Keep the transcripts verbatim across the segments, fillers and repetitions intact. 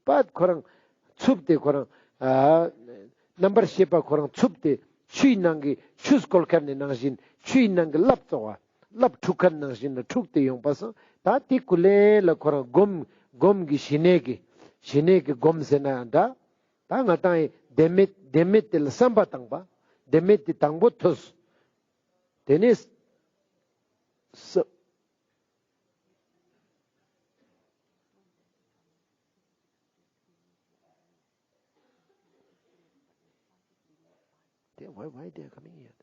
པ་ཁོ་རང་འཚུབ་སྟེ་ཁོ་རང་ཨ་རྣམ་པར་ཤེས་པ་ཁོ་རང་འཚུབ་སྟེ་ཆུའི་ནང་གི་ཆུ་སྐོལ་མཁན་ནི་ནང་བཞིན་ཆུའི་ནང་གི་རླབས་བཙོག་པ་རླབས་འཁྲུག་མཁན་ནང་བཞིན་ལ་འཁྲུག་སྟེ་ཡོང་པ་སང་ད་དེ་ཀུ་ལེ་ལ་ཁོ་རང་སྒོམ་སྒོམ་གྱི་ཞི་གནས་ཀྱི་ཞི་གནས་ཀྱི་སྒོམ་ཟེར་ན་འདྲ། ད་ང་ཏང་ཡི་བདེན་མེད་བདེན་མེད་དེ་ལ་བསམ་པ་བཏང་པ། བདེན་མེད་དེ་དང་པོ་ཐོས། དེ་ནས་ས- They, why, why they are coming here?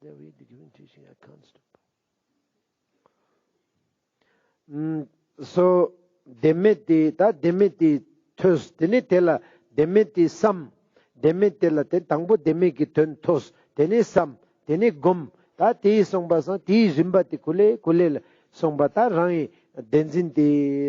They are really giving teaching. I can't stop. ཨུམ། སོ། བདེན་མེད་དེ་ད་བདེན་མེད་དེ་ཐོས། དེ་ནས་དེ་ལ་བདེན་མེད་དེ་བསམ། བདེན་མེད་དེ་ལ་དེ་དང་པོ་བདེན་མེད་ཀྱི་དོན་ཐོས། དེ་ནས་བསམ། དེ་ནས་སྒོམ། ད་དེའི་སོང་པ་སང་དེའི་རིམ་པ་དེ་ཀུ་ལེ་ཀུ་ལེ་ལ་སོང་པ་ད་རང་གི་བདེན་འཛིན་དེ་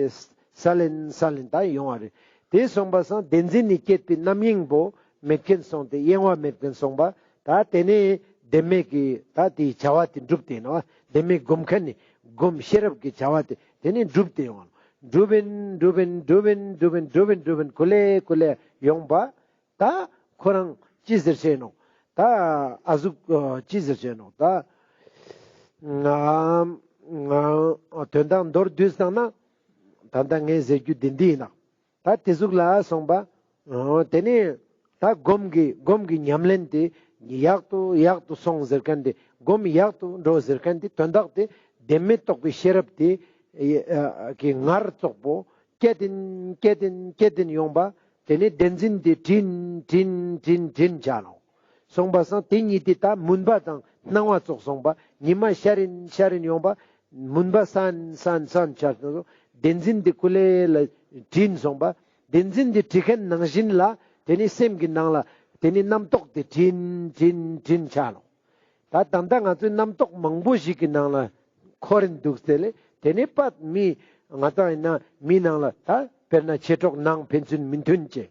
ས་ལེན་ས་ལེན་ད་ཡོང་བ་རེད། དེ་སོང་པ་སང་བདེན་འཛིན་ནི་བསྐྱེད་པའི་རྣམ་གཡེང་པོ་མེད་མཁན་སོང་སྟེ་གཡེང་བ་མེད་མཁན་སོང་པ། ད་དེ་ནས་བདེན་མེད་ཀྱི་ད་དེའི་བྱ་བ་དེ་འགྲུབ་སྟེ་ནོག། བདེན་མེད་སྒོམ་མཁན་ནི་སྒོམ་ཤེས་རབ་ཀྱི་བྱ་བ་དེ་དེ་ནས་འགྲུབ་སྟེ་ཡོང་བ། འགྲུབ་ཨིན་འགྲུབ་ཨིན་འགྲུབ་ཨིན་འགྲུབ་ཨིན་འགྲུབ་ཨིན་ཀུ་ལེ་ཀུ་ལེ་ཡོང་པ། ད་ཁོ་རང་ཅི་ཟེར་ཤེས་ནོག། ད་ཨ་ཟུག་ཅི་ཟེར་ཤེས་ནོག། ད་ང་ང་དོན་དག་མདོར་བསྡུས་བཏང་ན་ད་ལྟ་ངས་ཟེར་རྒྱུ་འདི་འདི་ཡིན་ན། ད་དེ་ཟུག་ལ་སོང་པ། ཨོ་དེ་ནས་ད་སྒོམ་གྱི་སྒོམ་གྱི་ཉམས་ལེན་དེ་ཡག་ཏུ་ཡག་ཏུ་སོང་ཟེར་མཁན་དེ་སྒོམ་ཡག་ཏུ་འགྲོ་ཟེར་མཁན་དེ་དོན་དག་དེ་བདེན་མེད་རྟོགས་པའི་ཤེས་རབ་དེ་ཨ་གི་ངར་བཙོག་པོ་སྐྱེད་དེན་སྐྱེད་དེན་སྐྱེད་དེན་ཡོང་པ། དེ་ནས་བདེན་འཛིན་དེ་དྲིན་དྲིན་དྲིན་དྲིན་ཆ་ནོག། སོང་པ་སང་དེ་གཉིས་དེ་ད་མུན་པ་དང་སྣང་བ་བཙོག་སོང་པ། ཉི་མ་ཤར་ཨིན་ཤར་ཨིན་ཡོང་པ། མུན་པ་སན་སན་སན་ཆ་སོང་། བདེན་འཛིན་དེ་ཀུ་ལེ་ལ་དྲིན་སོང་པ། བདེན་འཛིན་དེ་དྲི་མཁན་ནང་བཞིན་ལ་དེ་ནི་སེམས་ཀྱི་ནང་ལ་དེ་ནི་རྣམ་རྟོག་དེ་དྲིན་དྲིན་དྲིན་ཆ་ནོག། ད་ད་ལྟ་ང་ཚོའི་རྣམ་རྟོག་མང་པོ་ཞིག་གི་ནང་ལ་འཁོར་རིན་འདུག་ཟེར་ལེ། དེ་ནི་པད་མི་ང་ཏང་ཡིན་ན་མི་ནང་ལ་ད་དཔེར་ན་མཆེད་གྲོགས་ནང་ཕན་ཚུན་མི་མཐུན་ཅེས།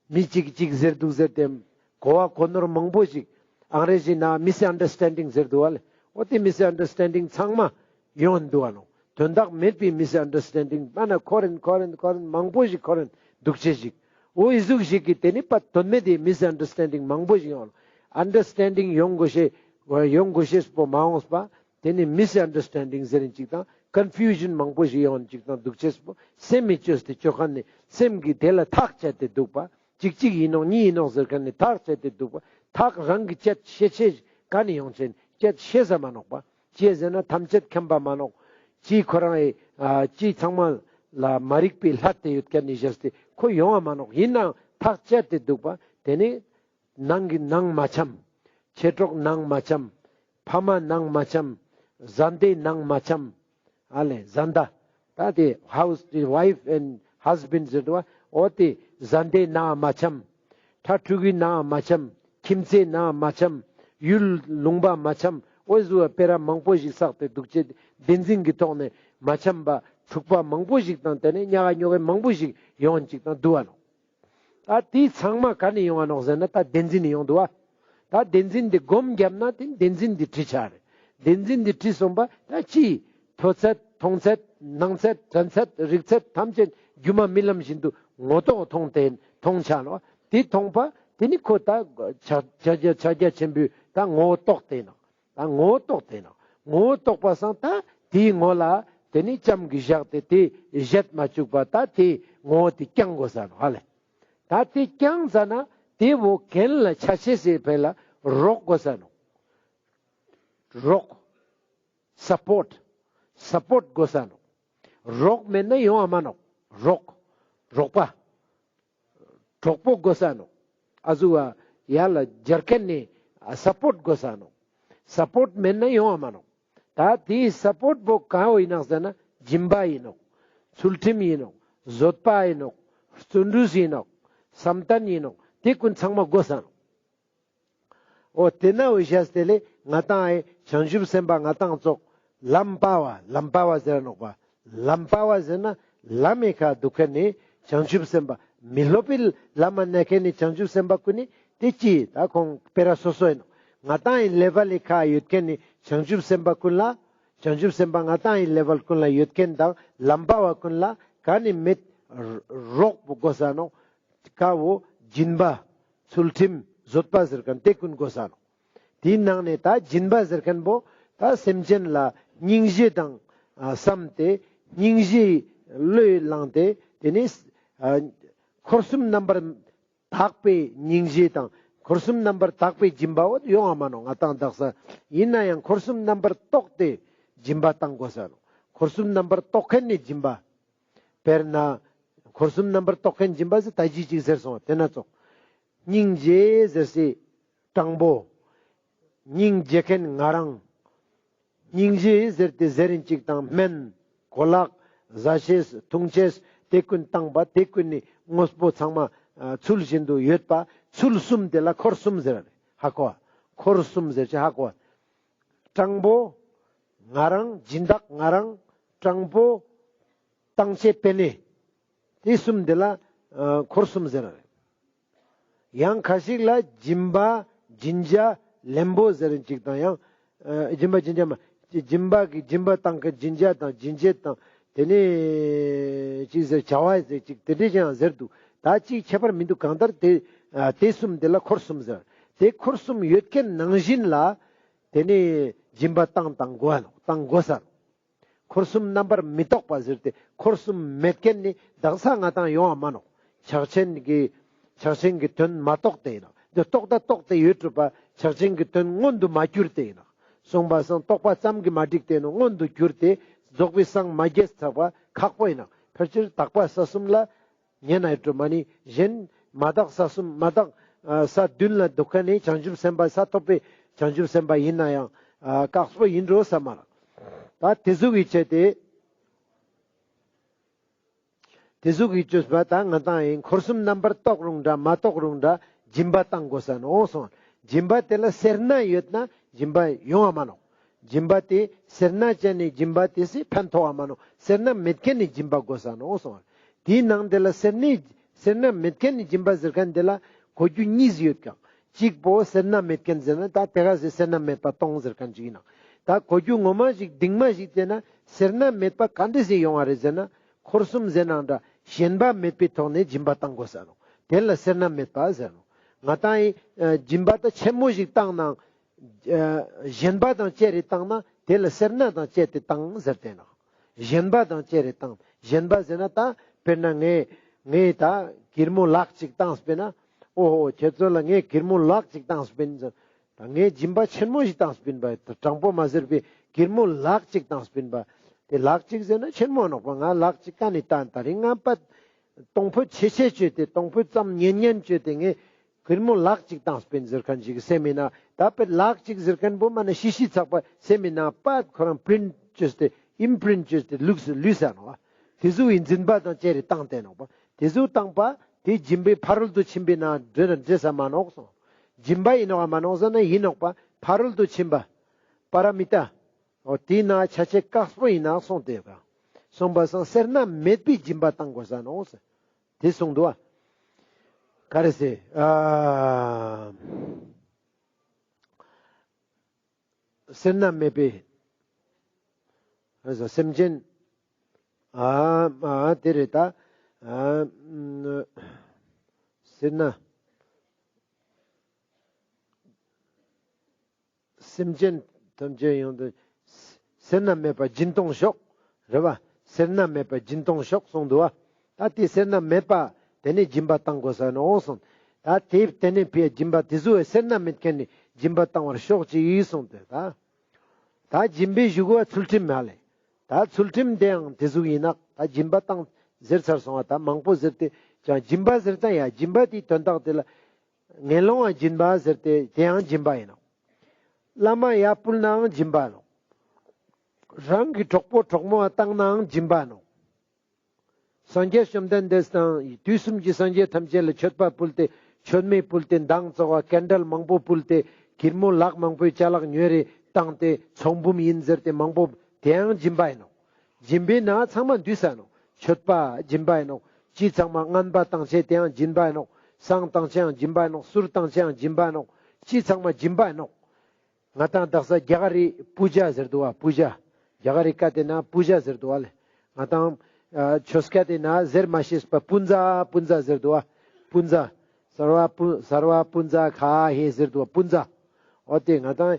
མི་གཅིག་གཅིག་ཟེར་འདུག་ཟེར་ཏེ། གོ་བ་གོ་ནོར་མང་པོ་ཞིག་ཨང་རེ་ཟི་ནང་མི་སི་ཨན་ཌར་སི་ཊེན་ཌིང་ཟེར་འདུག་བ་ལེ། འོ་དེ་མི་སི་ཨན་ཌར་སི་ཊེན་ཌིང་ཚང་མ་ཡོང་འདུག་བ་ནོ། དོན་དག་མེད་པའི་མི་སི་ཨན་ཌར་སི་ཊེན་ཌིང་མ་ན་འཁོར་རིན་འཁོར་རིན་འཁོར་རིན་མང་པོ་ཞིག་འཁོར་རིན་འདུག་ཅེས་ཞིག། འོ་ཨི་ཟུག་ཞིག་གི་དེ་ནི་པ་དོན་མེད་དེ་མི་སི་ཨན་ཌར་སི་ཊེན་ཌིང་མང་པོ་ཞིག་ཡོང་། ཨན་ཌར་སི་ཊེན་ཌིང་ཡོང་དགོས་ཤེས་ཡོང་དགོས་ཤེས་པོ་མ་འོངས་པ། དེ་ནི་མི་སི་ཨན་ཌར་སི་ཊེན་ཌིང་ཟེར་ནི་ཅིག་དང་ཀོན་ཕིའུ་ཞན་མང་པོ་ཞིག་ཡོང་ནི་ཅིག་དང་འདུག་ཅེས་པོ་སེམས་མི་བཅོས་ཏེ་བཅོ་མཁན་ནི་སེམས་ཀྱི་དེ་ལ་ཐག་བཅད་དེ་འདུག་པ། གཅིག་གཅིག་ཡིན་ནོག་གཉིས་ཡིན་ནོག་ཟེར་མཁན་ནི་ཐག་བཅད་དེ་འདུག་པ། ཐག་རང་གི་བཅད་ཤེས་ཆེ་ག་ནི་ཡོང་ཆེན་བཅད་ཤེས་ས་མ་ནོག་པ། ཅི་ཟེར་ན་ཐམས་ཅད་མཁྱེན་པ་མ་ནོག། ཅི་ཁོ་རང་ཨེ་ཅི་ཚང་མ་ལ་མ་རིག་པའི་ལྷད་དེ་ཡོད་མཁན་ནི་བཞག་སྟེ་ཁོ་ཡོང་བ་མ་ནོག། ཡིན་ནའང་ཐག་བཅད་དེ་འདུག་པ། དེ་ནི་ནང་གི་ནང་མ་འཆམ། མཆེད་གྲོགས་ནང་མ་འཆམ། ཕ་མ་ནང་མ་འཆམ། བཟའ་ཟླའི་ནང་མ་འཆམ། ཨ་ལེ་བཟའ་ཟླ། ད་དེ་ཧའུ་སི་ཝའི་ཕ་ཨེན་ཌ་ཧས་བེན་ཌ་ཟེར་དུ་བ། འོ་དེ་བཟའ་ཟླའི་ནང་མ་འཆམ། ཕྲུ་གུའི་ནང་མ་འཆམ། ཁྱིམ་མཚེས་ནང་མ་འཆམ། ཡུལ་ལུང་པ་མ་འཆམ། འོ་ཟུ་བ་སྤེ་ར་མང་པོ་ཞིག་བསགས་ཏེ་འདུག་ཅེས་བདེན་འཛིན་གྱི་ཐོག་ནས་མ་འཆམ་པ་འཁྲུག་པ་མང་པོ་ཞིག་དང་དེ་ནས་ཉག་ག་ཉོག་ག་མང་པོ་ཞིག་ཡོང་ཅིག་དང་འདུག་བ་ནོ། ད་དེ་ཚང་མ་ག་ནས་ཡོང་བ་ནོག་ཟེར་ན་ད་བདེན་འཛིན་ནས་ཡོང་འདུག་བ། ད་བདེན་འཛིན་འདི་སྒོམ་བརྒྱབ་ན་དེ་བདེན་འཛིན་འདི་དྲི་ཆ་རེད། བདེན་འཛིན་འདི་དྲི་སོང་པ་ད་ཅི་ཐོས་ཚད་མཐོང་ཚད་སྣང་ཚད་དྲན་ཚད་རིག་ཚད་ཐམས་ཅད་སྒྱུ་མ་རྨི་ལམ་བཞིན་དུ་ངོ་ཐོག་མཐོང་སྟེ་མཐོང་ཆ་ནོག། དེ་མཐོང་པ་དེ་ནི་ཁོ་ད་ཕྱག་ཕྱག་རྒྱ་ཕྱག་རྒྱ་ཆེན་པོའི་ད་ངོ་བོ་རྟོགས་ཏེ་ནོག། ད་ངོ་བོ་རྟོགས་ཏེ་ནོག། ངོ་བོ་རྟོགས་པ་སང་ད་དེའི་ངོ་ལ་དེ་ནི་ཅམ་གྱི་བཞག་སྟེ་དེ་བཞད་མ་བཅུག་པ་ད་དེའི་ངོ་བོ་དེ་བསྐྱང་དགོས་ས་ནོག་ཧ་ལེ། ད་དེ་བསྐྱང་ཙ་ན་དེ་བོ་གན་ལ་ཆ་ཤས་སི་ཕི་ལ་རོགས་དགོས་ས་ནོག། རོགས། སཔོརྚ། སཔོརྚ་དགོས་ས་ནོག། རོགས་མེད་ན་ཡོང་བ་མ་ནོག། རོགས། རོགས་པ། གྲོགས་པོ་དགོས་ས་ནོག། ཨ་ཟུ་བ་ཡ་ལ་སྦྱར་མཁན་ནི་ཨ་སཔོརྚ་དགོས་ས་ནོག། སཔོརྚ་མེད་ན་ཡོང་བ་མ་ནོག། ད་དེའི་སཔོརྚ་པོ་ག་བོ་ཡིན་ནོག་ཟེར་ན་སྦྱིན་པ་ཡིན་ནོག། ཚུལ་ཁྲིམས་ཡིན་ནོག། བཟོད་པ་ཡིན་ནོག། བརྩོན་འགྲུས་ཡིན་ནོག། བསམ་གཏན་ཡིན་ནོག། དེ་ཀུན་ཚང་མ་དགོས་ས་ནོག། འོ་དེ་ན་འོ་ཞེས་དེ་ལས་ང་ཏང་ཨེ་བྱང་ཆུབ་སེམས་དཔའ་ང་ཏང་ཙོགས་ལམ་པ་བ་ལམ་པ་བ་ཟེར་ནོག་པ། ལམ་པ་བ་ཟེར་ན་ལམ་མེ་ཁ་འདུག་མཁན་ནི་བྱང་ཆུབ་སེམས་དཔའ་མི་སློབ་པའི་ལམ་མ་ན་མཁན་ནི་བྱང་ཆུབ་སེམས་དཔའ་ཀུན་ནི་དེ་ཅི་ད་ཁོང་སྤེ་ར་སོ་སོ་ཡིན་ནོག། ང་ཏང་ཨེ་ལེ་ཝལ་ལི་ཁ་ཡོད་མཁན་ནི་བྱང་ཆུབ་སེམས་དཔའ་ཀུན་ལ་བྱང་ཆུབ་སེམས་དཔའ་ང་ཏང་ཨེ་ལེ་ཝལ་ཀུན་ལ་ཡོད་མཁན་དང་ལམ་པ་བ་ཀུན་ལ་ག་ནི་མེད། རོགས་པོ་དགོས་ས་ནོག། ཀ་བོ་སྦྱིན་པ་ཚུལ་ཁྲིམས་བཟོད་པ་ཟེར་མཁན་དེ་ཀུན་དགོས་ས་ནོག། དེའི་ནང་ནས་ད་སྦྱིན་པ་ཟེར་མཁན་པོ་ད་སེམས་ཅན་ལ་སྙིང་རྗེ་དང་ཨ་བསམ་སྟེ་སྙིང་རྗེའི་བློས་བླངས་ཏེ་དེ་ནས་ཨ་འཁོར་གསུམ་རྣམ་པར་དག་པའི་སྙིང་རྗེ་དང་འཁོར་གསུམ་རྣམ་པར་དག་པའི་སྦྱིན་པ་བོ་ཡོང་བ་མ་ནོག། ང་ཏང་དག་ས་ཡིན་ན་ཡང་འཁོར་གསུམ་རྣམ་པར་རྟོག་སྟེ་སྦྱིན་པ་བཏང་དགོས་ས་ནོག། འཁོར་གསུམ་རྣམ་པར་རྟོག་མཁན་ནི་སྦྱིན་པ། དཔེར་ན་འཁོར་གསུམ་རྣམ་པར་རྟོག་མཁན་སྦྱིན་པ་ཟེར་ད་ཅི་ཅིག་ཟེར་སོང་བ་དེ་ན་ཙོགས། སྙིང་རྗེ་ཟེར་སའི་དྲང་པོ། སྙིང་རྗེ་མཁན་ང་རང་། སྙིང་རྗེ་ཟེར་ཏེ་ཟེར་རིན་ཅིག་དང་སྨན། གོ་ལག་བཟའ་ཆས་འཐུང་ཆས་དེ་ཀུན་བཏང་པ་དེ་ཀུན་ནི་དངོས་པོ་ཚང་མ་ཨ་ཚུལ་བཞིན་དུ་ཡོད་པ་ཚུལ་གསུམ་དེ་ལ་འཁོར་གསུམ་ཟེར་ར་ཧ་གོ་བ། འཁོར་གསུམ་ཟེར་ཅེས་ཧ་གོ་བ། དྲང་པོ། ང་རང་སྦྱིན་བདག་ང་རང་། དྲང་པོ། བཏང་ཆེད་པེ་ནེ། དེ་གསུམ་དེ་ལ་ཨ་འཁོར་གསུམ་ཟེར་ར། ཡང་ཁ་ཤིག་ལ་སྦྱིན་པ་སྦྱིན་བྱ་ལེན་པོ་ཟེར་རིན་ཅིག་དང་ཡང་ཨ་སྦྱིན་པ་སྦྱིན་བྱ་མ་སྦྱིན་པ་གི་སྦྱིན་པ་བཏང་མཁན་སྦྱིན་བྱ་དང་སྦྱིན་བྱེད་དང་དེ་ནས་ཅིག་ཟེར་བྱ་བ་ཟེར་ཅིག་དེ་འདྲས་ཀྱང་ཟེར་འདུག། ད་ཅིག་ཁྱད་པར་མི་འདུག། གང་ལྟར་དེ་ཨ་དེ་གསུམ་དེ་ལ་འཁོར་གསུམ་ཟེར། དེ་འཁོར་གསུམ་ཡོད་མཁན་ནང་བཞིན་ལ་དེ་ནས་སྦྱིན་པ་བཏང་བཏང་དགོས་ཨ་ནོག། བཏང་དགོས་ས། འཁོར་གསུམ་རྣམ་པར་མི་རྟོག་པ་ཟེར་ཏེ་འཁོར་གསུམ་མེད་མཁན་ནི་དག་ས་ང་ཏང་ཡོང་བ་མ་ནོག། ཕྱག་ཆེན་གྱི་ཕྱག་ཆེན་གྱི་དོན་མ་རྟོགས་ཏེ་ཡིན་ནོག། འདི་རྟོགས་ད་རྟོགས་ཏེ་ཡོད་གྲུབ་པ་ཕྱག་ཆེན་གྱི་དོན་མངོན་དུ་མ་གྱུར་ཏེ་ཡིན་ནོག། གསུངས་པ་སང་རྟོགས་པ་ཙམ་གྱིས་མ་འགྲིག་སྟེ་ནོག། མངོན་དུ་གྱུར་ཏེ་རྫོགས་པའི་སངས་མ་རྒྱས་ཚག་པ་ཁག་པོ་ཡིན་ནོག། ཕལ་ཆེར་དག་པ་ས་གསུམ་ལ་ཉན་ན་ཡོད་གྲུབ་མ་ནི་གཞན་མ་དག་ས་གསུམ་མ་དག་ས་བདུན་ལ་འདུག་མཁན་ནི་བྱང་ཆུབ་སེམས་དཔའ་ས་ཐོབ་པའི་བྱང་ཆུབ་སེམས་དཔའ་ཡིན་ན་ཡང་ཨ་དཀགས་པོ་ཡིན་འགྲོ་ས་མ་རེད། ད་དེ་ཟུག་གི་ཆེད་དེ་དེ་ཟུག་གི་བཅོས་པ་ད་ང་ཏང་ཡིན་འཁོར་གསུམ་རྣམ་པར་རྟོག་རུང་འདྲ་མ་རྟོག་རུང་འདྲ་སྦྱིན་པ་བཏང་དགོས་ས་ནོག་གསུངས། སྦྱིན་པ་དེ་ལ་སེར་སྣ་ཡོད་ན་སྦྱིན་པ་ཡོང་བ་མ་ནོག། སྦྱིན་པ་དེ་སེར་སྣ་ཅན་ནི་སྦྱིན་པ་དེ་སི་ཕན་ཐོགས་བ་མ་ནོག། སེར་སྣ་མེད་མཁན་ནི་སྦྱིན་པ་དགོས་ས་ནོག་གསུངས། དེའི་ནང་དེ་ལ་སེར་སྣའི་སེར་སྣ་མེད་མཁན་ནི་སྦྱིན་པ་ཟེར་མཁན་དེ་ལ་གོ་རྒྱུ་གཉིས་ཡོད་ཀྱང་གཅིག་པོ་སེར་སྣ་མེད་མཁན་ཟེར་ན་ད་དེ་ག་ཟེ་སེར་སྣ་མེད་པ་གཏོང་ཟེར་མཁན་ཅིག་ཡིན་ནོག། ད་གོ་རྒྱུ་ངོ་མ་ཞིག་གཏིང་མ་ཞིག་བལྟས་ན་སེར་སྣ་མེད་པ་ག་འདྲ་ཟེ་ཡོང་བ་རེད་ཟེར་ན་འཁོར་གསུམ་ཟེར་ནའང་འདྲ་ཞེན་པ་མེད་པའི་ཐོག་ནས་སྦྱིན་པ་བཏང་དགོས་ས་ནོག། དེ་ལ་སེར་སྣ་མེད་པ་ཟེར་ནོག། ང་ཏང་ཡི་ཨ་སྦྱིན་པ་ད་ཆེན་མོ་ཞིག་བཏང་ནའང་ཨ་ཞེན་པ་དང་བཅས་རེ་བཏང་ན་དེ་ལ་སེར་སྣ་དང་བཅས་ཏེ་བཏང་ཟེར་ཏེ་ནོག། ཞེན་པ་དང་བཅས་རེ་བཏང་། ཞེན་པ་ཟེར་ན་ད་དཔེར་ན་ངས་ངས་ད་གིར་མོ་ལག་ཅིག་བཏང་སྤེ་ན་ཨོ་ཧོ་ཁྱེད་ཚོ་ལ་ངས་གིར་མོ་ལག་ཅིག་བཏང་སྤེ་ན་ཟེར། ད་ངས་སྦྱིན་པ་ཆེན་མོ་ཞིག་བཏང་སྤེ་ན་པ་དྲང་པོ་མ་ཟེར་བའི་གིར་མོ་ལག་ཅིག་བཏང་སྤེ་ན་པ། དེ་ལག་ཅིག་ཟེར་ན་ཆེན་མོ་ནོག་པ། ང་ལག་ཅིག་ཀ་ནས་བཏང་ད་རིང་ང་པ་གཏོང་ཕོད་ཆེ་ཆེ་བཅོས་ཏེ་གཏོང་ཕོད་ཙམ་ཉན་ཉན་བཅོས་ཏེ་ངས་གིར་མོ་ལག་ཅིག་བཏང་སྤེ་ན་ཟེར་མཁན་ཞིག་སེམས་མི་ནང་ད་པེ་ལག་ཅིག་ཟེར་མཁན་པོ་མ་ན་ཤི་ཤི་ཚག་པ་སེམས་མི་ནང་པ་ཁོ་རང་པི་རིན་བཅོས་ཏེ་ཨིམ་པི་རིན་བཅོས་ཏེ་ལུས་ལུས་ས་ནོག་པ། དེ་ཟུག་ཡིན་འཛིན་པ་དང་བཅས་རེ་བཏང་སྟེ་ནོག་པ། དེ་ཟུག་བཏང་པ་དེ་སྦྱིན་པའི་ཕ་རོལ་ཏུ་ཕྱིན་པའི་ནང་འདྲེ་ར་འདྲེ་ས་མ་ནོག་སོང་། སྦྱིན་པ་ཡིན་ནོག་མ་ནོག་ཟེར་ན་ཡིན་ནོག་པ། ཕ་རོལ་ཏུ་ཕྱིན་པ་པ་ར་མི་ཏ། འོ་དེའི་ནང་ཆ་ཆེ་དཀགས་པོ་ཡིན་ནོག་སོང་སྟེ་ག་སོང་པ་སང་སེར་སྣ་མེད་པའི་སྦྱིན་པ་བཏང་དགོས་ས་ནོག་ཟེར། དེ་གསུངས་འདུག་ཨ། ག་རེ་ཟེར། ཨ། སེར་སྣ་མེད་པའི། ཨ་ཟེར་སེམས་ཅན། ཨ་ཨ་དེ་རེད་ད། ཨ། སེར་སྣ། སེམས་ཅན་ཐམས་ཅད་ཡོངས་སུ་སེར་སྣ་མེད་པ་སྦྱིན་གཏོང་ཤོག། རེད་བ། སེར་སྣ་མེད་པ་སྦྱིན་གཏོང་ཤོག་གསུངས་འདུག་བ། ད་དེ་སེར་སྣ་མེད་པ་དེ་ནས་སྦྱིན་པ་བཏང་དགོས་ས་ནོག་གསུངས། ད་དེ་དེ་ནས་ཕི་སྦྱིན་པ་དེ་ཟུག་སེར་སྣ་མེད་མཁན་ནས་སྦྱིན་པ་བཏང་བར་ཤོག་ཅིག་གསུངས་ཏེ་ད། ད་སྦྱིན་པའི་གཞུག་གུ་ཚུལ་ཁྲིམས་མ་ལས། ད་ཚུལ་ཁྲིམས་དེའང་དེ་ཟུག་ཡིན་ནོག། ད་སྦྱིན་པ་བཏང་ཟེར་ཚར་སོང་བ། ད་མང་པོ་ཟེར་ཏེ་ཀྱང་སྦྱིན་པ་ཟེར་ཙང་ཡ་སྦྱིན་པ་དེའི་དོན་དག་དེ་ལ་ངན་སློང་བ་སྦྱིན་པ་ཟེར་ཏེ་དེའང་སྦྱིན་པ་ཡིན་ནོག། བླ་མ་ཡར་ཕུལ་ནའང་སྦྱིན་པ་ནོག། རང་གི་གྲོགས་པོ་གྲོགས་མོ་བཏང་ནའང་སྦྱིན་པ་ནོག། སངས་རྒྱས་བཅོམ་ལྡན་འདས་དང་དུས་གསུམ་གྱི་སངས་རྒྱས་ཐམས་ཅད་ལ་མཆོད་པ་ཕུལ་ཏེ་མཆོད་མེ་ཕུལ་ཏེ་མདངས་བཙོག་པ་ཀན་ཌལ་མང་པོ་ཕུལ་ཏེ་གིར་མོ་ལག་མང་པོའི་ཅ་ལག་ཉོས་རེ་བཏང་སྟེ་ཚོགས་འབུམ་ཡིན་ཟེར་ཏེ་མང་པོ་དེའང་སྦྱིན་པ་ཡིན་ནོག། སྦྱིན་པའི་ནང་ཚང་མ་འདུས་ས་ནོག། མཆོད་པ་སྦྱིན་པ་ཡིན་ནོག། ཅི་ཚང་མ་རྔན་པ་བཏང་ཆེད་དེའང་སྦྱིན་པ་ཡིན་ནོག། བསང་བཏང་ཆེའང་སྦྱིན་པ་ཡིན་ནོག། གསུར་བཏང་ཆེའང་སྦྱིན་པ་ཡིན་ནོག། ཅི་ཚང་མ་སྦྱིན་པ་ཡིན་ནོག། ང་ཏང་དག་ས་རྒྱ་གར་རི་པུ་ཇ་ཟེར་འདུག་བ། པུ་ཇ། རྒྱ་གར་རི་ཀ་དེ་ན་པུ་ཇ་ཟེར་འདུག་བ་ལེ། ང་ཏང་ ཨ་ཆོས་སྐད་དེ་ན་ཟེར་མ་ཤེས་པ་པུན་ཛ་པུན་ཛ་ཟེར་དུག་པ། པུན་ཛ། སརྦ་པུན་སརྦ་པུན་ཛ་ཁ་ཧེ་ཟེར་དུག་པ་པུན་ཛ། འོ་དེ་ང་དང་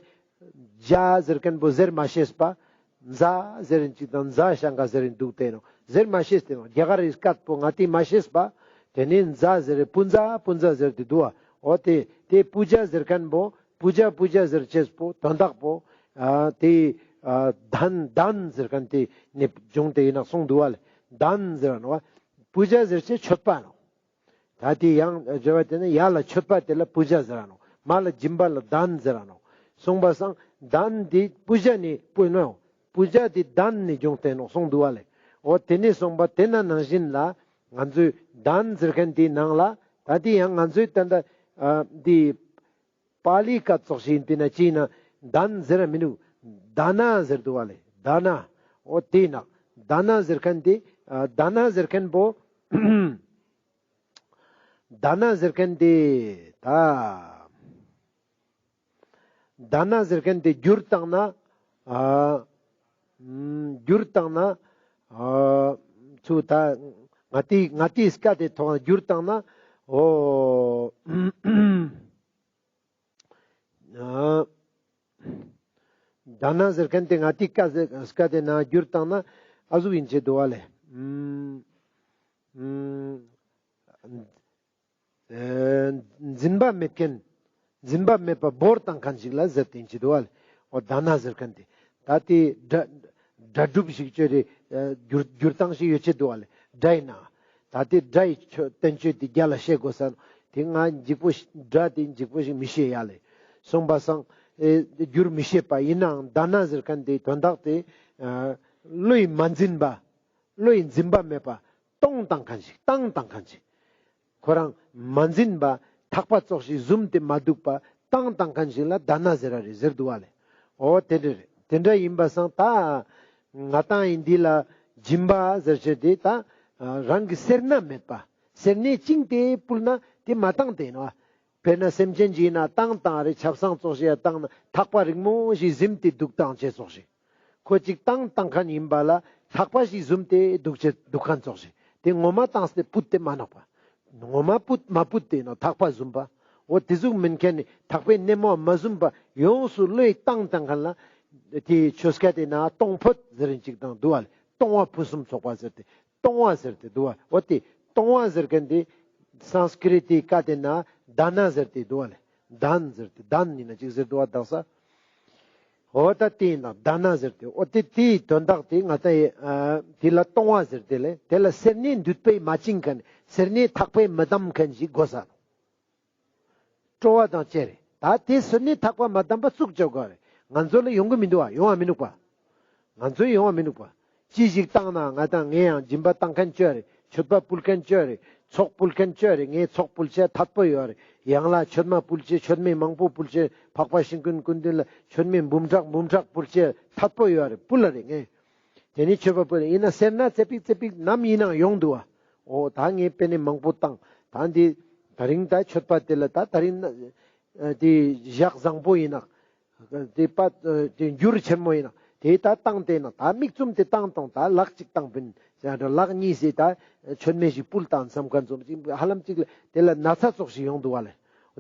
ཇ་ཟེར་ཁན་བོ་ཟེར་མ་ཤེས་པ། ཛ་ཟེར་ཨིན་ཅིག་དང་ཛ་ཤང་ཀ་ཟེར་ཨིན་དུག་ཏེ་ནོག། ཟེར་མ་ཤེས་ཏེ་ནོག། རྒྱ་གར་རི་སྐད་པོ་ང་དེ་མ་ཤེས་པ། དེ་ནེ་ཛ་ཟེར་པུན་ཛ་པུན་ཛ་ཟེར་ཏེ་དུག་པ། འོ་དེ་དེ་པུ་ཇ་ཟེར་ཁན་བོ་པུ་ཇ་པུ་ཇ་ཟེར་ཅེས་པོ་དོན་དག་པོ་ཨ་དེ་ཨ་དཱན་དཱན་ཟེར་ཁན་དེ་ནེ་བྱུང་སྟེ་ཨིན་ནོག་གསུངས་དུག་པ་ལེ། དཱན་ཟེར་ར་ནོག་པ། པུ་ཇ་ཟེར་ཅེས་མཆོད་པ་ནོག། ད་དེ་ཡང་བརྗོད་པ་དེ་ནི་ཡ་ལ་མཆོད་པ་དེ་ལ་པུ་ཇ་ཟེར་ར་ནོག། མ་ལ་སྦྱིན་པ་ལ་དཱན་ཟེར་ར་ནོག། གསུངས་པ་སང་དཱན་དེ་པུ་ཇ་ནེ་པུ་ནོག། པུ་ཇ་དེ་དཱན་ནེ་བྱུང་སྟེ་ནོག་གསུངས་དུག་པ་ལེ། འོ་དེ་ནེ་གསུངས་པ་དེ་ན་ནང་བཞིན་ལ་ང་ཚོའི་དཱན་ཟེར་ཁན་དེའི་ནང་ལ་ད་དེ་ཡང་ང་ཚོའི་ད་ལྟ་ཨ་དེ་པཱ་ལི་སྐད་ཙོགས་ཤིག་ཨིན་པིན་ན་ཅི་ཨིན་ན་དཱན་ཟེར་ར་མི་ནུག། དཱ་ན་ཟེར་དུག་པ་ལེ། དཱ་ན། འོ་དེ་ན་དཱ་ན་ཟེར་ཁན་དེ་ཨ་དཱ་ན་ཟེར་ཁན་བོ་དཱ་ན་ཟེར་ཁན་དེ་ད་དཱ་ན་ཟེར་ཁན་དེ་བསྒྱུར་བཏང་ན་ཨ་ཨམ་བསྒྱུར་བཏང་ན་ཨ་ཚུ་ད་ང་དེ་ང་དེ་སྐད་དེ་ཐོག་བསྒྱུར་བཏང་ན་འོ་ཨ་དཱ་ན་ཟེར་ཁན་དེ་ང་དེ་སྐད་ཟེར་སྐད་དེ་ན་བསྒྱུར་བཏང་ན་ཨ་ཟུག་ཨིན་ཅེ་དུག་པ་ལེ། ཨམ་ཨམ་ཨེ་འཛིན་པ་མེད་ཁན། འཛིན་པ་མེད་པ་བོར་བཏང་ཁན་ཞིག་ལ་ཟེར་ཏེ་ཨིན་ཅེ་དུག་པ་ལེ། འོ་དཱ་ན་ཟེར་ཁན་དེ་ད་དེ་སྒྲ་སྒྲ་སྒྲུབ་ཞིག་བཅོས་རེ་ཨ་བསྒྱུར་བསྒྱུར་སྟངས་ཤིག་ཡོད་ཅེ་དུག་པ་ལེ། སྒྲ་ཨིན་ན་ད་དེ་སྒྲ་ཡི་ཆོས་བསྟན་བཅོས་དེ་རྒྱ་ལ་བཤད་དགོས་ས་ནོག། དེ་ང་འཇིགས་པོ་ཞིག་སྒྲ་དེ་འཇིགས་པོ་ཞིག་མི་ཤེས་ཡ་ལེ། གསུངས་པ་སང་ཨེ་བསྒྱུར་མི་ཤེས་པ་ཨིན་ནའང་དཱ་ན་ཟེར་ཁན་དེ་དོན་དག་དེ་ཨ་བློ་ཡི་མ་འཛིན་པ། བློ་ཡི་འཛིན་པ་མེད་པ་སྟོང་བཏང་ཁན་ཞིག་བཏང་བཏང་ཁན་ཞིག། ཁོ་རང་མ་འཛིན་པ་ཐག་པ་ཙོགས་ཤིག་ཟུམ་སྟེ་མ་དུག་པ་བཏང་བཏང་ཁན་ཞིག་ལ་དཱ་ན་ཟེར་ར་རེ་ཟེར་དུག་པ་ལེ། འོ་དེ་འདྲ་རེ་དེ་འདྲ་ཨིན་པ་སང་ད་ང་དང་ཨིན་འདི་ལ་སྦྱིན་པ་ཟེར་ཅེས་དེ་ད་རང་གི་སེར་སྣ་མེད་པ་སེར་སྣའི་བཅིངས་ཏེ་ཕུལ་ན་དེ་མ་བཏང་སྟེ་ཨིན་ནོག། དཔེར་ན་སེམས་ཅན་ཅིག་ཨིན་ན་བཏང་བཏང་རེ་ཆབ་གསང་ཙོགས་ཤིག་ཡ་བཏང་ན་ཐག་པ་རིང་མོ་ཞིག་ཟིམ་སྟེ་དུག་བཏང་ཅེས་ཙོགས་ཤིག། ཁོ་ཅིག་བཏང་བཏང་ཁན་ཨིན་པ་ལ་ཐག་པ་ཞིག་ཟུམ་སྟེ་དུག་ཅེས་དུག་ཁན་ཙོགས་ཤིག། དེ་ངོ་མ་བཏང་སྟེ་ཕུད་དེ་མ་ནོག་པ། ངོ་མ་ཕུད་མ་ཕུད་དེ་ནོག་ཐག་པ་ཟུམ་པ། འོ་དེ་ཟུག་མེན་ཁན་ནི་ཐག་པའི་སྣེ་མོ་མ་ཟུམ་པ་ཡོངས་སུ་བློས་བཏང་བཏང་ཁན་ལ་དེ་ཆོས་སྐད་དེ་ན་གཏོང་ཕོད་ཟེར་རིན་ཅིག་དང་དུག་པ་ལེ། གཏོང་བ་ཕུན་སུམ་ཚོགས་པ་ཟེར་ཏེ། གཏོང་བ་ཟེར་ཏེ་དུག་པ། འོ་དེ་གཏོང་བ་ཟེར་ཁན་དེ་སཾསྐྲྀཏ་སྐད་དེ་ན་དཱ་ན་ཟེར་ཏེ་དུག་པ་ལེ། དཱན་ཟེར་ཏེ་དཱན་ཨིན་ན་ཅིག་ཟེར་དུག་པ་དག་ས། འོ་ད་དེ་ཨིན་ན་དཱ་ན་ཟེར་ཏེ། འོ་དེ་དེའི་དོན་དག་དེ་ང་ད་ཨ་དེ་ལ་གཏོང་བ་ཟེར་ཏེ་ལེ། དེ་ལ་སེར་སྣའི་མདུད་པས་མ་བཅིངས་ཁན་སེར་སྣའི་ཐག་པས་མི་བསྡམས་ཁན་ཞིག་དགོས་ས་ནོག། སྤྲོ་བ་དང་བཅས་རེ། ད་དེ་སེར་སྣའི་ཐག་པ་མ་བསྡམས་པ་བཙུགས་ཆོག་ག་རེ། ང་ཚོ་ལ་ཡོང་གི་མི་འདུག་པ། ཡོང་བ་མི་ནུག་པ། ང་ཚོ་ཡོང་བ་མི་ནུག་པ། ཅི་ཞིག་བཏང་ན་ང་དང་ངས་ཡང་སྦྱིན་པ་བཏང་མཁན་ཅོ་རེ། མཆོད་པ་ཕུལ་མཁན་ཅོ་རེ། ཚོགས་ཕུལ་མཁན་ཅོ་རེ། ངས་ཚོགས་ཕུལ་ཆ་ཐད་པོ་ཡོད་རེ། ཡང་ལ་མཆོད་མ་ཕུལ་ཆ་མཆོད་མེ་མང་པོ་ཕུལ་ཆ་འཕགས་པ་ཤིང་ཀུན་ཀུན་ལྡན་ལ་མཆོད་མེ་འབུམ་ཕྲག་འབུམ་ཕྲག་ཕུལ་ཆ་ཐད་པོ་ཡོད་རེ། ཕུལ་ལ་རེ་ངས། དེ་ནི་མཆོད་པ་ཕུལ་ཡིན་ན་སེར་སྣ་ཙེ་པིག་ཙེ་པིག་ནམ་ཡིན་ནའང་ཡོང་འདུག་བ། འོ་ད་ངས་དཔེ་ནི་མང་པོ་བཏང་། ད་འདི་ད་རིང་ད་མཆོད་པ་དེ་ལ་ད་ད་རིང་ན་དེ་ཞག་བཟང་པོ་ཡིན་ན། དེ་པ་དེ་འགྱུར་ཆེན་མོ་ཡིན་ན་དེ་ད་བཏང་དེ་ན་ད་མིག་བཙུམ་དེ་བཏང་བཏང་ད་ལག་གཅིག་བཏང་པིན་ཟེར་ལག་གཉིས་ཟེར་ད་མཆོད་མེ་ཞིག་ཕུལ་བཏང་བསམ་མཁན་ཙམ་ཅིག་ཧ་ལམ་ཅིག་ལ་དེ་ལ་ན་ཚ་ཙོགས་ཤིག་ཡོང་འདུག་བ་ལེ།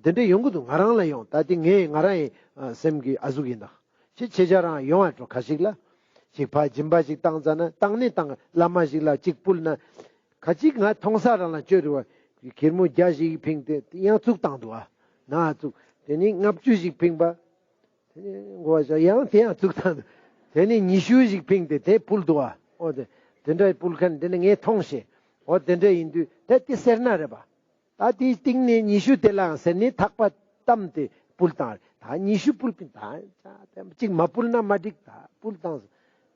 དེ་འདྲ་ཡོང་གི་འདུག་ང་རང་ལ་ཡོང་ད་དེ་ངས་ང་རང་ཡི་སེམས་ཀྱི་ཨ་ཟུག་ཡིན་ད། ཅི་ཆེ་ཆ་རང་ཡོང་བ་འགྲོ་ཁ་ཞིག་ལ། ཅིག་ཕ་སྦྱིན་པ་ཞིག་བཏང་ཙ་ན་བཏང་ནི་བཏང་བླ་མ་ཞིག་ལ་ཅིག་ཕུལ་ན། ཁ་ཅིག་ང་མཐོང་ས་རང་ལ་བཅོས་རུ་བ། ཁེར་མོ་བརྒྱ་ཞིག་ཕིང་སྟེ་ཡང་བཙུགས་བཏང་འདུག་ཨ། ན་བཙུགས། དེ་ནི་ལྔ་བཅུ་ཞིག་ཕིང་པ། དེ་ནི་མགོ་བ་ཞག་ཡང་དེ་ཡང་བཙུགས་བཏང་འདུག་དེ་ནི་ཉི་ཤུ་ཞིག་ཕིང་སྟེ་དེ་ཕུལ་འདུག་ཨ། འོ་དེ། དེ་འདྲ་ཕུལ་མཁན་དེ་ནི་ངས་མཐོང་ཤེས། འོ་དེ་འདྲ་ཡིན་དུས་དེ་དེ་སེར་སྣ་རེད་པ། ད་དེའི་སྟེང་ནས་ཉི་ཤུ་དེ་ལའང་སེར་སྣའི་ཐག་པ་བསྡམས་ཏེ་ཕུལ་བཏང་། ད་ཉི་ཤུ་ཕུལ་པིན་ད་ཅིག་མ་ཕུལ་ན་མ་འགྲིག་ད་ཕུལ་བཏང་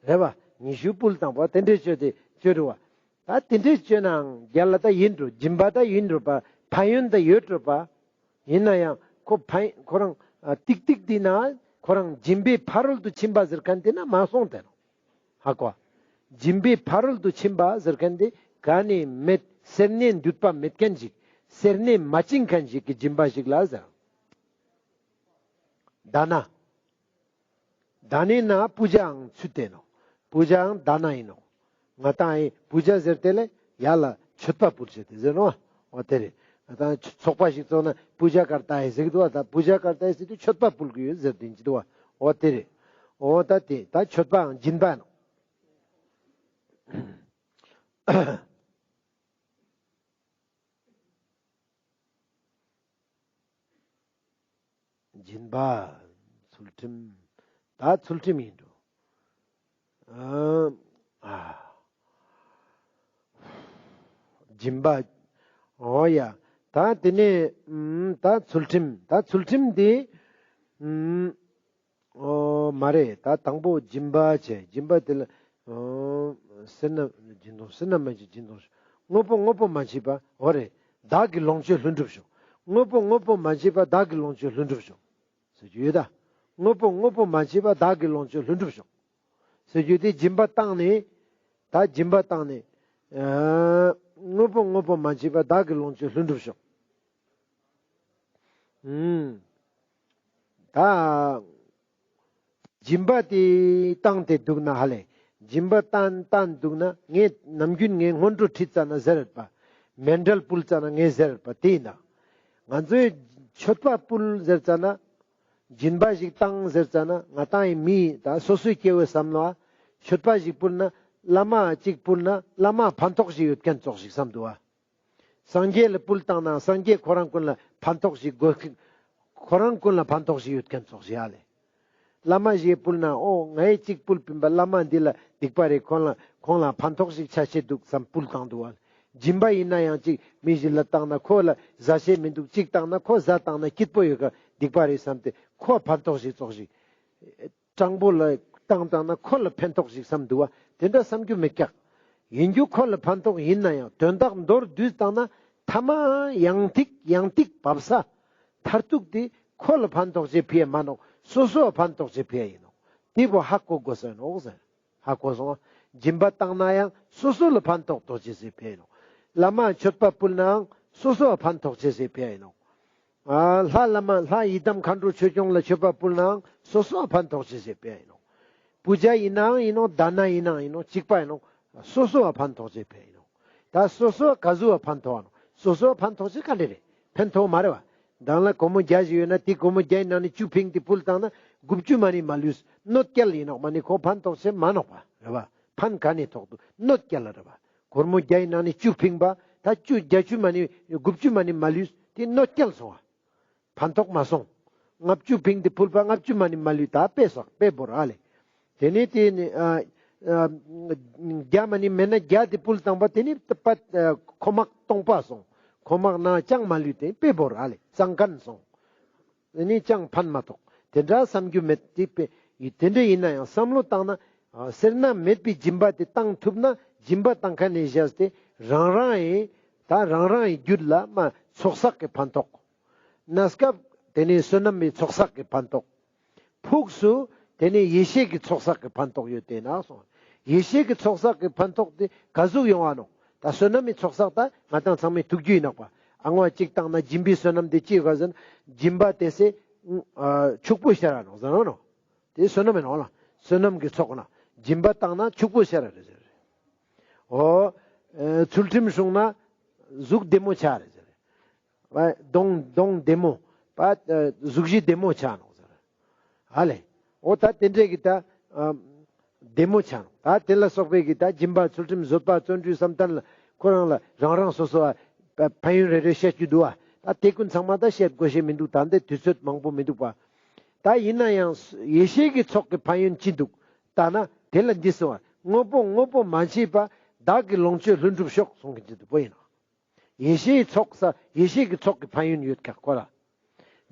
རེད་བ། ཉི་ཤུ་ཕུལ་བཏང་བ་དེ་འདྲས་བཅོས་ཏེ་བཅོས་རུ་བ། ད་དེ་འདྲས་བཅོས་ནའང་རྒྱལ་ལ་ད་ཡིན་འགྲོ་སྦྱིན་པ་ད་ཡིན་འགྲོ་པ་ཕན་ཡོན་ད་ཡོད་འགྲོ་པ། ཡིན་ན་ཡང་ཁོ་ཕན་ཁོ་རང་ཏིག་ཏིག་དེ་ན་ཁོ་རང་སྦྱིན་པའི་ཕ་རོལ་ཏུ་ཕྱིན་པ་ཟེར་མཁན་དེ་ན་མ་སོང་དེ་ནོ། ཧ་གོ། སྦྱིན་པའི་ཕ་རོལ་ཏུ་ཕྱིན་པ་ཟེར་མཁན་དེ་ག་ནས་མེད་སེར་སྣའི་མདུད་པ་མེད་མཁན་ཞིག་སེར་སྣས་མ་བཅིངས་མཁན་ཞིག་གི་སྦྱིན་པ་ཞིག་ལ་ཟེར། དཱ་ན། དཱ་ནེ་ན་པུ་ཇཱ་འང་ཚུད་དེ་ནོ། པུ་ཇཱ་འང་དཱ་ན་ཡིན་ནོ། ང་ཏང་ཨེ་པུ་ཇ་ཟེར་ཏེ་ལེ་ཡ་ལ་མཆོད་པ་ཕུལ་ཅེས་ཏེ་ཟེར་ནོ། འོ་ཏེ་རེད། ང་ཏང་ཚོགས་པ་ཞིག་ཚོགས་ན་པུ་ཇ་ཀར་ཏ་ཧེ་ཟེར་གི་འདུག་བ། ད་པུ་ཇ་ཀར་ཏ་ཧེ་ཟེར་དུས་མཆོད་པ་ཕུལ་གི་ཡོད་ཟེར་ཏེ་ཡིན་གྱི་འདུག་བ། འོ་ཏེ་རེད། འོ་ད་ཏེ་ད་མཆོད་པའང་སྦྱིན་པ་ནོ། སྦྱིན་པ། ཚུལ་ཁྲིམས། ད་ཚུལ་ཁྲིམས་ཡིན་འགྲོ། ཨ། ཨ། སྦྱིན་པ། འོ་ཡ། ད་ཏེ་ནེ་ཨམ་ད་ཚུལ་ཁྲིམས། ད་ཚུལ་ཁྲིམས་དེ་ཨམ། ཨོ་མ་རེད། ད་དང་པོ་སྦྱིན་པ་བྱས། སྦྱིན་པ་དེ་ལ་ཨོ་སེར་སྣ་སྦྱིན་དང་། སེར་སྣ་མ་བྱེད་སྦྱིན་དང་། དངོས་པོ་དངོས་པོ་མ་མཆིས་པ། འོ་རེད། བདག་གི་ལོངས་སྤྱོད་ལྷུན་གྲུབ་ཤོག། དངོས་པོ་དངོས་པོ་མ་མཆིས་པ་བདག་གི་ལོངས་སྤྱོད་ལྷུན་གྲུབ་ཤོག་ཟེར་རྒྱུ་ཡོད་ད། དངོས་པོ་དངོས་པོ་མ་མཆིས་པ་བདག་གི་ལོངས་སྤྱོད་ལྷུན་གྲུབ་ཤོག་ཟེར་རྒྱུ་དེ་སྦྱིན་པ་བཏང་ནས། ད་སྦྱིན་པ་བཏང་ནས། ཨ་དངོས་པོ་དངོས་པོ་མ་མཆིས་པ་བདག་གི་ལོངས་སྤྱོད་ལྷུན་གྲུབ་ཤོག། ཨུམ། ད་སྦྱིན་པ་དེ་བཏང་སྟེ་འདུག་ན་ཧ་ལེ། སྦྱིན་པ་བཏང་བཏང་འདུག་ན། ངས་ནམ་རྒྱུན་ངས་སྔོན་འགྲོ་ཁྲིད་ཙ་ན་ཟེར་རད་པ། མཎྜལ་ཕུལ་ཙ་ན་ངས་ཟེར་རད་པ་དེ་ཡིན་ན། ང་ཚོའི་མཆོད་པ་ཕུལ་ཟེར་ཙ་ན། སྦྱིན་པ་ཞིག་བཏང་ཟེར་ཙ་ན། ང་ཏང་ཡི་མི་ད་སོ་སོའི་སྐྱེ་བོའི་བསམ་བློ། མཆོད་པ་ཞིག་ཕུལ་ན། བླ་མ་གཅིག་ཕུལ་ན་བླ་མ་ཕན་ཐོགས་ཤིག་ཡོད་མཁན་ཙོགས་ཤིག་བསམ་འདུག་བ། སངས་རྒྱས་ལ་ཕུལ་བཏང་ན་སངས་རྒྱས་ཁོ་རང་ཀུན་ལ་ཕན་ཐོགས་ཤིག་དགོས། ཁོ་རང་ཀུན་ལ་ཕན་ཐོགས་ཤིག་ཡོད་མཁན་ཙོགས་ཤིག་ཨ་ལེ། བླ་མ་ཞིག་ཕུལ་ན། ཨོ་ངའི་གཅིག་ཕུལ་པིན་པ་བླ་མ་འདི་ལ་སྡིག་པ་རེད། ཁོང་ལ་ཁོང་ལ་ཕན་ཐོགས་ཤིག་ཆ་ཤེས་འདུག་བསམ་ཕུལ་བཏང་འདུག་ཨ་ལེ། སྦྱིན་པ་ཡིན་ན་ཡང་གཅིག་མི་ཞིག་ལ་བཏང་ན། ཁོ་ལ་ཟ་ཤེས་མི་འདུག། གཅིག་བཏང་ན་ཁོ་ཟ་བཏང་ན་སྐྱིད་པོ་ཡོད་ཀ་སྡིག་པ་རེད་བསམ་སྟེ་ཁོ་ཕན་ཐོགས་ཤིག་ཙོགས་ཤིག། སྤྲང་པོ་ལ་བཏང་བཏང་ན་ཁོ་ལ་ཕན་ཐོགས་ཤིག་བསམ་འདུག་བ། དེ་འདྲ་བསམ་རྒྱུ་མེད་ཀྱག། ཡིན་རྒྱུ་ཁོ་ལ་ཕན་ཐོགས་ཡིན་ན་ཡང་དོན་དག་མདོར་བསྡུས་བཏང་ན་ཐ་མ་ཡང་ཏིག་ཡང་ཏིག་བབས་ས། མཐར་ཐུག་དེ་ཁོ་ལ་ཕན་ཐོགས་ཅེས་ཕི་ཡ་མ་ནོག། སོ་སོ་ལ་ཕན་ཐོགས་ཅེས་ཕི་ཡ་ཡིན་ནོག། དེ་བོ་ཧ་གོ་དགོས་ས་ཡིན་ནོག་ཟེར། ཧ་གོ་སོང་། སྦྱིན་པ་བཏང་ན་ཡང་སོ་སོ་ལ་ཕན་ཐོགས་ཐོགས་ཅེས་ཕི་ཡ་ཡིན་ནོག། བླ་མ་མཆོད་པ་ཕུལ་ནའང་སོ་སོ་ལ་ཕན་ཐོགས་ཅེས་ཕི་ཡ་ཡིན་ནོག། ཨ་ལྷ་བླ་མ་ལྷ་ཡི་དམ་མཁའ་འགྲོ་ཆོས་སྐྱོང་ལ་མཆོད་པ་ཕུལ་ནའང་སོ་སོ་ལ་ཕན་ཐོགས་ཅེས་ཕི་ཡ་ཡིན་ནོག། པུ་ཇ་ཡིན་ནའང་ཡིན་ནོག། དཱ་ན་ཡིན་ནའང་ཡིན་ནོག། གཅིག་པ་ཡིན་ནོག། སོ་སོ་ལ་ཕན་ཐོགས་ཅེས་ཕི་ཡ་ཡིན་ནོག། ད་སོ་སོ་ག་ཟུག་ལ་ཕན་ཐོགས་ནོག། སོ་སོ་ལ་ཕན་ཐོགས་ཅེས་ག་འདྲ་རེད། ཕན་ཐོགས་མ་རེད་བ། དང་ལ་སྒོར་མོ་བརྒྱ་ཞིག་ཡོད་ན་དེ་སྒོར་མོ་བརྒྱ་ཡི་ནང་ནས་བཅུ་ཕིང་སྟེ་ཕུལ་བཏང་ན་དགུ་བཅུ་མ་ནི་མ་ལུས། གནོད་སྐྱེལ་ཡིན་ནོག་མ་ནི་ཁོ་ཕན་ཐོགས་ཅེས་མ་ནོག་པ་རེད་བ། ཕན་ག་ནས་ཐོགས་འདུག། གནོད་སྐྱེལ་ལ་རེད་བ། སྒོར་མོ་བརྒྱ་ཡི་ནང་ནས་བཅུ་ཕིང་པ། ད་བཅུ་བརྒྱ་བཅུ་མ་ནི་དགུ་བཅུ་མ་ནི་མ་ལུས། དེ་གནོད་སྐྱེལ་སོང་བ། ཕན་ཐོགས་མ་སོང་། ལྔ་བཅུ་ཕིང་སྟེ་ཕུལ་པ་ལྔ་བཅུ་མ་ནི་མ་ལུས། ད་དཔེ་སོགས་དཔེ་བོར་ཨ་ལེ། དེ་ནས་དེ་ནི་ཨ་ཨ་བརྒྱ་མ་ནི་མེད་ན་བརྒྱ་དེ་ཕུལ་བཏང་པ། དེ་ནི་ད་པ་ཨ་ཁོ་མག་སྟོང་པ་སོང་། ཁོ་མག་ནང་ཅང་མ་ལུས་ཏེ་དཔེ་བོར་ཨ་ལེ། ཙང་ཀན་སོང་། དེ་ནི་ཅང་ཕན་མ་ཐོགས། དེ་འདྲ་བསམ་རྒྱུ་མེད་དེ་དཔེ། དེ་འདྲ་ཡིན་ན་ཡང་བསམ་བློ་བཏང་ན། ཨ་སེར་སྣ་མེད་པའི་སྦྱིན་པ་དེ་བཏང་ཐུབ་ན། སྦྱིན་པ་བཏང་མཁན་ནས་བཞག་སྟེ་རང་རང་ཡི་ད་རང་རང་ཡི་རྒྱུད་ལ་མ་ཚོགས་བསགས་ཀྱི་ཕན་ཐོགས། གནས་སྐབས་དེ་ནས་བསོད་ནམས་ཀྱི་ཚོགས་བསགས་ཀྱི་ཕན་ཐོགས། ཕུགས་སུ་དེ་ནས་ཡེ་ཤེས་ཀྱི་ཚོགས་བསགས་ཀྱི་ཕན་ཐོགས་ཡོད་དེ་ན་སོང་། ཡེ་ཤེས་ཀྱི་ཚོགས་བསགས་ཀྱི་ཕན་ཐོགས་དེ་ག་ཟུག་ཡོང་བ་ནོག། ད་བསོད་ནམས་ཀྱི་ཚོགས་བསགས་ད་ང་ཏང་ཚང་མས་ཐུགས་རྒྱུས་ཡིན་ནོག་པ། ཨ་ངོ་གཅིག་བཏང་ན་སྦྱིན་པའི་བསོད་ནམས་དེ་ཅི་ཡོད་ག་ཟེར་ན། སྦྱིན་པ་དེ་སེ་ཨ་ཕྱུག་པོ་ཤར་ར་ནོག་ཟེར་ནོག། དེ་བསོད་ནམས་ཡིན་ནོག་ལ། བསོད་ནམས་ཀྱི་ཚོགས་ན་སྦྱིན་པ་བཏང་ན་ཕྱུག་པོ་ཤར་ར་རེད་ཟེར། འོ་ཨ་ཚུལ་ཁྲིམས་སྲུང་ན་གཟུགས་བདེ་མོ་ཆགས་རེད་ཟེར། པ་གདོང་གདོང་བདེ་མོ། པ་ཨ་གཟུགས་གཞི་བདེ་མོ་ཆགས་ནོག་ཟེར། ཧ་ལེ། འོ་ད་དེ་འདྲས་ཀྱི་ད་ཨ་བདེ་མོ་ཆགས་ནོག། ད་དེ་ལ་སོགས་པའི་གི་ད་སྦྱིན་པ་ཚུལ་ཁྲིམས་བཟོད་པ་བརྩོན་འགྲུས་བསམ་གཏན་ལ་ཁོ་རང་ལ་རང་རང་སོ་སོ་ཨ་ཕན་ཡོན་རེ་རེ་བཤད་རྒྱུ་འདུག་ཨ། ད་དེ་ཀུན་ཚང་མ་ད་བཤད་དགོས་ཤེས་མི་འདུག། ད་འདི་དུས་ཚོད་མང་པོ་མི་འདུག་པ། ད་ཡིན་ན་ཡང་ཡེ་ཤེས་ཀྱི་ཚོགས་ཀྱི་ཕན་ཡོན་ཅི་འདུག། ད་ན་དེ་ལ་འདི་གསུངས་པ། དངོས་པོ་དངོས་པོ་མ་མཆིས་པ། བདག་གི་ལོངས་སྤྱོད་ལྷུན་གྲུབ་ཤོག་གསུང་གི་འདུག་པོ་ཡིན་ནོག། ཡེ་ཤེས་ཀྱི་ཚོགས་ས་ཡེ་ཤེས་ཀྱི་ཚོགས་ཀྱི་ཕན་ཡོན་ཡོད་ཀྱག་ཁོ་ལ།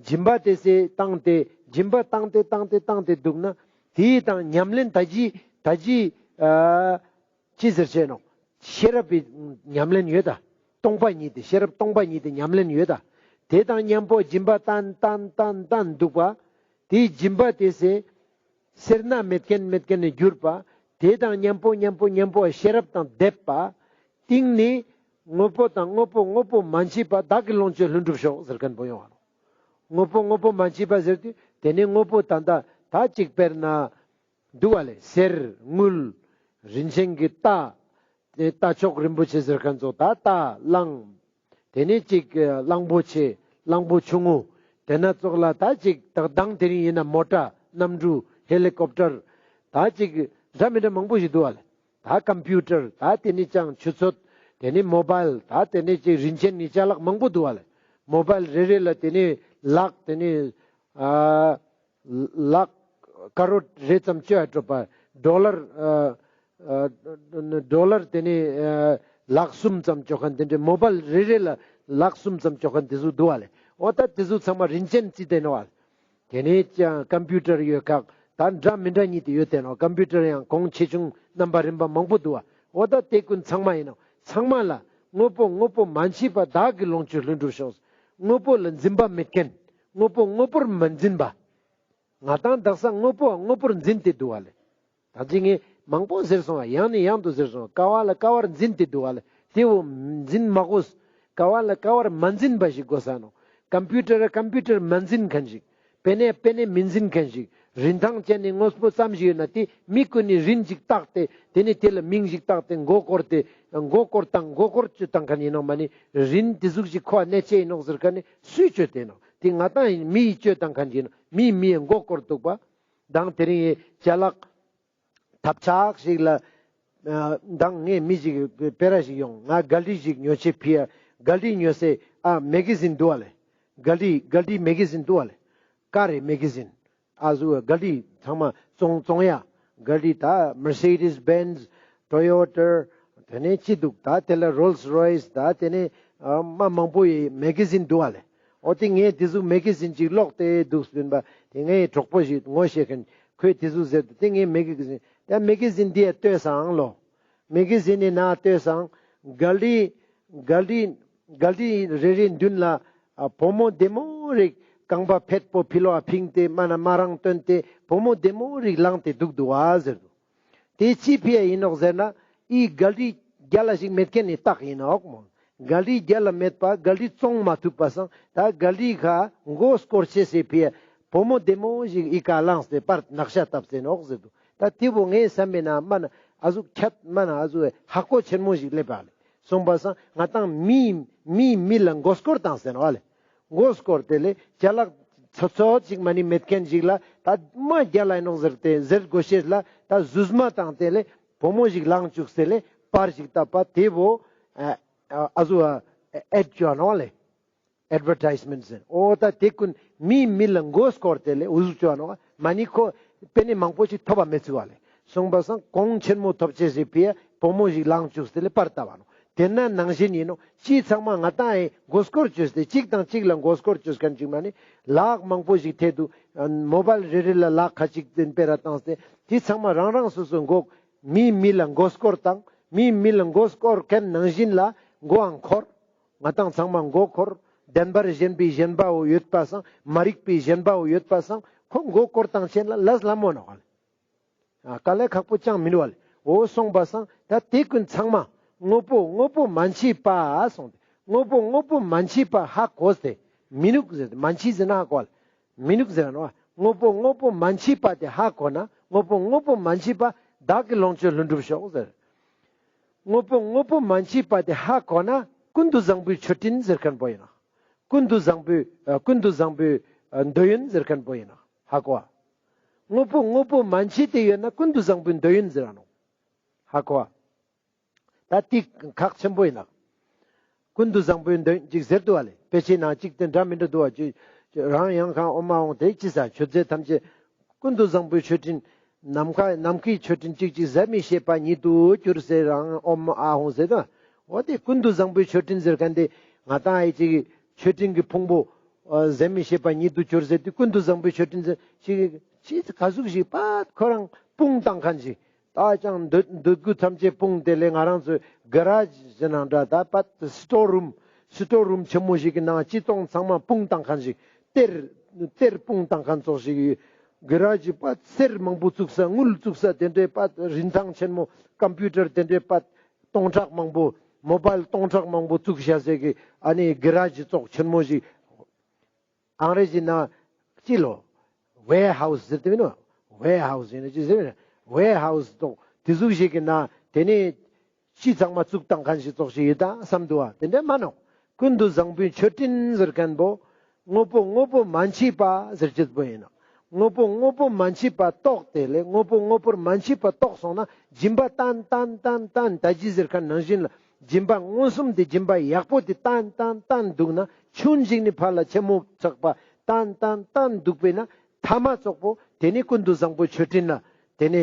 སྦྱིན་པ་དེ་སེ་བཏང་སྟེ་སྦྱིན་པ་བཏང་སྟེ་བཏང་སྟེ་བཏང་སྟེ་འདུག་ན། དེའི་དང་ཉམས་ལེན་ད་ཅི་ད་ཅི་ཨ་ཅི་ཟེར་ཆེ་ནོག། ཤེས་རབ་པའི་ཉམས་ལེན་ཡོད་ད། སྟོང་པ་ཉིད་དེ་ཤེས་རབ་སྟོང་པ་ཉིད་དེ་ཉམས་ལེན་ཡོད་ད། དེ་དང་མཉམ་པོ་སྦྱིན་པ་བཏང་བཏང་བཏང་བཏང་འདུག་པ། དེའི་སྦྱིན་པ་དེ་སེ་སེར་སྣ་མེད་མཁན་མེད་མཁན་ནས་གྱུར་པ། དེ་དང་མཉམ་པོ་མཉམ་པོ་མཉམ་པོ་ཤེས་རབ་དང་ལྡན་པ། སྟེང་ནས་དངོས་པོ་དང་དངོས་པོ་དངོས་པོ་མ་མཆིས་པ་བདག་གི་ལོངས་སྤྱོད་ལྷུན་གྲུབ་ཤོག་ཟེར་མཁན་པོ་ཡོང་བ་ནོག། དངོས་པོ་དངོས་པོ་མ་མཆིས་པ་ཟེར་དུས་དེ་ནས་དངོས་པོ་ད་ལྟ་ད་ཅིག་དཔེར་ན་འདུག་བ་ལེ། གསེར་དངུལ་རིན་ཆེན་གྱི་རྟ། རྟ་མཆོག་རིན་པོ་ཆེ་ཟེར་མཁན་ཙོགས་ད་རྟ་གླང་། དེ་ནས་ཅིག་གླང་པོ་ཆེ། གླང་པོ་ཆུང་ངུ། དེ་ན་ཙོགས་ལ་ད་ཅིག་ད་དང་དེ་རིང་ཡིན་ན་མོ་ཊ། གནམ་གྲུ། ཧེ་ལི་ཀོབ་ཊར། ད་ཅིག་འདྲ་མི་འདྲ་མང་པོ་ཞིག་འདུག་བ་ལེ། ད་ཀམ་པིའུ་ཊར། ད་དེ་ནས་ཅང་ཆུ་ཚོད། དེ་ནས་མོ་བཱའིལ། ད་དེ་ནས་ཅིག་རིན་ཆེན་ནི་ཅ་ལག་མང་པོ་འདུག་བ་ལེ། མོ་བཱའིལ་རེ་རེ་ལ་དེ་ནས་ལག་དེ་ནས་ཨ་ལག་ཀ་རོར་རེ་ཙམ་བཅོ་ཡ་སྤྲོ་པ། ཌོ་ལར་ཨ་ཨ་ཌོ་ལར་དེ་ནས་ཨ་ལག་གསུམ་ཙམ་བཅོ་མཁན་དེ་འདྲའི་མོ་བཱའིལ་རེ་རེ་ལ་ལག་གསུམ་ཙམ་བཅོ་མཁན་དེ་ཚོ་འདུག་བ་ལེ། འོ་ད་དེ་ཚོ་ཚང་མ་རིན་ཆེན་རྩིས་དེ་ནོག་བ་ལེ། དེ་ནས་ཀྱང་ཀམ་པིའུ་ཊར་ཡོད་ཁག་ད་འདྲ་མི་འདྲ་གཉིས་དེ་ཡོད་དེ་ནོག་ཀམ་པིའུ་ཊར་ཡང་གོང་ཆེ་ཆུང་རྣམ་པ་རིམ་པ་མང་པོ་འདུག་བ། འོ་ད་དེ་ཀུན་ཚང་མ་ཡིན་ནོག་ཚང་མ་ལ་དངོས་པོ་དངོས་པོ་མ་མཆིས་པ་བདག་གི་ལོངས་སྤྱོད་ལྷུན་གྲུབ་ཤོག་དངོས་པོ་ལ་འཛིན་པ་མེད་མཁན། དངོས་པོ་དངོས་པོར་མ་འཛིན་པ། ང་དང་དག་ས་དངོས་པོ་དངོས་པོར་འཛིན་ཏེ་འདུག་བ་ལེ། ད་ཅི་ངས་མང་པོ་ཟེར་སོང་བ། ཡང་ནས་ཡང་དུ་ཟེར་སོང་བ། ཀ་བ་ལ་ཀ་བར་འཛིན་ཏེ་འདུག་བ་ལེ། དེ་བོ་འཛིན་མ་དགོས། ཀ་བ་ལ་ཀ་བར་མ་འཛིན་པ་ཞིག་དགོས་ས་ནོག་ཀམ་པིའུ་ཊར་ལ་ཀམ་པིའུ་ཊར་མ་འཛིན་མཁན་ཞིག་པེ་ནེ་པེ་ནེ་མི་འཛིན་མཁན་ཞིག་རིན་ཐང་ཅན་ནི་དངོས་པོ་ཙམ་ཞིག་ཡོད་ན་དེ་མི་ཀུན་ནི་རིན་ཞིག་བཏགས་ཏེ་དེ་ནས་དེ་ལ་མིང་ཞིག་བཏགས་ཏེ་མགོ་སྐོར་ཏེ་མགོ་སྐོར་བཏང་མགོ་སྐོར་བཅོས་བཏང་མཁན་ཡིན་ནོག་མ་ནི་རིན་དེ་ཟུག་ཞིག་ཁོ་གནས་ཅན་ཡིན་ནོག་ཟེར་མཁན་ནི་སུས་བཅོས་ཏེ་ནོག་དེ་ང་དང་ཡིན་མིའི་བཅོས་བཏང་མཁན་ཞིག་ཡིན་ནོག་མིའི་མིའི་མགོ་སྐོར་འདུག་པ། དང་དེ་རིང་ཡི་ཅ་ལག་ཐབས་ཆག་ཞིག་ལ་ཨ་དང་ངས་མི་ཞིག་སྤེ་ར་ཞིག་ཡོང་། ང་གལ་ཏི་ཞིག་ཉོ་ཆེད་ཕི་ཡ། གལ་ཏི་ཉོ་སའི་ཨ་མེ་ག་ཟིན་འདུག་བ་ལེ། གལ་ཏི་གལ་ཏི་མེ་ག་ཟིན་འདུག་བ་ལེ། ཀ་རི་མེ་ག་ཟིན། ཨ་ཟུག་གལ་ཏི་ཚང་མ་བཙོང་བཙོང་ཡ། གལ་ཏི་ད་མར་སི་ཌིས་བེན་ཛི། ཊོ་ཡོ་ཊར། དེ་ནས་ཅི་འདུག་ད་དེ་ལ་རོལས་རོའིས། ད་དེ་ནས་ཨ་མ་མང་པོ་ཡི་མེ་ག་ཟིན་འདུག་བ་ལེ། འོ་དེ་ངས་དེ་ཟུག་མེ་ག་ཟིན་ཅིག་ཀློག་སྟེ་འདུག་ཟིན་པ། དེ་ངའི་གྲོགས་པོ་ཞིག་ངོ་ཤེས་མཁན་ཁོས་དེ་ཟུག་ཟེར་ཏེ་དེ་ངས་མེ་ག་ཟིན་ད་མེ་ག་ཟིན་འདི་ཡ་ལྟོས་སང་ལོ། མེ་ག་ཟིན་ནི་ན་ལྟོས་སང་། གལ་ཏི་གལ་ཏི་གལ་ཏི་རེ་རེ་མདུན་ལ་ཨ་བུ་མོ་བདེ་མོ་རིག་རྐང་པ་ཕེད་པོ་ཕི་ལོ་ཨ་ཕིང་སྟེ་མ་ན་མ་རང་བཏོན་ཏེ་བུ་མོ་བདེ་མོ་རིག་ལངས་ཏེ་འདུག་འདུག་བ་ཟེར་འདུག་དེ་ཅི་ཕི་ཡ་ཡིན་ནོག་ཟེར་ན། ཨི་གལ་ཏི་རྒྱལ་ལ་ཞིག་མེད་མཁན་ནི་རྟགས་ཡིན་ནོག་མོ། གལ་ཏི་རྒྱལ་ལ་མེད་པ་གལ་ཏི་བཙོང་མ་ཐུབ་པ་སང་ད་གལ་ཏི་ཁ་མགོ་སྐོར་ཆེ་སེ་ཕི་ཡ་བུ་མོ་བདེ་མོ་ཞིག་ཨི་ཀ་ལངས་ཏེ་པར་ནག་ཤ་བཏབ་སེ་ནོག་ཟེར་འདུག་ད་དེ་བོ་ངའི་བསམ་པའི་ན་མ་ན་ཨ་ཟུག་ཁྱད་མ་ན་ཨ་ཟུག་ཧ་གོ་ཆེན་མོ་ཞིག་སླེབས་པ་ལེ། སོང་པ་སང་ང་དང་མི་མི་མི་ལ་མགོ་སྐོར་བཏང་སེ་ནོག་ལེ། མགོ་སྐོར་ཏེ་ལེ་ཅ་ལག་ཚོད་ཚོད་ཅིག་མ་ནི་མེད་མཁན་ཞིག་ལ་ད་མ་རྒྱལ་ལ་ཡིན་ནོག་ཟེར་ཏེ་ཟེར་དགོས་ཤེས་ལ་ད་ཟུར་མ་བཏང་སྟེ་ལེ་བུ་མོ་ཞིག་ལངས་བཅུག་སྟེ་ལེ་པར་ཞིག་བཏབ་པ་དེ་བོ་ཨ་ཨ་ཨ་ཟུག་ཨ་ཨེཌ་བཅོ་ནོག་ལེ། ཨེཌ་ཝར་ཊའིས་མེནཊ་ཟེར། འོ་ད་དེ་ཀུན་མི་མི་ལ་མགོ་སྐོར་ཏེ་ལེ་འུ་ཟུག་བཅོ་ནོག་མ་ནི་ཁོ་པེ་ནེ་མང་པོ་ཞིག་ཐོབ་པ་མེད་ཚུལ་བ་ལེ། སོང་པ་སང་གོང་ཆེན་མོ་ཐོབ་ཅེས་སི་ཕི་ཡ་བུ་མོ་ཞིག་ལངས་བཅུག་སྟེ་ལེ་པར་བཏབ་བ་ནོག་དེ་ན་ནང་བཞིན་ཡིན་ནོག་ཅི་ཚང་མ་ང་དང་ཨེ་མགོ་སྐོར་བཅོས་ཏེ་གཅིག་དང་གཅིག་ལ་མགོ་སྐོར་བཅོས་མཁན་ཅིག་མ་ནི་ལག་མང་པོ་ཞིག་ཐེ་དུ་མོ་བཱའིལ་རེ་རེ་ལ་ལག་ཁ་ཅིག་དེ་སྤེ་ར་བཏང་སྟེ་དེ་ཚང་མ་རང་རང་སོ་སོའི་མགོ་མི་མི་ལ་མགོ་སྐོར་བཏང་མི་མི་ལ་མགོ་སྐོར་མཁན་ནང་བཞིན་ལ་མགོའང་འཁོར། ང་དང་ཚང་མ་མགོ་འཁོར། བདེན་པར་ཞེན་པའི་ཞེན་པ་བོ་ཡོད་པ་སང་མ་རིག་པའི་ཞེན་པ་བོ་ཡོད་པ་སང་ཁོ་མགོ་སྐོར་བཏང་ཆེན་ལ་ལས་སླ་མོ་ནོག་ལེ། ཨ་དཀའ་ལས་ཁག་པོ་ཅང་མི་འདུག་བ་ལེ། འོ་སོང་པ་སང་ད་དེ་ཀུན་ཚང་མ་དངོས་པོ་དངོས་པོ་མ་མཆིས་པ་སོང་སྟེ་དངོས་པོ་དངོས་པོ་མ་མཆིས་པ་ཧ་གོ་སྟེ་མི་ནུག་ཟེར་ཏེ་མ་མཆིས་ཟེར་ན་ཧ་གོ་བ་ལེ། མི་ནུག་ཟེར་ན་དངོས་པོ་དངོས་པོ་མ་མཆིས་པ་དེ་ཧ་གོ་ན་དངོས་པོ་དངོས་པོ་མ་མཆིས་པ་བདག་གི་ལོངས་སྤྱོད་ལྷུན་གྲུབ་ཤོག་ཟེར། དངོས་པོ་དངོས་པོ་མ་མཆིས་པ་དེ་ཧ་གོ་ན་ཀུན་ཏུ་བཟང་པོའི་མཆོད་སྤྲིན་ཟེར་མཁན་པོ་ཡིན་ནོག་ཀུན་ཏུ་བཟང་པོའི་ཨ་ཀུན་ཏུ་བཟང་པོའི་ཨ་འདོད་ཡོན་ཟེར་མཁན་པོ་ཡིན་ནོག་ཧ་གོ་བ། དངོས་པོ་དངོས་པོ་མ་མཆིས་ཏེ་ཡོད་ན་ཀུན་ཏུ་བཟང་པོའི་འདོད་ཡོན་ཟེར་ར་ནོག་ཧ་གོ་བ། ད་དེ་ཁག་ཆེན་པོ་ཡིན་ནོག་ཀུན་ཏུ་བཟང་པོའི་འདོད་ཡོན་ཅིག་ཟེར་འདུག་བ་ལེ། དཔེ་ཆའི་ནང་གཅིག་དེ་འདྲ་མི་འདྲ་འདུག་བ། ཅི་རང་ཡང་གང་ཨོ་མ་འོང་དེ་ཅི་ས་མཆོད་རྫས་ཐམས་ཅད་ཀུན་ཏུ་བཟང་པོའི་མཆོད་སྤྲིན། ནམ་མཁའ་ནམ་མཁའི་མཆོད་སྤྲིན་གཅིག་གཅིག་ཟད་མི་ཤེས་པ་ཉིད་དུ་གྱུར་ཟེར་རང་ཨོ་མ་ཨ་འོང་ཟེར་ད། འོ་དེ་ཀུན་ཏུ་བཟང་པོའི་མཆོད་སྤྲིན་ཟེར་མཁན་དེ་ང་དང་ཨེ་ཅིག་མཆོད་སྤྲིན་གྱི་ཕུང་པོ་ཨ་ཟད་མི་ཤེས་པ་ཉིད་དུ་གྱུར་ཟེར་དུས་ཀུན་ཏུ་བཟང་པོའི་མཆོད་སྤྲིན་ཟེར་ཅིག་ཅིག་ག་ཟུག་ཞིག་པ་ཁོ་རང་སྤུངས་བཏང་མཁན་ཞིག་ད་ཅང་འདོད་འདོད་རྒུ་ཐམས་ཅད་སྤུངས་ཏེ་ལས་ང་རང་ཚོའི་ག་ར་ཇི་ཟེར་ནང་འདྲ་ད་པ་སི་ཊོར་རུམ་སི་ཊོར་རུམ་ཆེན་མོ་ཞིག་གི་ནང་ཅི་ཏོང་ཚང་མ་སྤུངས་བཏང་མཁན་ཞིག་གཏེར་གཏེར་སྤུངས་བཏང་མཁན་ཙོགས་ཞིག་ཡོད། ག་ར་ཇི་པ་གསེར་མང་པོ་བཙུགས་ས་དངུལ་བཙུགས་ས་དེ་འདྲའི་པ་རིན་ཐང་ཆེན་མོ་ཀམ་པིའུ་ཊར་དེ་འདྲའི་པ་སྟོང་ཕྲག་མང་པོ་མོ་བཱའིལ་སྟོང་ཕྲག་མང་པོ་བཙུགས་བཞག་ཟེར་གི་ཨ་ནི་ག་ར་ཇི་ཙོགས་ཆེན་མོ་ཞིག་ཨང་རེ་ཇི་ནང་ཅི་ལོ། ཝེར་ཧའུ་སི་ཟེར་ཏེ་མིན་ནོ། ཝེར་ཧའུ་སི་ཡིན་ན་ཅི་ཟེར་མིན་ནོ། ཝེར་ཧའུ་སི་ཏོག་དེ་ཟུག་ཞིག་གི་ནང་དེ་ནས་ ཅི་ཚང་མ་བཙུགས་བཏང་མཁན་ཞིག་ཙོགས་ཤིག་ཡོད་ད་བསམ་འདུག་བ། དེ་འདྲ་མ་ནོག། ཀུན་ཏུ་བཟང་པོའི་མཆོད་སྤྲིན་ཟེར་མཁན་པོ་དངོས་པོ་དངོས་པོ་མ་མཆིས་པ་ཟེར་ཅེས་པོ་ཡིན་ནོག། དངོས་པོ་དངོས་པོ་མ་མཆིས་པ་རྟོགས་ཏེ་ལས་དངོས་པོ་དངོས་པོར་མ་མཆིས་པ་རྟོགས་སོང་ན་སྦྱིན་པ་བཏང་བཏང་བཏང་བཏང་ད་ཅི་ཟེར་མཁན་ནང་བཞིན་ལ་སྦྱིན་པ་མངོན་སུམ་དེ་སྦྱིན་པ་ཡག་པོ་དེ་བཏང་བཏང་བཏང་འདུག་ན་ཆུང་ཞིག་ནས་ཕར་ལ་ཆེན་མོ་ཚག་པ་བཏང་བཏང་བཏང་འདུག་པས་ན་ཐ་མ་ཙོགས་པོ་དེ་ནི་ཀུན་ཏུ་བཟང་པོའི་མཆོད་སྤྲིན་ལ་དེ་ནི་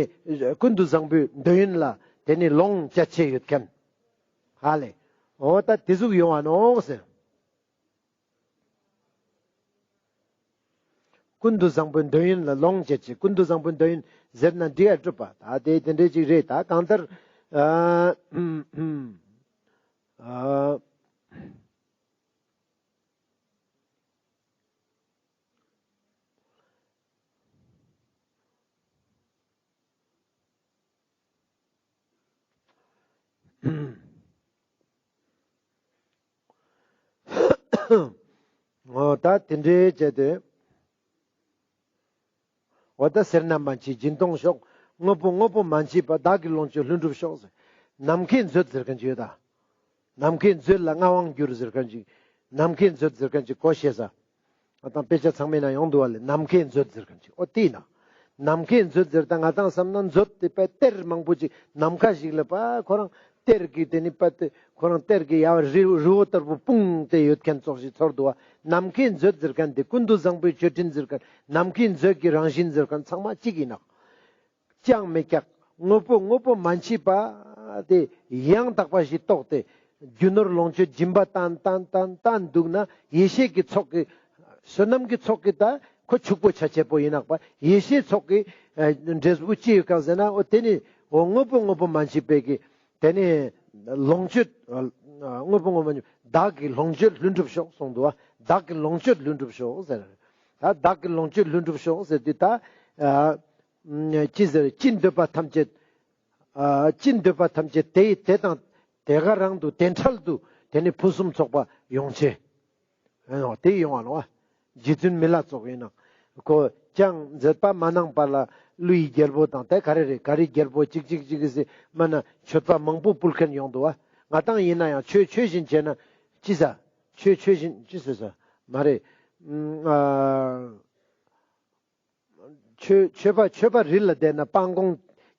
ཀུན་ཏུ་བཟང་པོའི་འདོད་ཡོན་ལ་དེ་ནི་ལོངས་སྤྱད་ཅེས་ཡོད་མཁན། ཧ་ལེ། འོ་ད་དེ་ཟུག་ཡོང་བ་ནོག་ཟེར། ཀུན་ཏུ་བཟང་པོའི་འདོད་ཡོན་ལ་ལོངས་སྤྱད་ཅེས། ཀུན་ཏུ་བཟང་པོའི་འདོད་ཡོན་ཟེར་ན་འགྲིག་ཨ་གྲུབ་པ། ད་དེ་དེ་འདྲའི་ཅིག་རེད། ད་གང་ལྟར་ཨ་ཨ་འོ་ད་དེ་འདྲའི་བྱས་ཏེ། འོ་ད་སེར་སྣ་མ་མཆིས་སྦྱིན་གཏོང་ཤོག། དངོས་པོ་དངོས་པོ་མ་མཆིས་པ་བདག་གི་ལོངས་སྤྱོད་ལྷུན་གྲུབ་ཤོག་ཟེར། ནམ་མཁའི་མཛོད་ཟེར་མཁན་ཅིག་ཡོད་ད། ནམ་མཁའི་མཛོད་ལ་མངའ་དབང་བསྒྱུར་ཟེར་མཁན་ཅིག། ནམ་མཁའི་མཛོད་ཟེར་མཁན་ཅིག་གོ་ཤེས་ས། ང་དང་དཔེ་ཆ་ཚང་མའི་ནང་ཡོང་འདུག་བ་ལེ། ནམ་མཁའི་མཛོད་ཟེར་མཁན་ཅིག། འོ་དེ་ཡིན་ན། ནམ་མཁའི་མཛོད་ཟེར་ད་ང་དང་བསམ་ན་མཛོད་དེ་དཔེ་གཏེར་མང་པོ་ཅིག་ནམ་མཁའ་ཞིག་ལ་པ་ཁོ་རང་གཏེར་གྱི་དེ་ནི་པ་དེ་ཁོ་རང་གཏེར་གྱི་ཡ་རི་རི་བོ་ལྟར་པོ་སྤུངས་ཏེ་ཡོད་མཁན་ཙོགས་ཤིག་ཚོར་འདུག་བ། ནམ་མཁའི་མཛོད་ཟེར་མཁན་དེ་ཀུན་ཏུ་བཟང་པོའི་མཆོད་སྤྲིན་ཟེར་མཁན་ནམ་མཁའི་མཛོད་ཀྱི་རང་བཞིན་ཟེར་མཁན་ཚང་མ་གཅིག་ཡིན་ནོག། ཅང་མེད་ཀྱག། དངོས་པོ་དངོས་པོ་མ་མཆིས་པ་དེ་ཡང་དག་པ་ཞིག་རྟོགས་ཏེ་རྒྱུ་ནོར་ལོངས་སྤྱོད་སྦྱིན་པ་བཏང་བཏང་བཏང་བཏང་འདུག་ན་ཡེ་ཤེས་ཀྱི་ཚོགས་ཀྱི་བསོད་ནམས་ཀྱི་ཚོགས་ཀྱི་ད་ཁོ་ཕྱུག་པོ་ཆ་ཆེ་པོ་ཡིན་ནོག་པ། ཡེ་ཤེས་ཚོགས་ཀྱི་ཨ་འབྲས་བུ་ཅི་ཡོད་གང་ཟེར་ན་འོ་དེ་ནི་འོ་དངོས་པོ་དངོས་པོ་མ་མཆིས་པའི་གི་དེ་ནི་ལོངས་སྤྱོད་ཨ་དངོས་པོ་དངོས་པོ་མ་མཆིས་བདག་གི་ལོངས་སྤྱོད་ལྷུན་གྲུབ་ཤོག་གསུངས་འདུག་བ། བདག་གི་ལོངས་སྤྱོད་ལྷུན་གྲུབ་ཤོག་ཟེར། ད་བདག་གི་ལོངས་སྤྱོད་ལྷུན་གྲུབ་ཤོག་ཟེར་དུས་ད་ཨ་ཅི་ཟེར་ཅི་འདོད་པ་ཐམས་ཅད་ཨ་ཅི་འདོད་པ་ཐམས་ཅད་དེ་དེ་དང་དེ་ག་རང་དུ་དེ་འཕྲལ་དུ་དེ་ནི་ཕུན་སུམ་ཚོགས་པ་ཡོང་ཆེད། ཨ་ནོ་དེ་ཡོང་བ་ནོ། རྗེ་བཙུན་མི་ལ་སོགས་ཡིན་ནོ། ཁོ་ཅང་མཛད་པ་མ་གནང་བར་ལ་ཀླུ་ཡི་རྒྱལ་པོ་དང་དེ་ག་རེ་རེད་ག་རེ་རྒྱལ་པོ་གཅིག་གཅིག་གཅིག་གི་སི་མ་ན་མཆོད་པ་མང་པོ་ཕུལ་མཁན་ཡོང་འདུག་བ། ང་དང་ཡིན་ན་ཡང་ཆོས་ཆོས་བཞིན་བྱས་ན་ཅི་ཟ། ཆོས་ཆོས་བཞིན་ཅི་ཟེར་ཟ་མ་རེད། ཨ། མཆོད་མཆོད་པ་མཆོད་པ་རི་ལ་བསྡད་ན་སྤང་གོང་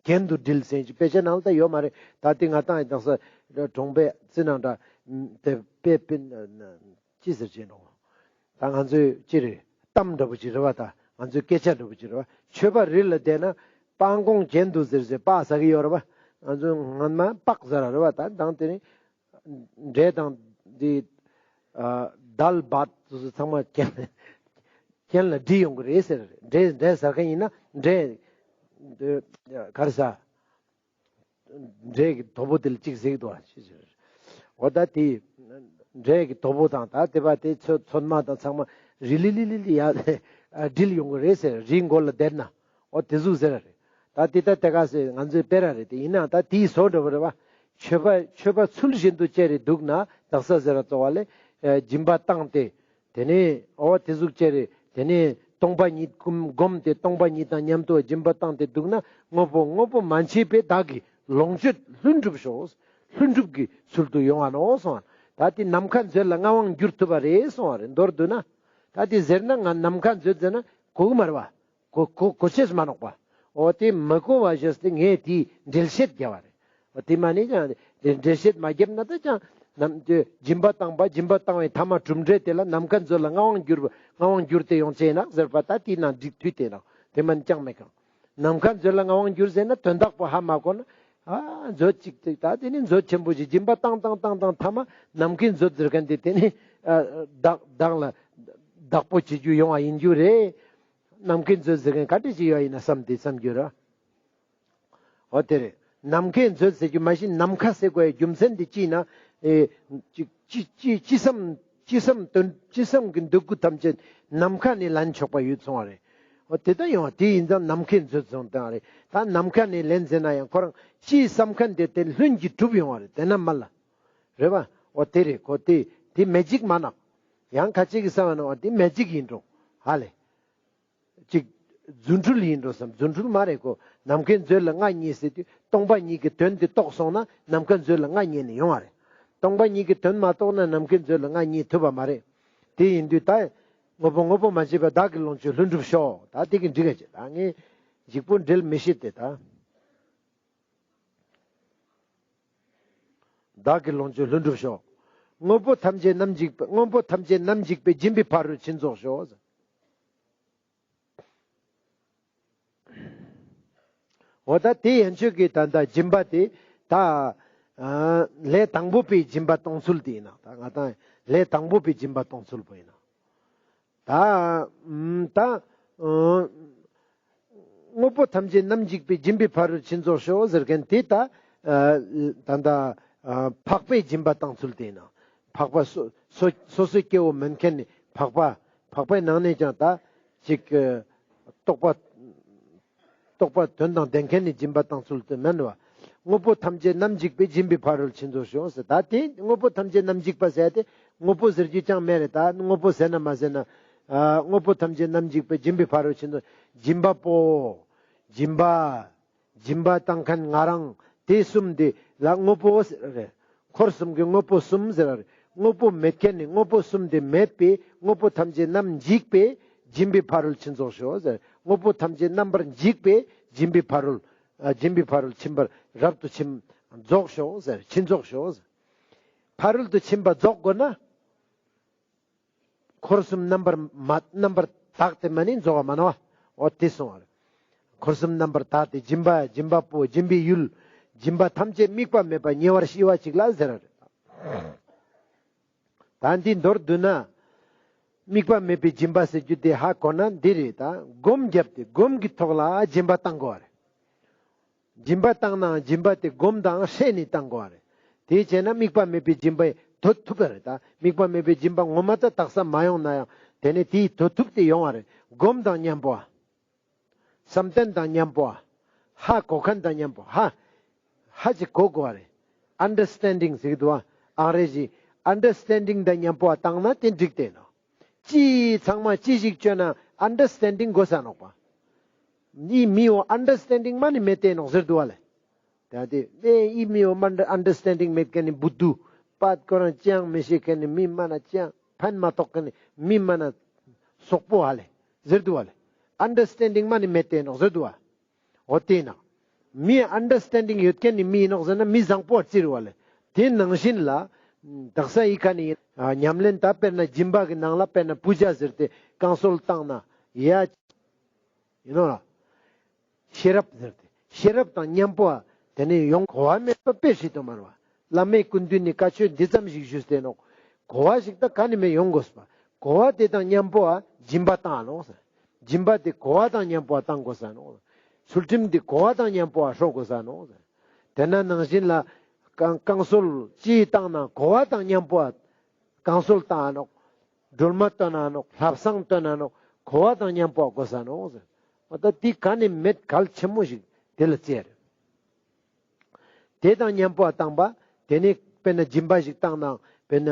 གྱེན་དུ་འགྲིལ་ཟེར་གྱི་དཔེ་ཆ་ནང་ལ་ད་ཡོད་མ་རེད། ད་དེ་ང་དང་ཡི་དྭགས་ས་གྲོང་པའི་རྩི་ནང་འདྲ་དེ་དཔེ་དཔེ་ཅི་ཟེར་བྱས་ནོ། ད་ང་ཚོའི་ཅི་རེད་གཏམ་འདྲ་པོ་ཅིག་རེད་བ། ད་ང་ཚོའི་སྐད་ཆ་འདྲ་པོ་ཅིག་རེད་བ། མཆོད་པ་རི་ལ་བསྡད་ན་སྤང་གོང་གྱེན་དུ་ཟེར་ཟེར་སྤག་ཟ་གི་ཡོད་རེད་བ། ང་ཚོའི་སྔོན་མ་སྤག་ཟ་ར་རེད་བ། ད་དང་དེ་ནི་འདྲེ་དང་འདི་ཨ་དལ་བ་དུ་ཚང་མ་གྱེན་གྱེན་ལ་འགྲིལ་ཡོང་གི་རེད་ཟེར། འདྲེ་འདྲེ་ཟ་མཁན་ཡིན་ན་འདྲེ་འདི་ག་རེ་ཟ། འདྲེ་གི་དོ་པོ་དེ་ལ་གཅིག་གཟིགས་འདུག་ཨ་ཅི་ཟེར། འོ་ད་དེ་འདྲེ་གི་དོ་པོ་དང་ད་དེ་བ་དེ་ཚོ་ཚོད་མ་དང་ཚང་མ་རི་ལི་ལི་ལི་ལི་ཡ་འགྲིལ་ཡོང་གི་རེད་ཟེར། རི་མགོ་ལ་བསྡད་ན་འོ་དེ་ཟུག་ཟེར་ར་རེད། ད་དེ་ད་དེ་ག་ཟེར་ང་ཚོའི་སྤེ་ར་རེད། དེ་ཡིན་ན་ད་དེའི་བཟོ་འདྲ་པོ་རེད་བ། མཆོད་པ་མཆོད་པ་ཚུལ་བཞིན་དུ་བྱས་རེ་འདུག་ན་དག་ས་ཟེར་ར་གཙོ་བ་ལས་སྦྱིན་པ་བཏང་སྟེ། དེ་ནས་འོ་དེ་ཟུག་བྱས་རེ་དེ་ནས་སྟོང་པ་ཉིད་བསྒོམ་སྟེ་སྟོང་པ་ཉིད་དང་མཉམ་དུ་སྦྱིན་པ་བཏང་སྟེ་འདུག་ན་དངོས་པོ་དངོས་པོ་མ་མཆིས་པའི་བདག་གི་ལོངས་སྤྱོད་ལྷུན་གྲུབ་ཤོག། ལྷུན་གྲུབ་ཀྱི་ཚུལ་དུ་ཡོང་བ་ནོ་གསུངས། ད་དེ་ནམ་མཁའ་མཛོད་ལ་མངའ་དབང་བསྒྱུར་ཐུབ་པ་རེད་གསུངས་པ་རེད། མདོར་བསྡུ་ན་ད་དེ་ཟེར་ན་ང་ནམ་མཁའ་མཛོད་ཟེར་ན་གོ་གི་མ་རེད་བ། གོ་གོ་གོ་ཆེས་མ་ནོག་པ། འོ་དེ་མི་གོ་བ་ཞེས་ཏེ་ངས་དེའི་འགྲེལ་བཤད་རྒྱབ་པ་རེད། འོ་དེ་མ་ནི་ཀྱང་དེ་འགྲེལ་བཤད་མ་རྒྱབ་ན་ད་ཀྱང་ནམ་དེ་སྦྱིན་པ་བཏང་བ་སྦྱིན་པ་བཏང་བའི་ཐ་མ་གྲུབ་འབྲས་དེ་ལ་ནམ་མཁའ་མཛོད་ལ་མངའ་དབང་བསྒྱུར་མངའ་དབང་བསྒྱུར་ཏེ་ཡོང་ཆེས་ནག་ཟེར་བ་ད་དེའི་ནང་འགྲིག་མཐུད་དེ་ནག་དེ་མ་ནི་ཅང་མེད་གང་། ནམ་མཁའ་མཛོད་ལ་མངའ་དབང་བསྒྱུར་ཟེར་ན་དོན་དག་པོ་ཧ་མ་གོ་ན་ཨ་མཛོད་ཅིག་ཅིག་ད་དེ་ནི་མཛོད་ཆེན་པོ་ཞིག་སྦྱིན་པ་བཏང་བཏང་བཏང་བཏང་ཐ་མ་ནམ་མཁའི་མཛོད་ཟེར་མཁན་དེ་དེ་ནི་ཨ་བདག་བདག་ལ་བདག་པོ་བྱེད་རྒྱུ་ཡོང་བ་ཡིན་རྒྱུ་རེད། ནམ་མཁའི་མཛོད་ཟེར་མཁན་ག་འདྲ་ཞིག་ཡོད་ཡིན་ན་བསམ་དེ་བསམ་རྒྱུ་ར། འོ་དེ་རེད། ནམ་མཁའི་མཛོད་ཟེར་རྒྱུ་མ་གཞི་ནམ་མཁའ་ཟེར་དགོས་ཡའི་རྒྱུ་མཚན་དེ་ཅི་ཡིན་ན། ཨེ་ཅི་ཅི་ཅི་ཅི་བསམ་ཅི་བསམ་དོན་ཅི་བསམ་གྱི་འདོད་དགུ་ཐམས་ཅད་ནམ་མཁའ་ནས་ལེན་ཆོག་པ་ཡོད་སོང་བ་རེད། འོ་དེ་ལྟ་ཡོང་བ་དེ་ཡིན་ཙང་ནམ་མཁའི་མཛོད་ཟེར་བཏང་བ་རེད། ད་ནམ་མཁའ་ནས་ལེན་ཟེར་ན་ཡང་ཁོ་རང་ཅི་བསམ་མཁན་དེ་དེ་ལྷུན་གྱིས་གྲུབ་ཡོང་བ་རེད། དེ་ན་མ་ལ། རེད་བ། འོ་དེ་རེད། ཁོ་དེ་དེ་མེ་ཇིག་མ་ནག། ཡང་ཁ་ཅིག་གིས་བསམ་བ་ན་འོ་དེ་མེ་ཇིག་ཡིན་འགྲོ། ཧ་ལེ། ཅིག་ རྫུ་འཕྲུལ་ཡིན་འགྲོ་བསམ། རྫུ་འཕྲུལ་མ་རེད་ཁོ། ནམ་མཁའི་མཛོད་ལ་མངའ་བརྙེས་ཟེར་དུས་སྟོང་པ་ཉིད་ཀྱི་དོན་དེ་རྟོགས་སོང་ན་ནམ་མཁའི་མཛོད་ལ་མངའ་བརྙེས་ནས་ཡོང་བ་རེད། སྟོང་པ་ཉིད་ཀྱི་དོན་མ་རྟོགས་ན་ནམ་མཁའི་མཛོད་ལ་མངའ་བརྙེས་ཐུབ་པ་མ་རེད། དེ་ཡིན་དུས་ད་དངོས་པོ་དངོས་པོ་མ་བྱས་པ་བདག་གི་ལོངས་སྤྱོད་ལྷུན་གྲུབ་ཤོག་ད་དེ་གི་འགྲིག་ག་བྱེད། ད་ངས་འཇིགས་པོ་འགྲེལ་མི་ཤེས་ཏེ་ད། བདག་གི་ལོངས་སྤྱོད་ལྷུན་གྲུབ་ཤོག་དངོས་པོ་ཐམས་ཅད་རྣམ་འཇིག་པའི་དངོས་པོ་ཐམས་ཅད་རྣམ་འཇིག་པའི་སྦྱིན་པའི་ཕ་རོལ་ཕྱིན་རྫོགས་ཤོག་འོ་ད་དེ་ཡན་ཆོད་ཀྱི་ད་ལྟ་སྦྱིན་པ་དེ་ད་ལས་དང་པོ་པའི་སྦྱིན་པ་གཏོང་ཚུལ་དེ་ཡིན་ན། ད་ང་ཏང་ལས་དང་པོ་པའི་སྦྱིན་པ་གཏོང་ཚུལ་པོ་ཡིན་ན། ད་ད་དངོས་པོ་ཐམས་ཅད་རྣམ་འཇིག་པའི་སྦྱིན་པའི་ཕ་རོལ་ཕྱིན་རྫོགས་ཤོག་ཟེར་མཁན་དེ་ད་ད་ད་འཕགས་པའི་སྦྱིན་པ་གཏོང་ཚུལ་དེ་ཡིན་ན། འཕགས་པ་སོ་སོ་སོ་སོའི་སྐྱེ་བོ་མིན་མཁན་ནི་འཕགས་པ། འཕགས་པའི་ནང་ནས་ཀྱང་ད་ཅིག་རྟོགས་པ་རྟོགས་པ་དོན་དང་ལྡན་མཁན་ནི་སྦྱིན་པ་གཏོང་ཚུལ་དེ་མིན་པ། དངོས་པོ་ཐམས་ཅད་རྣམ་འཇིག་པའི་སྦྱིན་པའི་ཕ་རོལ་ཕྱིན་རྫོགས་ཤོག་ཟེར། ད་དེ་དངོས་པོ་ཐམས་ཅད་རྣམ་འཇིག་པ་ཟེར་ཏེ་དངོས་པོ་ཟེར་རྒྱུ་ཅང་མེད་རེད། ད་དངོས་པོ་ཟེར་ན་མ་ཟེར་ན་དངོས་པོ་ཐམས་ཅད་རྣམ་འཇིག་པའི་སྦྱིན་པའི་ཕ་རོལ་ཕྱིན་རྫོགས། སྦྱིན་པ་པོ། སྦྱིན་པ། སྦྱིན་པ་བཏང་མཁན་ང་རང་དེ་གསུམ་དེ་ལ་དངོས་པོ་ཟེར་རེད། འཁོར་གསུམ་གྱི་དངོས་པོ་གསུམ་ཟེར་རེད། དངོས་པོ་མེད་མཁན་ནི་དངོས་པོ་གསུམ་དེ་མེད་པའི་དངོས་པོ་ཐམས་ཅད་རྣམ་འཇིག་པའི་སྦྱིན་པའི་ཕ་རོལ་ཕྱིན་རྫོགས་ཤོག་ཟེར། དངོས་པོ་ཐམས་ཅད་རྣམ་པར་འཇིག་པའི་སྦྱིན་པའི་ཕ་རོལ་ཨ་སྦྱིན་པའི་ཕ་རོལ་ཕྱིན་པར་རབ་ཏུ་ཕྱིན་རྫོགས་ཤོག་ཟེར། ཕྱིན་རྫོགས་ཤོག་ཟེར། ཕ་རོལ་ཏུ་ཕྱིན་པ་རྫོགས་དགོས་ན། འཁོར་གསུམ་རྣམ་པར་མ་རྣམ་པར་དག་སྟེ་མ་ནི་རྫོགས་པ་མ་ནོག་འོ་དེ་སོང་བ་རེད། འཁོར་གསུམ་རྣམ་པར་དག་སྟེ་སྦྱིན་པ་སྦྱིན་པ་པོ་སྦྱིན་པའི་ཡུལ། སྦྱིན་པ་ཐམས་ཅད་དམིགས་པ་མེད་པར་ཉེ་བར་ཤེས་པ་ཅིག་ལ་ཟེར་བ་རེད། ད་འདི་མདོར་བསྡུ་ན། དམིགས་པ་མེད་པའི་སྦྱིན་པ་ཟེར་རྒྱུ་དེ་ཧ་གོ་ན་འདི་རེད། ད་སྒོམ་བརྒྱབ་སྟེ་སྒོམ་གྱི་ཐོག་ལ་སྦྱིན་པ་བཏང་དགོས་པ་རེད། སྦྱིན་པ་བཏང་ནའང་སྦྱིན་པ་དེ་སྒོམ་དང་ཧྲལ་ནས་བཏང་དགོས་པ་རེད། དེ་བྱས་ན་དམིགས་པ་མེད་པའི་སྦྱིན་པ་དོད་ཐུབ་པ་རེད། ད་དམིགས་པ་མེད་པའི་སྦྱིན་པ་ངོ་མ་ད་དག་ས་མ་ཡོང་ན་ཡང་དེ་ནས་དེའི་དོད་ཐུབ་སྟེ་ཡོང་བ་རེད། སྒོམ་དང་མཉམ་པོ། བསམ་གཏན་དང་མཉམ་པོ། ཧ་གོ་མཁན་དང་མཉམ་པོ། ཧ་ཧ་ཅིག་གོ་དགོས་པ་རེད། ཨན་ཌར་སི་ཊེན་ཌིང་ཟེར་གི་འདུག་པ། ཨང་རེ་ཇི། ཨན་ཌར་སི་ཊེན་ཌིང་དང་མཉམ་པོ་བཏང་ན་དེ་འགྲིག་སྟེ་ནོག་ཅི་ཚང་མ་ཅི་ཞིག་བཅོས་ན་ཨན་ཌར་སི་ཊེན་ཌིང་དགོས་ས་ནོག་པ། འི་མི་བོ་ཨན་ཌར་སི་ཊེན་ཌིང་མ་ནི་མེད་དེ་ནོག་ཟེར་འདུག་པ་ལེ། ད་དེ་འི་མི་བོ་མ་ཨན་ཌར་སི་ཊེན་ཌིང་མེད་མཁན་ནི་བུ་དུ་པད་ཁོ་རང་ཅི་ཡང་མི་ཤེས་མཁན་ནི་མི་མ་ན་ཅི་ཡང་ཕན་མ་ཐོགས་མཁན་ནི་མི་མ་ན་སོག་པོ་ཧ་ལེ་ཟེར་འདུག་པ་ལེ། ཨན་ཌར་སི་ཊེན་ཌིང་མ་ནི་མེད་དེ་ནོག་ཟེར་འདུག་པ། འོ་དེ་ན། མི་ཨན་ཌར་སི་ཊེན་ཌིང་ཡོད་མཁན་ནི་མི་ཡིན་ནོག་ཟེར་ན་མི་བཟང་པོ་བརྩི་རུ་བ་ལེ། དེ་ནང་བཞིན་ལ། དག་ས་འི་ཀ་ནི་ཨ་ཉམས་ལེན་ད་དཔེར་ན་སྦྱིན་པ་གི་ནང་ལ་དཔེར་ན་པུ་ཇ་ཟེར་ཏེ་བསྐང་གསོལ་བཏང་ན་ཡ། ཡིན་ནོག་ལ། ཤེས་རབ་ཟེར་ཏེ་ཤེས་རབ་དང་མཉམ་པོ་དེ་ནས་ཡོང་གོ་བ་མེད་པ་དཔེ་ཞིག་ཏུ་མ་རུ་བ། བླ་མའི་སྐུ་མདུན་ནས་བཀའ་ཆོས་འདི་ཙམ་ཞིག་ཞུས་ཏེ་ནོག་གོ་བ་ཞིག་ད་ག་ནི་མེད་ཡོང་དགོས་པ། གོ་བ་དེ་དང་མཉམ་པོ་ཨ་སྦྱིན་པ་བཏང་ནོག་ཟེར། སྦྱིན་པ་དེ་གོ་བ་དང་མཉམ་པོ་ཨ་བཏང་དགོས་ས་ནོག་ཚུལ་ཁྲིམས་དེ་གོ་བ་དང་མཉམ་པོ་ཨ་སྲོག་དགོས་ས་ནོག་ཟེར། དེ་ན་ནང་བཞིན་ལ་བསྐང་བསྐང་གསོལ་ཅི་བཏང་ན་གོ་བ་དང་མཉམ་པོ་ཨ་བསྐང་གསོལ་བཏང་ནོག་སྒྲོལ་མ་བཏོན་ན་ནོག་ལྷ་བསང་བཏོན་ན་ནོག་གོ་བ་དང་མཉམ་པོ་ཨ་དགོས་ས་ནོག་ཟེར། འོ་ད་དེ་ག་ནི་མེད་གལ་ཆེན་མོ་ཞིག་དེ་ལ་བཙལ་རེད། དེ་དང་མཉམ་པོ་བཏང་པ། དེ་ནས་དཔེར་ན་སྦྱིན་པ་ཞིག་བཏང་ན་དཔེར་ན་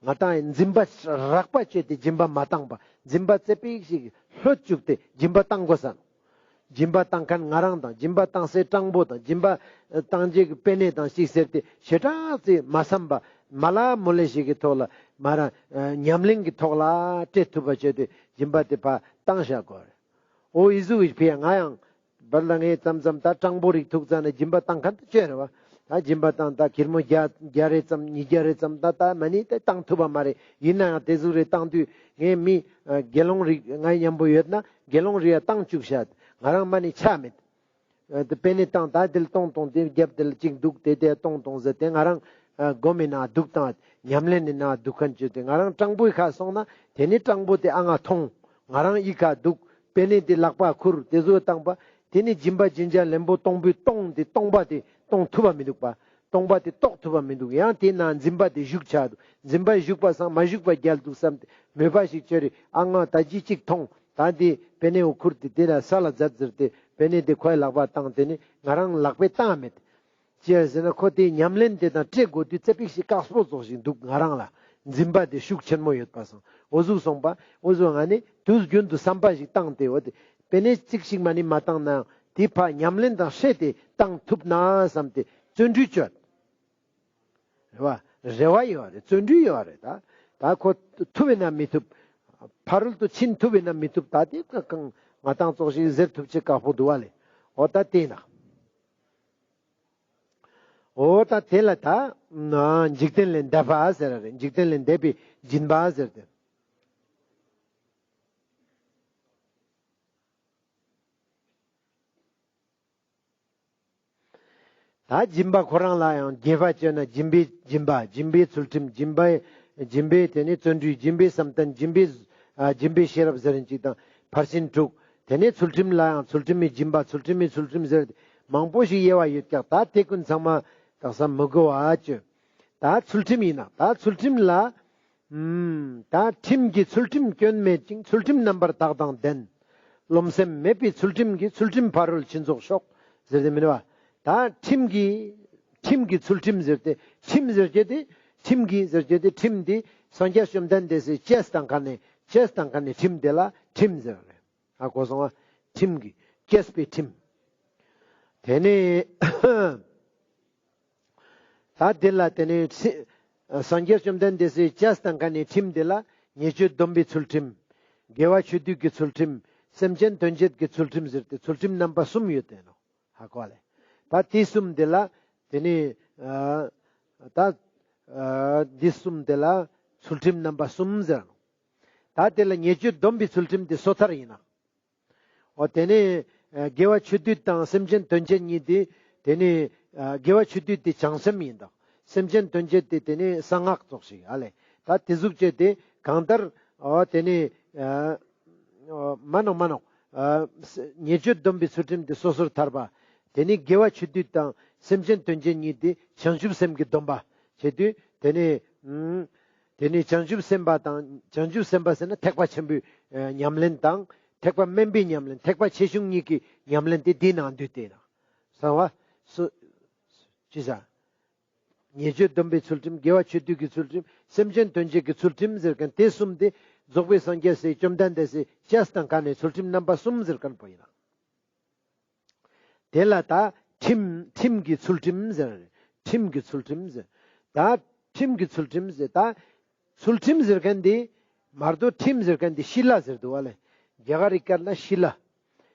ང་ཏང་འཛིན་པ་རགས་པ་བཅོས་ཏེ་སྦྱིན་པ་མ་བཏང་པ། འཛིན་པ་ཙེ་པིག་ཞིག་ལྷོད་བཅུག་སྟེ་སྦྱིན་པ་བཏང་དགོས་ས་ནོག་སྦྱིན་པ་བཏང་མཁན་ང་རང་དང་སྦྱིན་པ་བཏང་སའི་སྤྲང་པོ་དང་སྦྱིན་པ་བཏང་རྗེས་ཀྱི་པེ་ནེ་དང་གཅིག་ཟེར་ཏེ་ཞེ་དྲག་ཙེ་མ་བསམ་པ་མ་ལ་མོ་ལེ་ཞིག་གི་ཐོག་ལ་མ་ར་ཉམས་ལེན་གྱི་ཐོག་ལ་སྤྲད་ཐུབ་པ་བཅོས་ཏེ་སྦྱིན་པ་དེ་ཕར་བཏང་བཞག་དགོས་རེད། འོ་འི་ཟུག་གི་ཕི་ཡ་ང་ཡང་བར་ལ་ངས་ཙམ་ཙམ་ད་སྤྲང་པོ་རིགས་ཐུག་ཙ་ན་སྦྱིན་པ་བཏང་མཁན་དེ་བཅོས་རེད་བ། ད་སྦྱིན་པ་བཏང་ད་ཁེར་མོ་བརྒྱ་བརྒྱ་རེ་ཙམ་ཉིས་བརྒྱ་རེ་ཙམ་ད་ད་མ་ནི་དེ་བཏང་ཐུབ་པ་མ་རེད། ཡིན་ན་ཡང་དེ་ཟུག་རེ་བཏང་དུས་ངས་མི་ཨ་དགེ་སློང་རིགས་ང་མཉམ་པོ་ཡོད་ན་དགེ་སློང་རིགས་ཡ་བཏང་བཅུག་ཤག་ང་རང་མ་ནི་ཆ་མེད། ཨ་དེ་པེ་ནེ་བཏང་ད་དེ་ལ་གཏོང་གཏོང་དེ་རྒྱབ་དེ་ལ་གཅིག་འདུག་དེ་དེ་གཏོང་གཏོང་ཟེར་ཏེ་ང་རང་ཨ་སྒོམ་མི་ནང་འདུག་དང་ཉམས་ལེན་ནི་ནང་འདུག་མཁན་བཅོས་ཏེ་ང་རང་སྤྲང་པོའི་ཁ་སོང་ན་དེ་ནི་སྤྲང་པོ་དེ་ཨ་ང་མཐོང་། ང་རང་ཨི་ཁ་འདུག་པེ་ནེ་དེ་ལག་པ་ཁུར་དེ་ཟུག་བཏང་པ། དེ་ནི་སྦྱིན་པ་སྦྱིན་བྱ་ལེན་པོ་གཏོང་པོའི་གཏོང་དེ་གཏོང་པ་དེ་གཏོང་ཐུབ་པ་མི་འདུག་པ། གཏོང་པ་དེ་རྟོགས་ཐུབ་པ་མི་འདུག་ཡང་དེ་ན་འཛིན་པ་དེ་ཞུགས་ཆགས་འདུག་འཛིན་པ་ཞུགས་པ་སང་མ་ཞུགས་པ་རྒྱལ་འདུག་བསམ་སྟེ་མོས་པ་ཞིག་བཅོས་རེ་ཨ་ང་ད་ཅི་གཅིག་མཐོང་། ད་དེ་པེ་ནེ་འོ་ཁུར་དེ་དེ་ལ་ས་ལ་མཛད་ཟེར་ཏེ་པེ་ནེ་དེ་ཁོའི་ལག་པ་བཏང་དེ་ནི་ང་རང་ལག་པས་བཏང་མེད། ཅི་ཡ་ཟེར་ན་ཁོ་དེ་ཉམས་ལེན་དེ་དང་སྤྲད་དགོས་དུས་ཙེ་པིག་ཞིག་དཀགས་པོ་ཙོགས་ཤིག་འདུག་ང་རང་ལ་འཛིན་པ་དེ་ཤུགས་ཆེན་མོ་ཡོད་པ་སང་འོ་ཟུག་སོང་པ། འོ་ཟུག་ང་ནི་དུས་རྒྱུན་དུ་བསམ་པ་ཞིག་བཏང་སྟེ་འོ་དེ་ པེ་ནེ་ཅིག་ཞིག་མ་ནེ་མ་བཏང་ན་ཡང་དེ་ཕར་ཉམས་ལེན་དང་སྲེ་ཏེ་བཏང་ཐུབ་ན་བསམ་སྟེ་བརྩོན་འགྲུས་བཅོས། རེ་བ་རེ་བ་ཡོད་རེད། བརྩོན་འགྲུས་ཡོད་རེད། ད་ད་ཁོ་ཐུབ་ཡིན་ན་མི་ཐུབ། ཕ་རོལ་ཏུ་ཕྱིན་ཐུབ་ཡིན་ན་མི་ཐུབ། ད་དེ་ཀ་ཀང་ང་ཏང་ཙོགས་ཤིག་ཟེར་ཐུབ་ཅེས་ཁག་པོ་འདུག་བ་ལེ། འོ་ད་དེ་ན། འོ་ད་དེ་ལ་ད་ན་འཇིག་རྟེན་ལས་འདས་པ་ཟེར་ར་རེད། འཇིག་རྟེན་ལས་འདས་པའི་སྦྱིན་པ་ཟེར་ཏེ། ད་སྦྱིན་པ་ཁོ་རང་ལ་ཡང་དགེ་བ་བཅོས་ན་སྦྱིན་པའི་སྦྱིན་པ། སྦྱིན་པའི་ཚུལ་ཁྲིམས། སྦྱིན་པའི་སྦྱིན་པའི་དེ་ནས་བརྩོན་འགྲུས། སྦྱིན་པའི་བསམ་གཏན། སྦྱིན་པའི་ཨ་སྦྱིན་པའི་ཤེས་རབ་ཟེར་ཡིན་ཅིག་དང་ཕར་ཕྱིན་དྲུག། དེ་ནས་ཚུལ་ཁྲིམས་ལ་ཡང་ཚུལ་ཁྲིམས་མི་སྦྱིན་པ། ཚུལ་ཁྲིམས་མི་ཚུལ་ཁྲིམས་ཟེར་མང་པོ་ཞིག་དབྱེ་བ་ཡོད་ཀྱག། ད་དེ་ཀུན་ཚང་མ་དག་ས་མི་དགོས་པ་བཅོས། ད་ཚུལ་ཁྲིམས་ཡིན་ན་ད་ཚུལ་ཁྲིམས་ལ། ཨུམ། ད་ཁྲིམས་ཀྱི་ཚུལ་ཁྲིམས་སྐྱོན་མེད་ཅིང་། ཚུལ་ཁྲིམས་རྣམ་པར་དག་དང་ལྡན། རློམ་སེམས་མེད་པའི་ཚུལ་ཁྲིམས་ཀྱིས། ཚུལ་ཁྲིམས་ཕ་རོལ་ཕྱིན་རྫོགས་ཤོག་ཟེར་ཏེ་མིན་པ། ད་ཁྲིམས་ཀྱི་ཁྲིམས་ཀྱི་ཚུལ་ཁྲིམས་ཟེར་ཏེ་ཁྲིམས་ཟེར་གྱི་དེ་ཁྲིམས་ཀྱི་ཟེར་གྱི་དེ་ཁྲིམས་དེ་སངས་རྒྱས་བཅོམ་ལྡན་འདས་སི་བཅས་དང་ཁ་ནས་བཅས་དང་ཁ་ནས་ཁྲིམས་དེ་ལ་ཁྲིམས་ཟེར་རེད། ཨ་གོ་སོང་ང་། ཁྲིམས་ཀྱི་བཅས་པའི་ཁྲིམས། དེ་ནས། ད་དེ་ལ་དེ་ནས་སངས་རྒྱས་བཅོམ་ལྡན་འདས་སི་བཅས་དང་ཁ་ནས་ཁྲིམས་དེ་ལ་ཉེས་སྤྱོད་སྡོམ་པའི་ཚུལ་ཁྲིམས། དགེ་བ་ཆོས་སྡུད་ཀྱི་ཚུལ་ཁྲིམས། སེམས་ཅན་དོན་བྱེད་ཀྱི་ཚུལ་ཁྲིམས་ཟེར་ཏེ་ཚུལ་ཁྲིམས་རྣམ་པ་གསུམ་ཡོད་དེ་ནོ། ཧ་གོ་ལེ། ད་དེ་གསུམ་དེ་ལ་དེ་ནས་ཨ་ད་ཨ་དེ་གསུམ་དེ་ལ་ཚུལ་ཁྲིམས་རྣམ་པ་གསུམ་ཟེར་ནོ། ད་དེ་ལ་ཉེས་སྤྱོད་སྡོམ་པའི་ཚུལ་ཁྲིམས་དེ་སོ་ཐར་ཡིན་ན། འོ་དེ་ནས་ཨ་དགེ་བ་ཆོས་སྡུད་དང་སེམས་ཅན་དོན་བྱེད་གཉིས་དེ། དེ་ནས་ཨ་དགེ་བ་ཆོས་སྡུད་དེ་བྱང་སེམས་ཡིན་དང་། སེམས་ཅན་དོན་བྱེད་དེ་དེ་ནས་གསང་སྔགས་ཙོགས་ཤིག་ཨ་ལེ། ད་དེ་ཟུག་བྱས་ཏེ་གང་ལྟར་འོ་དེ་ནས་ཨ་འོ་མ་ནོག་མ་ནོག། ཨ་ཉེས་སྤྱོད་སྡོམ་པའི་ཚུལ་ཁྲིམས་དེ་སོ་སོར་ཐར་པ། དེ་ནས་དགེ་བ་ཆོས་སྡུད་དང་སེམས་ཅན་དོན་བྱེད་གཉིས་དེ་བྱང་ཆུབ་སེམས་ཀྱི་སྡོམ་པ་བྱེད་དུས་དེ་ནས་ཨ་དེ་ནས་བྱང་ཆུབ་སེམས་དཔའ་དང་། བྱང་ཆུབ་སེམས་དཔའ་ཟེར་ན་ཐེག་པ་ཆེན་པོའི་ཨ་ཉམས་ལེན་དང་། ཐེག་པ་དམན་པའི་ཉམས་ལེན། ཐེག་པ་ཆེ་ཆུང་གཉིས་ཀྱི་ཉམས་ལེན་དེ་དེའི་ནང་འདུས་ཏེ་ན། གསང་བ་སུ་ཅི་ཟ། ཉེས་སྤྱོད་སྡོམ་པའི་ཚུལ་ཁྲིམས། དགེ་བ་ཆོས་སྡུད་ཀྱི་ཚུལ་ཁྲིམས། སེམས་ཅན་དོན་བྱེད་ཀྱི་ཚུལ་ཁྲིམས་ཟེར་མཁན་དེ་གསུམ་དེ་རྫོགས་པའི་སངས་རྒྱས་སི་བཅོམ་ལྡན་འདས་སི་བཅས་དང་ཁ་ནས་ཚུལ་ཁྲིམས་རྣམ་པ་གསུམ་ཟེར་མཁན་པོ་ཡིན་ན། དེ་ལ་ད་ཁྲིམས་ཁྲིམས་ཀྱི་ཚུལ་ཁྲིམས་ཟེར། ཁྲིམས་ཀྱི་ཚུལ་ཁྲིམས་ཟེར། ད་ཁྲིམས་ཀྱི་ཚུལ་ཁྲིམས་ཟེར། ད་ཚུལ་ཁྲིམས་ཟེར་མཁན་དེ་མར་དོ་ཁྲིམས་ཟེར་མཁན་དེ་ཤི་ལ་ཟེར་འདུག་བ་ལེ། རྒྱ་གར་རི་སྐད་ན་ཤི་ལ།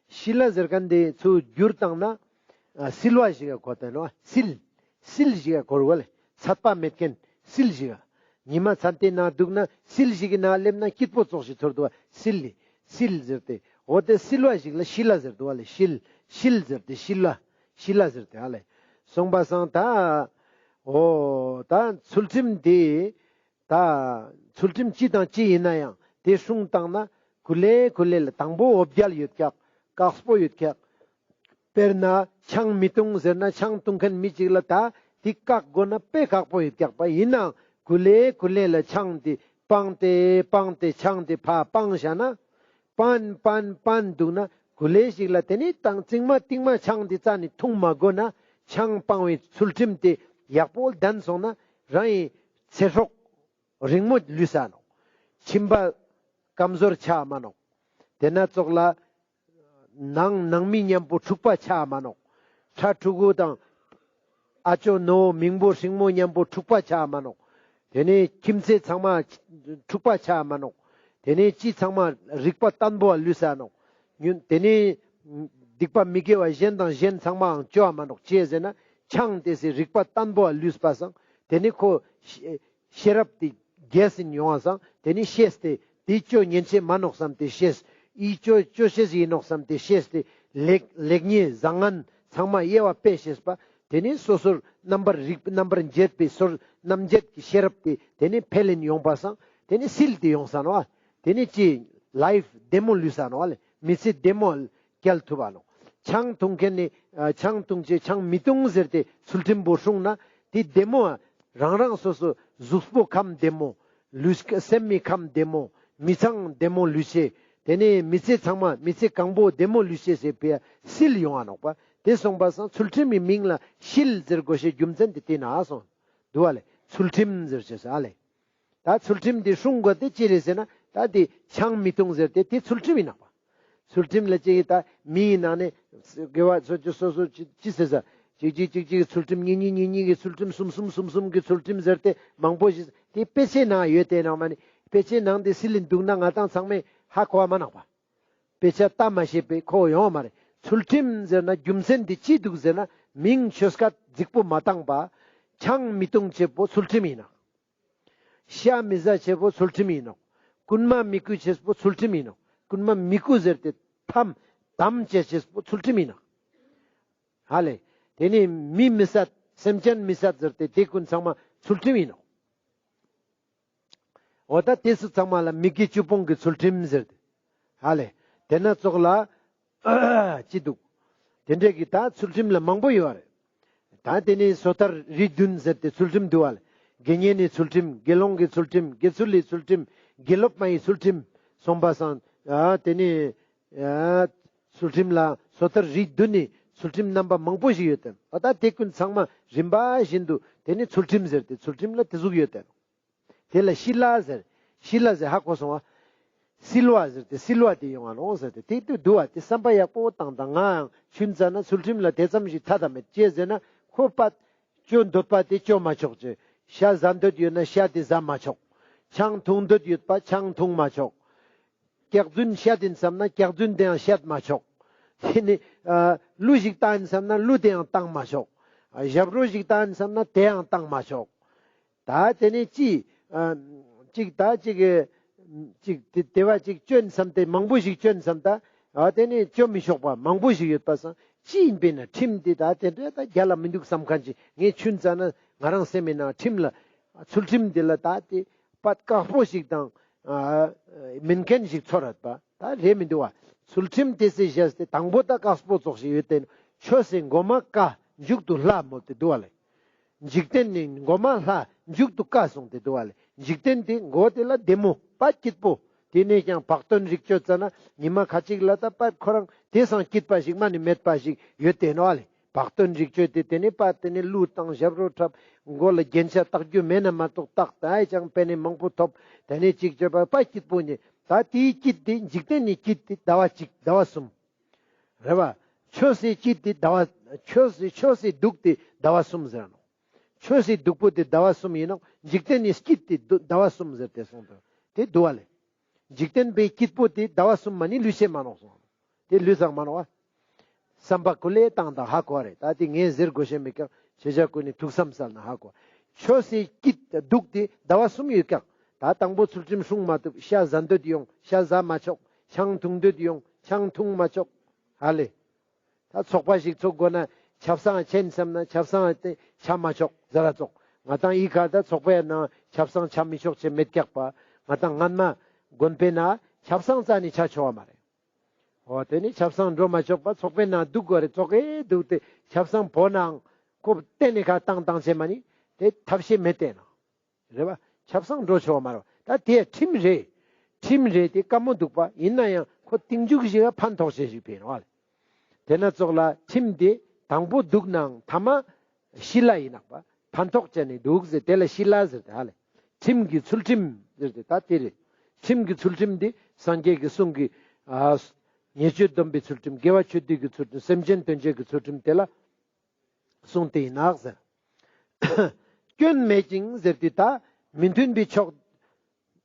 ཤི་ལ་ཟེར་མཁན་དེ་ཚུར་བསྒྱུར་བཏང་ན་ཨ་སིལ་བ་ཞིག་ག་གོ་དེ་ནོ། སིལ། སིལ་ཞིག་ག་གོ་རུ་བ་ལེ། ཚད་པ་མེད་མཁན་སིལ་ཞིག་ག། ཉི་མ་ཚན་ཏེ་ནང་འདུག་ན་སིལ་ཞིག་གི་ནང་སླེབས་ན་སྐྱིད་པོ་ཙོགས་ཤིག་ཚོར་འདུག་བ། སིལ་ལི། སིལ་ཟེར་ཏེ། འོ་དེ་སིལ་བ་ཞིག་ལ་ཤི་ལ་ཟེར་འདུག་བ་ལེ། ཤིལ། ཤིལ་ཟེར་ཏེ་ཤི་ལ། ཤི་ལ་ཟེར་ཏེ་ཨ་ལེ། སོང་པ་སང་ད། འོ་ད་ཚུལ་ཁྲིམས་དེ། ད་ཚུལ་ཁྲིམས་ཅི་དང་ཅི་ཡིན་ན་ཡང་དེ་སྲུང་བཏང་ན་ཀུ་ལེ་ཀུ་ལེ་ལ་དང་པོ་འོ་བརྒྱལ་ཡོད་ཀྱག། དཀགས་པོ་ཡོད་ཀྱག། དཔེར་ན་ཆང་མི་འཐུང་ཟེར་ན་ཆང་འཐུང་མཁན་མི་གཅིག་ལ་ད་དེ་བཀག་དགོས་ན་དཔེ་ཁག་པོ་ཡོད་ཀྱག་པ། ཡིན་ནའང་ཀུ་ལེ་ཀུ་ལེ་ལ་ཆང་དེ་སྤངས་ཏེ་སྤངས་ཏེ་ཆང་དེ་ཕར་སྤངས་བཞག་ན། སྤང་སྤང་སྤང་འདུག་ན་ཀུ་ལེ་ཞིག་ལ་དེ་ནས་དང་ཙིང་མ་ཏིང་མ་ཆང་དེ་རྩ་ནས་འཐུང་མ་དགོས་ན་ཆང་སྤང་བའི་ཚུལ་ཁྲིམས་དེ་ཡག་པོ་ལྡན་སོང་ན་རང་ཡི་ཚེ་སྲོག་རིང་མོ་ལུས་ས་ནོག། མཆིན་པ་སྐམ་ཟོར་ཆགས་མ་ནོག། དེ་ན་ཙོགས་ལ་ནང་ནང་མི་མཉམ་པོ་འཁྲུག་པ་ཆགས་མ་ནོག། ཕྲུ་གུ་དང་ཨ་ཅོ་ནོ་མིང་པོ་སྲིང་མོ་མཉམ་པོ་འཁྲུག་པ་ཆགས་མ་ནོག། དེ་ནས་ཁྱིམ་མཚེས་ཚང་མ་འཁྲུག་པ་ཆགས་མ་ནོག། དེ་ནས་ཅི་ཚང་མ་རིག་པ་བརྟན་པོ་ལུས་ས་ནོག། ཉུན་དེ་ནས་སྡིག་པ་མི་དགེ་བ་གཞན་དང་གཞན་ཚང་མའང་བཅོ་བ་མ་ནོག། ཅི་ཟེར་ན་ཆང་དེ་སི་རིག་པ་བརྟན་པོ་ལུས་པ་སང་དེ་ནས་ཁོ་ཤེས་རབ་དེ་རྒྱས་ཟིན་ཡོང་བ་སང་དེ་ནས་ཤེས་ཏེ་དེ་བཅོ་ཉན་ཆེ་མ་ནོག་བསམ་སྟེ་ཤེས། ཨི་བཅོ་བཅོ་ཤེས་ཡིན་ནོག་བསམ་སྟེ་ཤེས་ཏེ་ལེགས་ལེགས་ཉེས་བཟང་ངན་ཚང་མ་དབྱེ་བ་དཔེ་ཤེས་པ། དེ་ནས་སོ་སོར་རྣམ་པར་རིག་རྣམ་པར་འབྱེད་པའི་སོར་རྣམ་འབྱེད་ཀྱི་ཤེས་རབ་དེ་དེ་ནས་འཕེལ་ལེན་ཡོང་པ་སང་དེ་ནས་སིལ་ཏེ་ཡོང་ས་ནོག་ཨ། དེ་ནས་ཅི་ལའིཕ་བདེ་མོ་ལུས་ས་ནོག་ཨ་ལེ། མི་ཚེ་བདེ་མོ་བསྐྱལ་ཐུབ་བ་ནོག། ཆང་འཐུང་མཁན་ནི་ཨ་ཆང་འཐུང་ཅེས་ཆང་མི་འཐུང་ཟེར་ཏེ་ཚུལ་ཁྲིམས་པོ་སྲུང་ན་དེ་བདེ་མོ་རང་རང་སོ་སོ་གཟུགས་པོ་ཁམས་བདེ་མོ། ལུས་སེམས་མི་ཁམས་བདེ་མོ། མི་ཚང་བདེ་མོ་ལུས་ཤེས། དེ་ནས་མི་ཚེ་ཚང་མ་མི་ཚེ་གང་པོ་བདེ་མོ་ལུས་ཤེས་ཟེར་བའི་སིལ་ཡོང་ང་ནོག་པ། དེ་སོང་པ་སང་ཚུལ་ཁྲིམས་མི་མིང་ལ་ཤིལ་ཟེར་དགོས་ཤེས་རྒྱུ་མཚན་དེ་དེ་ན་སོང་འདུག་བ་ལེ། ཚུལ་ཁྲིམས་ཟེར་ཤེས་ཨ་ལེ། ད་ཚུལ་ཁྲིམས་དེ་སྲུང་དགོས་དེ་ཅི་རེད་ཟེར་ན་ད་དེ་ཆང་མི་འཐུང་ཟེར་དེ་དེ་ཚུལ་ཁྲིམས་ཡིན་ནོག་པ། ཚུལ་ཁྲིམས་ལ་ཅིག་ད་མིའི་ནང་ནས་དགེ་བ་སོ་སོ་སོ་སོ་ཅི་ཅི་ཟེར་ས། ཅིག་ཅིག་ཅིག་ཅིག་ཚུལ་ཁྲིམས་གཉིས་གཉིས་གཉིས་གཉིས་ཀྱི་ཚུལ་ཁྲིམས་གསུམ་གསུམ་གསུམ་གསུམ་གྱི་ཚུལ་ཁྲིམས་ཟེར་ཏེ་མང་པོ་ཞིག་དེ་དཔེ་ཆའི་ནང་ཡོད་དེ་ནང་མ་ནི་དཔེ་ཆའི་ནང་དེ་སིལ་ལིན་འདུག་ན་ང་ཏང་ཚང་མས་ཧ་གོ་བ་མ་ནོག་པ། དཔེ་ཆ་ལྟ་མ་ཤེས་པའི་ཁོ་ཡོང་བ་མ་རེད། ཚུལ་ཁྲིམས་ཟེར་ན་རྒྱུ་མཚན་དེ་ཅི་འདུག་ཟེར་ན་མིང་ཆོས་སྐད་རྫིག་པོ་མ་བཏང་པ། ཆང་མི་འཐུང་བྱེད་པོ་ཚུལ་ཁྲིམས་ཡིན་ནོག། ཤ་མི་ཟ་བྱེད་པོ་ཚུལ་ཁྲིམས་ཡིན་ནོག། རྐུན་མ་མི་རྐུ་བྱེད་པོ་ཚུལ་ཁྲིམས་ཡིན་ནོག། རྐུན་མ་མི་རྐུ་ཟེར་ཏེ་ཐམ་དམ་བཅས་བྱེད་པོ་ཚུལ་ཁྲིམས་ཡིན་ནོག། ཧ་ལེ། དེ་ནི་མི་མི་བསད་སེམས་ཅན་མི་བསད་ཟེར་ཏེ་དེ་ཀུན་ཚང་མ་ཚུལ་ཁྲིམས་ཡིན་ནོག། འོ་ད་དེ་སུ་ཚང་མ་ལ་མི་དགེ་བཅུ་སྤོང་གི་ཚུལ་ཁྲིམས་ཟེར་ཏེ། ཧ་ལེ། དེ་ན་ཙོགས་ལ་ཅི་འདུག། དེ་འདྲས་ཀྱི་ད་ཚུལ་ཁྲིམས་ལ་མང་པོ་ཡོད་རེད། ད་དེ་ནི་སོ་ཐར་རིགས་བདུན་ཟེར་ཏེ་ཚུལ་ཁྲིམས་འདུག་བ་ལེ། དགེ་བསྙེན་ནི་ཚུལ་ཁྲིམས། དགེ་སློང་གི་ཚུལ་ཁྲིམས། དགེ་ཚུལ་ལི་ཚུལ་ཁྲིམས། དགེ་སློབ་མ་ཡི་ཚུལ་ཁྲིམས། སོང་པ་སང་ཨ་དེ་ནི་ཨ་ཚུལ་ཁྲིམས་ལ་སོ་ཐར་རིགས་བདུན་ནི་ཚུལ་ཁྲིམས་རྣམ་པ་མང་པོ་ཞིག་ཡོད་དེ། འོ་ད་དེ་ཀུན་ཚང་མ་རིམ་པ་བཞིན་དུ་དེ་ནི་ཚུལ་ཁྲིམས་ཟེར་ཏེ་ཚུལ་ཁྲིམས་ལ་དེ་ཟུག་ཡོད་དེ། དེ་ལ་ཤི་ལ་ཟེར། ཤི་ལ་ཟེར་ཧ་གོ་སོང་བ། སིལ་བ་ཟེར་ཏེ་སིལ་བ་དེ་ཡོང་བ་ལོང་ཟེར་ཏེ་དེ་དུ་དུ་བ་དེ་བསམ་པ་ཡག་པོ་བཏང་དང་ང་ཡང་ཆུན་ཙ་ན་ཚུལ་ཁྲིམས་ལ་དེ་ཙམ་ཞིག་ཐད་ད་མེད་ཅེས་ཟེར་ན་ཁོ་པ་ཅོ་འདོད་པ་དེ་ཅོ་མ་ཆོག་ཅེས། ཤ་ཟ་འདོད་ཡོད་ན་ཤ་དེ་ཟ་མ་ཆོག། ཆང་འཐུང་འདོད་ཡོད་པ་ཆང་འཐུང་མ་ཆོག། སྐྱག་རྫུན་བཤད་དེ་བསམ་ན་སྐྱག་རྫུན་དེའང་བཤད་མ་ཆོག། དེ་ནི་ཨ་གླུ་ཞིག་བཏང་ཡིན་བསམ་ན་གླུ་དེའང་བཏང་མ་ཆོག། ཨ་ཞབས་བྲོ་ཞིག་བཏང་ཡིན་བསམ་ན་དེའང་བཏང་མ་ཆོག། ད་དེ་ནི་ཅི་ཨ་ཅིག་ད་ཅིག་ཅིག་དེ་དེ་བ་ཅིག་སྐྱོན་བསམ་སྟེ་མང་པོ་ཞིག་སྐྱོན་བསམ་ད་ཨ་དེ་ནི་སྐྱོན་མི་ཆོག་པ་མང་པོ་ཞིག་ཡོད་པ་སང་ཅི་ཡིན་པས་ན་ཁྲིམས་དེ་ད་དེ་འདྲ་ད་རྒྱ་ལ་མི་འདུག་བསམ་མཁན་ཅིག་ངས་ཆུན་ཙ་ན་ང་རང་སེམས་མེད་ན་ཁྲིམས་ལ་ཚུལ་ཁྲིམས་དེ་ལ་ད་དེ། པད་དཀགས་པོ་ཞིག་དང་ཨ་མིན་མཁན་ཞིག་ཚོར་རད་པ། ད་རེད་མི་འདུག་བ། ཚུལ་ཁྲིམས་དེ་སེ་བཞག་སྟེ་དང་པོ་ད་དཀགས་པོ་ཙོགས་ཤིག་ཡོད་དེ། ཆོས་སེ་མགོ་མ་དཀའ་མཇུག་ཏུ་སླ་མོལ་ཏེ་འདུག་བ་ལེ། འཇིག་རྟེན་ནི་མགོ་མ་སླ་མཇུག་ཏུ་དཀའ་གསུངས་ཏེ་འདུག་བ་ལེ། འཇིག་རྟེན་དེ་མགོ་དེ་ལ་བདེ་མོ་པད་སྐྱིད་པོ། དེ་ནས་ཀྱང་བག་སྟོན་རིག་སྤྱོད་ཙ་ན་ཉི་མ་ཁ་ཅིག་ལ་ད་པད་ཁོ་རང་དེ་སང་སྐྱིད་པ་ཞིག་མ་ནི་མེད་པ་ཞིག་ཡོད་དེ་ནོག་བ་ལེ། བག་སྟོན་རིག་སྤྱོད་དེ་དེ་ནས་པ་དེ་ནས་གླུ་བཏང་ཞབས་བྲོ་འཁྲབ། མགོ་ལ་རྒྱན་ཆ་བཏགས་རྒྱུ་མེད་ན་མ་གཏོགས་བཏགས་ད་ཨེ་ཅང་པེ་ནེ་མང་པོ་ཐོབ། དེ་ནས་ཅིག་བྱས་པ་པ་སྐྱིད་པོ་ནི་ད་དེའི་སྐྱིད་དེ་འཇིག་རྟེན་ནི་སྐྱིད་དེ་ཟླ་བ་གཅིག་ཟླ་བ་གསུམ། རེད་བ། ཆོས་སི་སྐྱིད་དེ་ཟླ་བ་ཆོས་སི་ཆོས་སི་སྡུག་དེ་ཟླ་བ་གསུམ་ཟེར་ནོ། ཆོས་སི་སྡུག་པོ་དེ་ཟླ་བ་གསུམ་ཡིན་ནོ། འཇིག་རྟེན་ནི་སྐྱིད་དེ་ཟླ་བ་གསུམ་ཟེར་ཏེ་གསུངས་ཏེ་དེ་འདུག་བ་ལེ། འཇིག་རྟེན་པའི་སྐྱིད་པོ་དེ་ཟླ་བ་གསུམ་མ་ནི་ལུས་ཤེས་མ་ནོག་སོང་། དེ་ལུས་སང་མ་ནོག་བ། བསམ་པ་ཀུ་ལེ་བཏང་དང་ཧ་གོ་རེད། ད་དེ་ངས་ཟེར་དགོས་ཤེས་མེད་ཀྱང་ཤེས་བྱ་ཀུན་ནི་ཐུགས་བསམ་གསལ་ན་ཧ་གོ། ཆོས་སི་སྐྱིད་སྡུག་དེ་ཟླ་བ་གསུམ་ཡོད་ཀྱང་ད་དང་པོ་ཚུལ་ཁྲིམས་སྲུང་མ་ཐུབ། ཤ་ཟ་འདོད་ཡོང་ཤ་ཟ་མ་ཆོག། ཆང་འཐུང་འདོད་ཡོང་ཆང་འཐུང་མ་ཆོག། ཧ་ལེ། ད་ཚོགས་པ་ཞིག་ཚོགས་དགོས་ན་ཆབ་གསང་ཆེན་བསམ་ན་ཆབ་གསང་དེ་ཆ་མ་ཆོག་ཟེར་ར་ཚོགས། ང་དང་ཨི་ཁ་ད་ཚོགས་པའི་ནང་ཆབ་གསང་ཆ་མི་ཆོག་ཆེ་མེད་ཀྱག་པ། ང་དང་སྔན་མ་དགོན་པའི་ནང་ཆབ་གསང་རྩ་ནི་ཆ་ཆོག་བ་མ་རེད། འོ་དེ་ནི་ཆབ་གསང་འགྲོ་མ་ཆོག་པ་ཚོགས་པའི་ནང་འདུག་དགོས་རེད། ཚོགས་ཨེ་འདུག་སྟེ་ཆབ་གསང་བོ་ནང་ཁོ་བརྟེན་ནས་ཁ་བཏང་བཏང་བྱས་མ་ནི་དེ་ཐབས་ཤེས་མེད་དེ་ན། རེད་བ། ཆབ་གསང་འགྲོ་ཆོག་མ་རེད་བ། ད་དེ་ཁྲིམས་རེད། ཁྲིམས་རེད་དེ་དཀའ་མོ་འདུག་པ། ཡིན་ན་ཡང་ཁོ་རྟིང་མཇུག་ཞིག་ཕན་ཐོགས་བྱེད་ཞིག་ཕན་བ་ལེ། དེ་ན་ཙོགས་ལ་ཁྲིམས་དེ་དང་པོ་འདུག་ནའང་ཐ་མ་ཤི་ལ་ཡིན་ནག་པ་ཕན་ཐོགས་བྱས་ནས་འདུག་ཟེར་དེ་ལ་ཤི་ལ་ཟེར་ཏེ་ཧ་ལེ། ཁྲིམས་ཀྱི་ཚུལ་ཁྲིམས་ཟེར་ཏེ་ད་དེ་རེད། ཁྲིམས་ཀྱི་ཚུལ་ཁྲིམས་དེ་སངས་རྒྱས་ཀྱི་གསུང་གི་ཨ་ཉེས་སྤྱོད་སྡོམ་པའི་ཚུལ་ཁྲིམས། དགེ་བ་ཆོས་སྡུད་ཀྱི་ཚུལ་ཁྲིམས། སེམས་ཅན་དོན་བྱེད་ཀྱི་ཚུལ་ཁྲིམས་དེ་ལ་གསུངས་ཏེ་ཡིན་ནག་ཟེར། སྐྱོན་མེད་ཅིང་ཟེར་ཏེ་ད་མི་མཐུན་པའི་ཕྱོགས་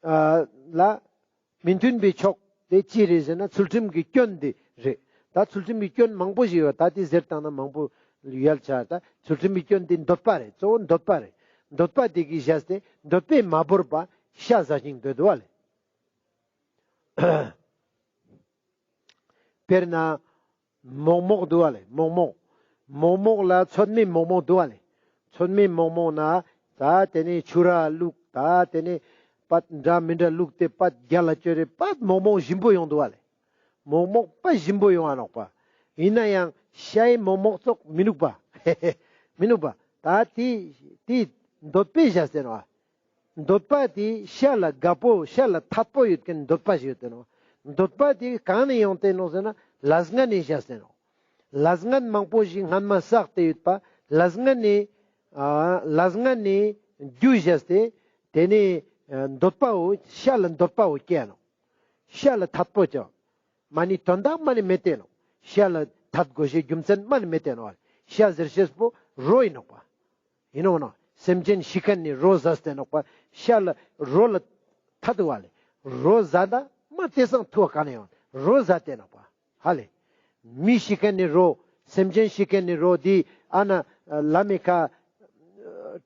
ཨ་ལ་མི་མཐུན་པའི་ཕྱོགས་དེ་ཅི་རེད་ཟེར་ན་ཚུལ་ཁྲིམས་ཀྱི་སྐྱོན་དེ་རེད། ད་ཚུལ་ཁྲིམས་ཀྱི་སྐྱོན་མང་པོ་ཞིག་ཡོད། ད་དེ་ཟེར་བཏང་ན་མང་པོ་ཡལ་ཆ། ད་ཚུལ་ཁྲིམས་ཀྱི་སྐྱོན་དེ་འདོད་པ་རེད། གཙོ་བོ་འདོད་པ་རེད། འདོད་པ་དེ་གིས་བཞག་སྟེ་འདོད་པས་མ་བོར་བ་ཤ་ཟ་ཞིང་འདོད་དོ་བ་ལེ། དཔེར་ན། མོག་མོག་འདུག་བ་ལེ། མོག་མོག་མོག་མོག་ལ་ཚོད་མའི་མོག་མོག་འདུག་བ་ལེ། ཚོད་མའི་མོག་མོག་ན་ད་དེ་ནས་ཆུ་ར་བླུགས། ད་དེ་ནས་པད་འདྲ་མི་འདྲ་བླུགས་ཏེ་པད་རྒྱ་ལ་བཅོས་རེ་པད་མོག་མོག་ཞིམ་པོ་ཡོང་འདུག་བ་ལེ། མོག་མོག་པད་ཞིམ་པོ་ཡོང་བ་ནོག་པ། ཡིན་ན་ཡང་ཤའི་མོག་མོག་ཙོགས་མི་ནུག་པ། མི་ནུག་པ། ད་དེ་དེ་འདོད་པས་བཞག་ཟེར་ནོག་པ། འདོད་པ་དེ་ཤ་ལ་དགའ་པོ་ཤ་ལ་ཐད་པོ་ཡོད་མཁན་འདོད་པ་ཞིག་ཡོད་དེ་ནོག། འདོད་པ་དེ་གང་ནས་ཡོང་དེ་ནོག་ཟེར་ན་ལས་ངན་ནས་བཞག་ཟེར་ནོག། ལས་ངན་མང་པོ་ཞིག་སྔན་མ་བསགས་ཏེ་ཡོད་པ་ལས་ངན་ནས་ཨ་ལས་ངན་ནས་རྒྱུ་བཞག་སྟེ་དེ་ནས་ཨ་འདོད་པའོ་ཤ་ལ་འདོད་པའོ་སྐྱེ་ནོག། ཤ་ལ་ཐད་པོ་ཅོ། མ་ནི་དོན་དག་མ་ནི་མེད་དེ་ནོག། ཤ་ལ་ཐད་དགོས་ཤེས་རྒྱུ་མཚན་མ་ནི་མེད་དེ་ནོག། ཤ་ཟེར་ཤེས་པོ་རོ་ཨིན་ནོག་པ། ཨིན་ནོག་ན། སེམས་ཅན་ཤི་ཁན་ནི་རོ་ཟ་སྟེ་ནོག་པ། ཤ་ལ་རོ་ལ་ཐད་དུག་པ་ལེ། རོ་ཟ་ད་མ་ཏེ་སང་ཐུ་བ་ག་ནེ་ཡོང་། རོ་ཟ་སྟེ་ནོག་པ། ཧ་ལེ། མི་ཤི་ཁན་ནི་རོ། སེམས་ཅན་ཤི་ཁན་ནི་རོ་དི་ཨ་ན་ལམ་མི་ཁ་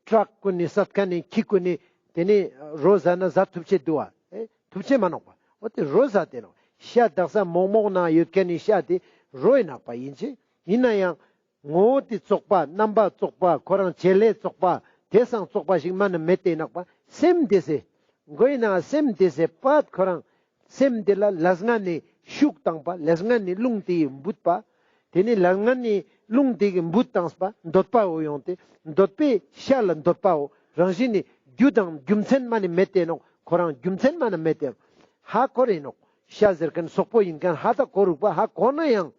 ཊྲག་གུན་ནི་སད་ཁན་ནི་ཁྱི་གུན་ནི་ཏེ་ནེ་རོ་ཟ་ན་ཟ་ཐུབ་ཅེས་དུག་པ། ཨེ་ཐུབ་ཅེས་མ་ནོག་པ། འོ་ཏེ་རོ་ཟ་སྟེ་ནོག། ཤ་དག་ས་མོག་མོག་ནང་ཡོད་ཁན་ནི་ཤ་ཏེ་རོ་ཨིན་ནོག་པ། ཨིན་ཅེ་ཨིན་ན་ཡང་ངོ་བོ་ཏེ་བཙོག་པ། རྣམ་པ་བཙོག་པ། ཁོ་རང་བྱེད་ལས་བཙོག་པ། ཏེ་སང་བཙོག་པ་ཞིག་མ་ནེ་མེད་དེ་ནོག་པ། སེམས་ཏེ་སེ་མགོ་ཨིན་ན་སེམས་ཏེ་སེ་པད་ཁོ་རང་སེམས་ཏེ་ལ་ལས་ངན་ནི་ཤུགས་བཏང་པ། ལས་ངན་ནི་རླུང་ཏེ་གི་འབུད་པ། ཏེ་ནེ་ལས་ངན་ནི་རླུང་ཏེ་གི་འབུད་བཏངས་པ་འདོད་པ་བོ་ཡོང་སྟེ་འདོད་པའི་ཤ་ལ་འདོད་པ་བོ་རང་བཞིན་ནི་རྒྱུ་དང་རྒྱུ་མཚན་མ་ནེ་མེད་དེ་ནོག། ཁོ་རང་རྒྱུ་མཚན་མ་ནེ་མེད་དེ་ནོག། ཧ་ཁོ་རེ་ནོག། ཤ་ཟེར་ཁན་སོག་པོ་ཨིན་ཁན་ཧ་ད་ཁོ་རུག་པ། ཧ་ཁོ་ན་ཡང་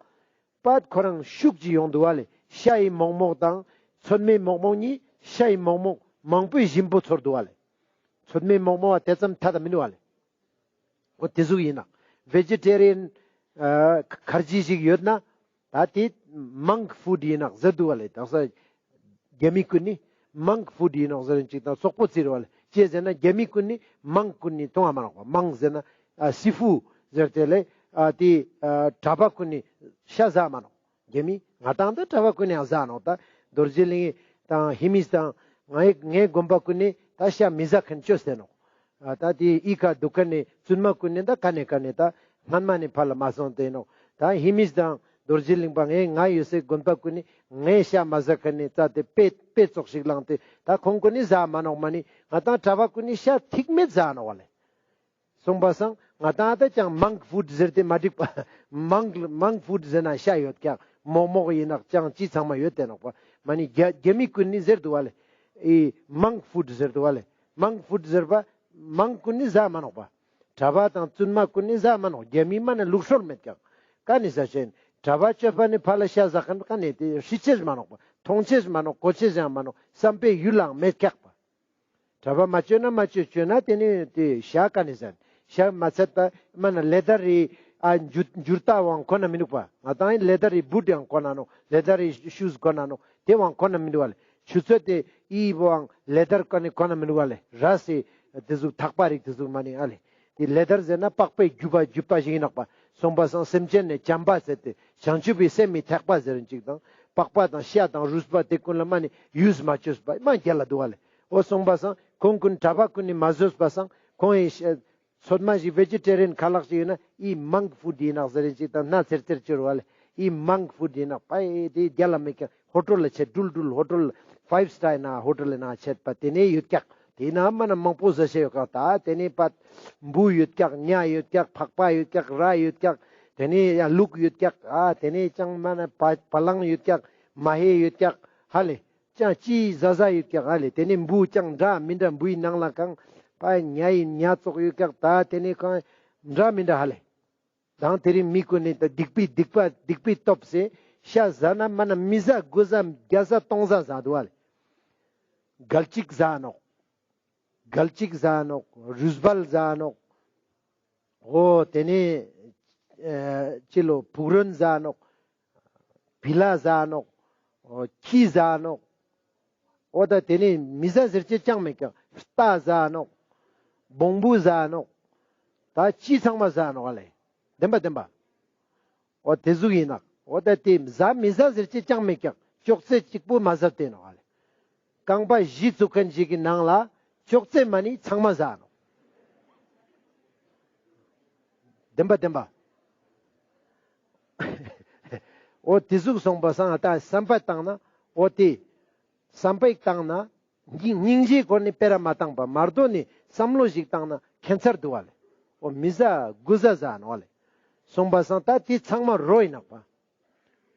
པད་ཁོ་རང་ཤུགས་ཅིག་ཡོང་དུག་པ་ལེ། ཤ་ཡི་མོག་མོག་དང་ཚོད་མའི་མོག་མོག་ཉིས་ཤ་ཡི་མོག་མོག་མང་པོའི་ཞིམ་པོ་ཚོར་དུག་པ་ལེ། ཚོད་མའི་མོག་མོག་པ་ཏེ་ཙམ་ཐད་ད་མི་དུག་པ་ལེ། འོ་ཏེ་ཟུག་ཨིན་ནོག། ཝེ་ཇི་ཊེ་རི་ཡན་ཨ་ཁར་ཇི་ཞིག་ཡོད་ན་ད་ཏེ་མང་ཀི་ཕུཌ་ཨིན་ནོག་ཟེར་དུག་པ་ལེ། དག་ས་རྒྱ་མི་གུན་ནི་མང་ཀི་ཕུཌ་ཨིན་ནོག་ཟེར་ཅིག་དང་སོག་པོ་རྩི་རུག་པ་ལེ། ཅི་ཟེར་ན་རྒྱ་མི་གུན་ནི་མང་གུན་ནི་ཐོང་ང་མ་ནོག་པ། མང་ཟེར་ན་ཨ་སི་ཕུཌ་ཟེར་ཏེ་ལེ། ཨ་ཏེ་ཨ་གྲྭ་པ་གུན་ནི་ཤ་ཟ་མ་ནོག། རྒྱ་མི་ང་དང་ད་གྲྭ་པ་གུན་ནི་ཡང་ཟ་ནོག། ད་རྡོ་རྗེ་གླིང་དང་ཧེ་མིས་དང་ངའི་ངའི་དགོན་པ་གུན་ནི་ད་ཤ་མི་ཟ་ཁན་ཅོས་ཏེ་ནོག། ཨ་ད་ཏེ་ཨི་ཁ་དུག་ཁན་ནི་བཙུན་མ་གུན་ནི་ད་ཀ་ནེ་ཀ་ནེ་ད་སྔན་མ་ནེ་ཕར་ལ་མ་སོང་སྟེ་ནོག། ད་ཧེ་མིས་དང་རྡོ་རྗེ་གླིང་པ་ངའི་ང་ཡོད་སའི་དགོན་པ་གུན་ནི་ངའི་ཤ་མ་ཟ་ཁན་ནི་རྩ་ཏེ་དཔེ་དཔེ་ཙོགས་ཤིག་ལངས་ཏེ་ད་ཁོང་གུན་ནི་ཟ་མ་ནོག། མ་ནི་ང་དང་གྲྭ་པ་གུན་ནི་ཤ་ཐིག་མེད་ཟ་ནོག་པ་ལེ། སོང་པ་སང་ང་དང་ད་ཅང་མང་ཀི་ཕུཌ་ཟེར་ཏེ་མ་འགྲིག་པ། མང་མང་ཀི་ཕུཌ་ཟེར་ན་ཤ་ཡོད་ཀྱག། མོག་མོག་ཨིན་ནོག། ཅང་ཅི་ཚང་མ་ཡོད་དེ་ནོག་པ། མ་ནི་རྒྱ་རྒྱ་མི་གུན་ནི་ཟེར་དུག་པ་ལེ། ཨི་མང་ཀི་ཕུཌ་ཟེར་དུག་པ་ལེ། མང་ཀི་ཕུཌ་ཟེར་པ་མང་གུན་ནི་ཟ་མ་ནོག་པ། གྲྭ་པ་དང་བཙུན་མ་གུན་ནི་ཟ་མ་ནོག། རྒྱ་མི་མ་ནེ་ལུགས་སྲོལ་མེད་ཀྱག། ཀ་ནེ་ཟ་ཅེན། གྲྭ་པ་སྤྱོད་པ་ནི་ཕར་ལ་ཤ་ཟ་ཁན་ཀ་ནེ་ཏེ་ཤི་ཅེས་མ་ནོག་པ། ཐོང་ཅེས་མ་ནོག། གོ་ཅེས་ཡང་མ་ནོག། སམ་པའི་ཡུལ་ལའང་མེད་ཀྱག་པ། གྲྭ་པ་མ་ཅོས་ན་མ་ཅོས། ཅོས་ན་ཏེ་ནེ་ཏེ་ཤ་ཀ་ནེ་ཟ། ཤ་མ་ཚད་པ་མ་ན་ལེ་དར་རི་ཨ་འཇུ་འཇུར་ཏ་བོའང་གོན་ན་མི་དུག་པ། ང་དང་ལེ་དར་རི་བུཊ་ཡང་གོན་ན་ནོག། ལེ་དར་རི་ཤུས་གོན་ན་ནོག། ཏེ་བོའང་གོན་ན་མི་དུག་པ་ལེ། ཆུ་ཚོད་ཏེ་ཨི་བོའང་ལེ་དར་ཀ་ནེ་གོན་ན་མི་དུག་པ་ལེ། རས་སི་ཏེ་ཟུག་ཐག་པ་རིགས་ཏེ་ཟུག་མ་ནི་ཨ་ལེ། ཏེ་ལེ་དར་ཟེར་ན་པགས་པའི་རྒྱུད་པ་རྒྱུད་པ་ཞིག་ཨིན་ནོག་པ། སོང་པ་སང་སེམས་ཅན་ནི་བྱམས་པ་ཟེར་ཏེ་བྱང་ཆུབ་པའི་སེམས་མི་ཐེག་པ་ཟེར་ཅིག་དང་པགས་པ་དང་ཤ་དང་རུས་པ་ཏེ་གུན་ལ་མ་ནི་ཡུས་མ་ཅོས་པ་མ་རྒྱལ་ལ་དུག་པ་ལེ། འོ་སོང་པ་སང་ཁོང་གུན་གྲྭ་པ་གུན་ནི་མ་ཟོས་པ་སང་ཁོང་ངི་ཚོད་མ་ཞིག་ཝེ་ཇི་ཊེ་རི་ཡན་ཁ་ལག་ཅིག་ཨིན་ན་ཨི་མང་ཀི་ཕུཌ་ཨིན་ནོག་ཟེར་ཅིག་དང་སྣ་ཚེར་ཚེར་ཅོ་རུག་པ་ལེ། ཨི་མང་ཀི་ཕུཌ་ཨིན་ནོག་པ། ཨེ་ཏེ་རྒྱལ་ལ་མེད་ཀྱག། ཧོ་ཊེལ་ལ་ཆེད་འགྲུལ་འགྲུལ་ཧོ་ཊེལ་ཕའིབ་སི་ཊར་ན་ཧོ་ཊེལ་ན་ཆེད་པ་ཏེ་ནེ་ཡོད་ཀྱག། ཏེ་ན་མ་ན་མང་པོ་ཟ་ཤེས་ཡོད་ཀྱག། ད་ཏེ་ནེ་པ་འབུ་ཡོད་ཀྱག། ཉ་ཡོད་ཀྱག། ཕག་པ་ཡོད་ཀྱག། ར་ཡོད་ཀྱག། ཏེ་ནེ་ཡང་ལུག་ཡོད་ཀྱག། ཨ་ཏེ་ནེ་ཅང་མ་ན་བ་བ་ལང་ཡོད་ཀྱག། མ་ཧེ་ཡོད་ཀྱག། ཧ་ལེ། ཅང་ཅི་ཟ་ཟ་ཡོད་ཀྱག། ཧ་ལེ། ཏེ་ནེ་འབུ་ཅང་འདྲ་མི་འདྲ་འབུའི་ནང་ལ་གང་པ་ཉ་ཡི་ཉ་ཙོགས་ཡོད་ཀྱག། ད་ཏེ་ནེ་གང་འདྲ་མི་འདྲ་ཧ་ལེ། དང་དེ་རིང་མི་ཀུན་ནི་ད་སྡིག་པའི་སྡིག་པ་སྡིག་པའི་སྟོབས་སེ་ཤ་ཟ་ན་མ་ན་མི་ཟ་དགུ་ཟ་བརྒྱ་ཟ་སྟོང་ཟ་ཟ་དུག་པ་ལེ། གལ་ཅིག་ཟ་ནོག། གལ་ཅིག་ཟ་ནོག། རུས་སྦལ་ཟ་ནོག། འོ་དེ་ནས་ཨ་ཅི་ལོ་ཕུག་རོན་ཟ་ནོག། བི་ལ་ཟ་ནོག། འོ་ཁྱི་ཟ་ནོག། འོ་ད་དེ་ནས་མི་ཟ་ཟེར་ཅེས་ཅང་མེད་ཀྱག། རྟ་ཟ་ནོག། བོང་བུ་ཟ་ནོག། ད་ཅི་ཚང་མ་ཟ་ནོག་ཨ་ལེ། བདེན་པ་བདེན་པ། འོ་དེ་ཟུག་ཡིན་ནོག། འོ་ད་དེ་ཟ་མི་ཟ་ཟེར་ཅེས་ཅང་མེད་ཀྱག། ཅོག་ཙེ་གཅིག་པོ་མ་ཟ་སྟེ་ནོག་ཨ་ལེ། རྐང་པ་བཞི་བཙུགས་མཁན་ཞིག་གི་ནང་ལ་ཅོག་ཙེ་མ་ནི་ཚང་མ་ཟ་ནོག། བདེན་པ་བདེན་པ། འོ་དེ་ཟུག་སོང་པ་སང་ད་བསམ་པ་བཏང་ན་འོ་དེ་བསམ་པ་བཏང་ན་སྙིང་རྗེའི་སྒོ་ནས་སྤེ་ར་མ་བཏང་པ་མ་གཏོགས་ནི་བསམ་བློ་ཞིག་བཏང་ན་ཁྱད་མཚར་འདུག་པ་ལེ། འོ་མི་ཟ་དགུ་ཟ་ཟ་ནོག་པ་ལེ། སོང་པ་སང་ད་དེ་ཚང་མ་རོ་ཡིན་ནོག་པ།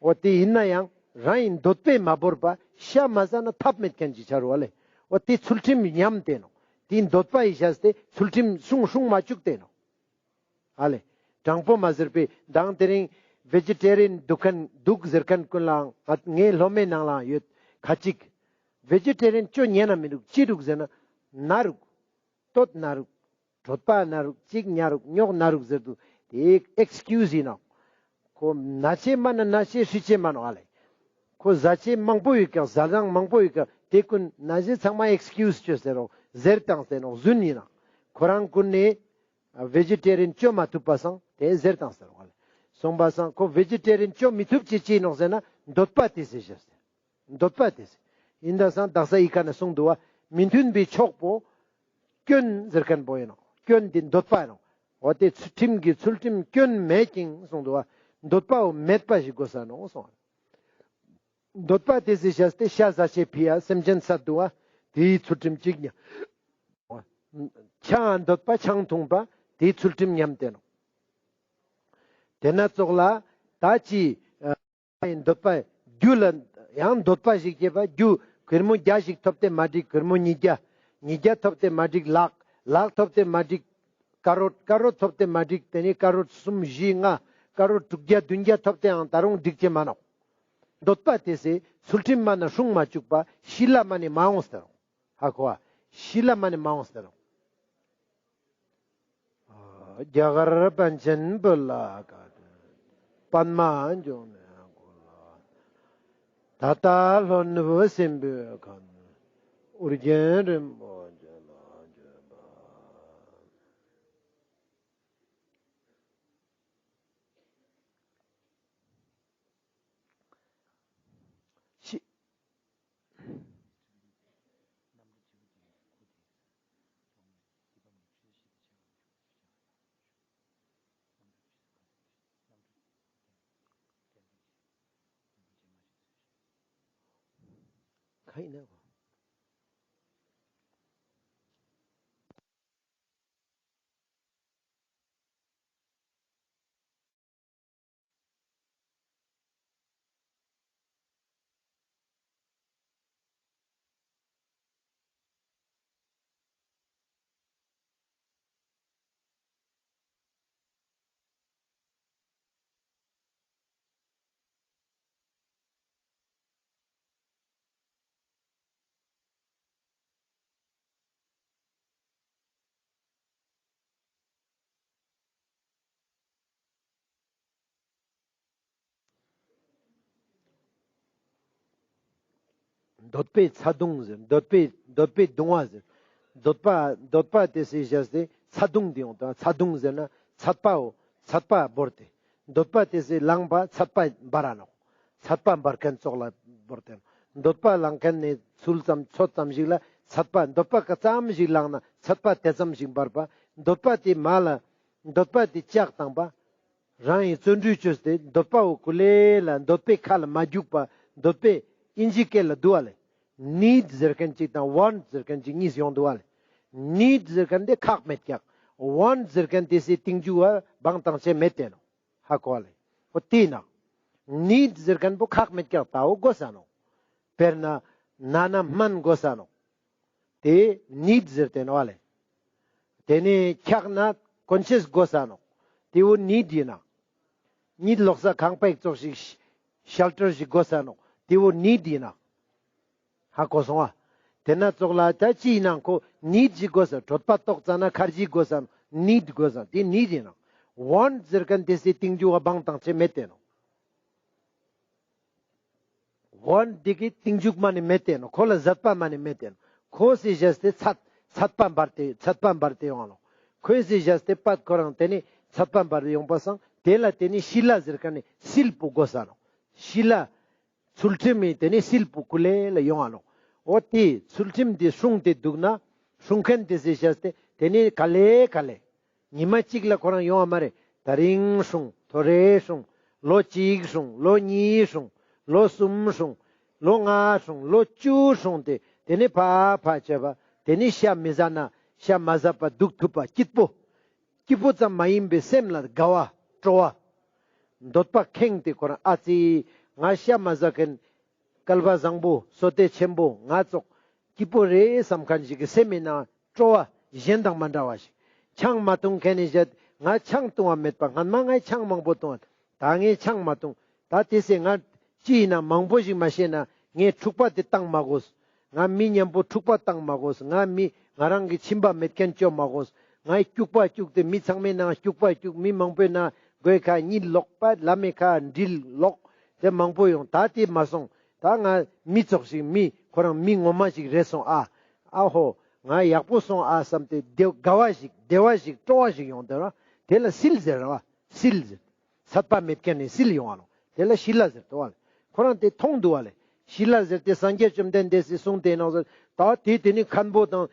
འོ་དེ་ཡིན་ན་ཡང་རང་ཡི་འདོད་པས་མ་བོར་བ་ཤ་མ་ཟ་ན་ཐབས་མེད་མཁན་ཅིག་ཆ་རུག་པ་ལེ། འོ་དེ་ཚུལ་ཁྲིམས་ཉམས་ཏེ་ནོག། དེ་འདོད་པ་ཡི་བཞག་སྟེ་ཚུལ་ཁྲིམས་སྲུང་སྲུང་མ་བཅུག་སྟེ་ནོག། ཨ་ལེ། དྲང་པོ་མ་ཟེར་པའི་མདང་དེ་རིང་ཝེ་ཇི་ཊེ་རི་ཡན་འདུག་མཁན་འདུག་ཟེར་མཁན་ཀུན་ལའང་ང་ངའི་སློབ་མའི་ནང་ལའང་ཡོད་ཁ་ཅིག། ཝེ་ཇི་ཊེ་རི་ཡན་ཅོ་ཉན་ན་མི་འདུག་ཅི་འདུག་ཟེར་ན་ན་རུག། སྟོད་ན་རུག། གྲོད་པ་ན་རུག་ཅིག་ཉ་རུག་ཉོག་ན་རུག་ཟེར་དུག། དེ་ཨེགས་ཀིའུ་སི་ཡིན་ནོག། ཁོ་ན་ཆེ་མ་ན་ན་ཆེ་ཧྲི་ཆེ་མ་ནོག་ཨ་ལེ། ཁོ་ཟ་ཆེ་མང་པོ་ཡོད་ཀྱག་ཟ་སྟངས་མང་པོ་ཡོད་ཀྱག་དེ་ཀུན་ན་ཆེ་ཚང་མ་ཨེགས་ཀིའུ་སི་ཅོས་ཟེར་རོག་ཟེར་བཏང་ཟེར་ནོག་རྫུན་ཡིན་ནོག། ཁོ་རང་ཀུན་ནས་ཝེ་ཇི་ཊེ་རི་ཡན་ཅོ་མ་ཐུབ་པ་སང་དེ་ཟེར་བཏང་ཟེར་རོག་ཨ་ལེ། སོང་པ་སང་ཁོ་ཝེ་ཇི་ཊེ་རི་ཡན་ཅོ་མི་ཐུབ་ཅེས་ཅི་ཡིན་ནོག་ཟེར་ན་འདོད་པ་དེ་ཟེར་བཞག་ཟེར། འདོད་པ་དེ་ཟེར། ཡིན་ད་སང་དག་ས་ཡི་ཁ་ནས་གསུངས་འདུག་བ། མི་མཐུན་པའི་ཕྱོགས་པོ་སྐྱོན་ཟེར་མཁན་པོ་ཡིན་ནོག། སྐྱོན་དེ་འདོད་པ་ཡིན་ནོག། འོ་དེ་ཚུལ་ཁྲིམས་ཀྱི་ཚུལ་ཁྲིམས་སྐྱོན་མེད་ཅིང་གསུངས་འདུག་བ། འདོད་པའོ་མེད་པ་ཞིག་དགོས་ས་ནོག་གསུངས། འདོད་པ་དེ་ཟེར་བཞག་སྟེ་ཤ་ཟ་ཆེ་ཕི་ཡ་སེམས་ཅན་ས་འདུག་བ། དེའི་ཚུལ་ཁྲིམས་གཅིག་ཉམས། ཆང་འདོད་པ་ཆང་འཐུང་པ་དེའི་ཚུལ་ཁྲིམས་ཉམས་ཏེ་ནོག། དེ་ན་ཙོགས་ལ་ད་ཅི་ཨ་འདོད་པ་རྒྱུ་ལ་ཡང་འདོད་པ་ཞིག་སྐྱེས་པ་རྒྱུ་གུར་མོ་བརྒྱ་ཞིག་ཐོབ་སྟེ་མ་འགྲིག་གུར་མོ་ཉིས་བརྒྱ། ཉིས་བརྒྱ་ཐོབ་སྟེ་མ་འགྲིག་ལག། ལག་ཐོབ་སྟེ་མ་འགྲིག་ཀ་རོར། ཀ་རོར་ཐོབ་སྟེ་མ་འགྲིག་དེ་ནས་ཀ་རོར་གསུམ་བཞི་ལྔ། ཀ་རོར་དྲུག་བརྒྱ་བདུན་བརྒྱ་ཐོབ་སྟེའང་ད་རུང་འགྲིག་ཅེས་མ་ནོག། འདོད་པ་དེ་སེ་ཚུལ་ཁྲིམས་མ་ན་སྲུང་མ་བཅུག་པ་ཤི་ལ་མ་ནི་མ་འོངས་ཏེ་རུང་། ཧ་གོ་བ། ཤི་ལ་མ་ནི་མ་འོངས་ཏེ་རུང་། རྒྱ་གར་པཎ་ཆེན་བོད་ལ་བཀའ་སྩལ། པདྨ་འབྱུང་གནས་ཀུན་ལ། ད་ལྟ་ལྷོ་ནུབ་སྲིན་པོའི་ཁམས། ཨོ་རྒྱན་རིན་པོ་ཆེ་ལ་འཇུག་པ། ཤི། ཁ་ཡིན་ན་གོ། འདོད་པའི་ཚ་གདུང་ཟེར། འདོད་པའི་འདོད་པའི་གདུང་བ་ཟེར། འདོད་པ་འདོད་པ་དེ་སེ་བཞག་སྟེ་ཚ་གདུང་དེ་ཡོང་དང་། ཚ་གདུང་ཟེར་ན་ཚད་པའོ། ཚད་པ་བོར་ཏེ། འདོད་པ་དེ་སེ་ལངས་པ་ཚད་པ་འབར་ར་ནོག། ཚད་པ་འབར་མཁན་ཙོགས་ལ་བོར་ཏེ། འདོད་པ་ལངས་མཁན་ནི་ཚུལ་ཙམ་ཚོད་ཙམ་ཞིག་ལ་ཚད་པ། འདོད་པ་ག་ཙམ་ཞིག་ལངས་ན་ཚད་པ་དེ་ཙམ་ཞིག་འབར་བ། འདོད་པ་དེ་མ་ལ་འདོད་པ་དེ་ལྕགས་བཏང་པ། རང་ཡི་བརྩོན་འགྲུས་བཅོས་ཏེ་འདོད་པའོ་ཀུ་ལེ་ལ་འདོད་པའི་ཁ་ལ་མ་རྒྱུག་པ། འདོད་པའི་ཨིན་ཇི་སྐད་ལ་འདུག་བ་ལེ། ནིཌ་ཟེར་མཁན་གཅིག་དང་ཝོན་ཊ་ཟེར་མཁན་གཅིག་གཉིས་ཡོང་འདུག་བ་ལེ། ནིཌ་ཟེར་མཁན་དེ་ཁག་མེད་ཀྱག། ཝོན་ཊ་ཟེར་མཁན་དེ་སེ་རྟིང་རྒྱུག་བ་བང་བཏང་ཆེ་མེད་དེ་ནོག། ཧ་གོ་བ་ལེ། འོ་དེ་ན་ནིཌ་ཟེར་མཁན་པོ་ཁག་མེད་ཀྱག། ད་འོ་དགོས་ས་ནོག། དཔེར་ན་ན་ན་སྨན་དགོས་ས་ནོག། དེ་ནིཌ་ཟེར་ཏེ་ནོག་བ་ལེ། དེ་ནས་འཁྱག་ན་ཀོན་ཤེས་དགོས་ས་ནོག། དེ་བོ་ནིཌ་ཡིན་ན། གཉིད་ལོག་ས་ཁང་པ་ཙོགས་ཤིག་ཤེལ་ཊར་ཞིག་དགོས་ས་ནོག། དེ་བོ་ནིཌ་ཡིན་ན། ཧ་གོ་སོང་བ། དེ་ན་ཙོགས་ལ་ད་ཅི་ཡིན་ན་ཁོ་ནིཌ་ཞིག་དགོས་ས། གྲོད་པ་ལྟོགས་ཙ་ན་ཁར་ཇི་དགོས་ས་ནོག། ནིཌ་དགོས་ས། དེ་ནིཌ་ཡིན་ན། ཝོན་ཊ་ཟེར་མཁན་དེ་སེ་རྟིང་རྒྱུག་བ་བང་བཏང་ཆེ་མེད་དེ་ནོག། ཝོན་ཊ་དེ་གི་རྟིང་རྒྱུག་མ་ནི་མེད་དེ་ནོག། ཁོ་ལ་ཟད་པ་མ་ནི་མེད་དེ་ནོག། ཁོ་སེ་བཞག་སྟེ་ཚད་ཚད་པ་འབར་ཏེ་ཚད་པ་འབར་ཏེ་ཡོང་ང་ནོག། ཁོ་སེ་བཞག་སྟེ་པད་ཁོ་རང་དེ་ནི་ཚད་པ་འབར་ཏེ་ཡོང་པ་སང་དེ་ལ་དེ་ནི་ཤི་ལ་ཟེར་མཁན་ནི་སིལ་པོ་དགོས་ས་ནོག། ཤི་ལ་ཚུལ་ཁྲིམས་མི་དེ་ནི་སིལ་པོ་ཀུ་ལེ་ལ་ཡོང་ང་ནོག། འོ་དེ་ཚུལ་ཁྲིམས་དེ་སྲུང་སྟེ་འདུག་ན་སྲུང་མཁན་དེ་སེ་བཞག་སྟེ་དེ་ནི་ག་ལེ་ག་ལེ། ཉི་མ་གཅིག་ལ་ཁོ་རང་ཡོང་བ་མ་རེད། དེ་རིང་སྲུང་། ཐོ་རེ་སྲུང་། ལོ་གཅིག་སྲུང་། ལོ་གཉིས་སྲུང་། ལོ་གསུམ་སྲུང་། ལོ་ལྔ་སྲུང་། ལོ་བཅུ་སྲུང་སྟེ་དེ་ནི་ཕ་ཕ་བྱས་པ་དེ་ནི་ཤ་མི་ཟ་ན་ཤ་མ་ཟ་བ་འདུག་ཐུབ་པ་སྐྱིད་པོ། སྐྱིད་པོ་ཙམ་མ་ཡིན་པའི་སེམས་ལ་དགའ་བ་སྤྲོ་བ། འདོད་པ་ཁེངས་ཏེ་ཁོ་རང་ཨ་ཙི་ང་ཤ་མ་ཟ་མཁན་སྐལ་བ་བཟང་པོ་བསོད་བདེ་ཆེན་པོ་ང་ཙོགས་སྐྱིད་པོ་རེད་བསམ་མཁན་ཞིག་གི་སེམས་ཡིན་ན་སྤྲོ་བ་གཞན་དང་མ་འདྲ་བ་ཞིག། ཆང་མ་འཐུང་མཁན་ནི་བཞད་ང་ཆང་འཐུང་བ་མེད་པ་སྔན་མ་ངས་ཆང་མང་པོ་འཐུང་བ། ད་ངས་ཆང་མ་འཐུང་། ད་དེ་སེ་ང་ཅི་ཡིན་ན་མང་པོ་ཞིག་མ་ཤེས་ན་ངས་འཁྲུག་པ་དེ་བཏང་མ་དགོས། ང་མི་མཉམ་པོ་འཁྲུག་པ་བཏང་མ་དགོས། ང་མི་ང་རང་གི་ཁྱིམ་པ་མེད་མཁན་བཅོ་མ་དགོས། ང་སྐྱུག་པ་སྐྱུག་སྟེ་མི་ཚང་མའི་ནང་སྐྱུག་པ་སྐྱུག་མི་མང་པོའི་ནང་སྒོའི་ཁ་གཉིད་ལོག་པ་ལམ་མི་ཁ་འདྲིལ་ལོག་དེ་མང་པོ་ཡོང་། ད་དེ་མ་སོང་། ད་ང་མི་ཚོགས་ཤིག་མི་ཁོ་རང་མི་ངོ་མ་ཞིག་རེད་སོང་ཨ། ཨ་ཧོ། ང་ཡག་པོ་སོང་ཨ་བསམ་སྟེ་དེ་དགའ་བ་ཞིག་བདེ་བ་ཞིག་སྤྲོ་བ་ཞིག་ཡོང་དེ་ར། དེ་ལ་བསིལ་ཟེར་ར་བ། བསིལ་ཟེར། སད་པ་མེད་མཁན་ནི་བསིལ་ཡོང་བ་ལོ། དེ་ལ་ཤི་ལ་ཟེར་དོ་བ་ལེ། ཁོ་རང་དེ་མཐོང་འདུག་བ་ལེ། ཤི་ལ་ཟེར་ཏེ་སངས་རྒྱས་བཅོམ་ལྡན་འདས་སི་གསུང་དེ་ནང་ཟེར། ད་དེ་དེ་ནི་མཁན་པོ་དང་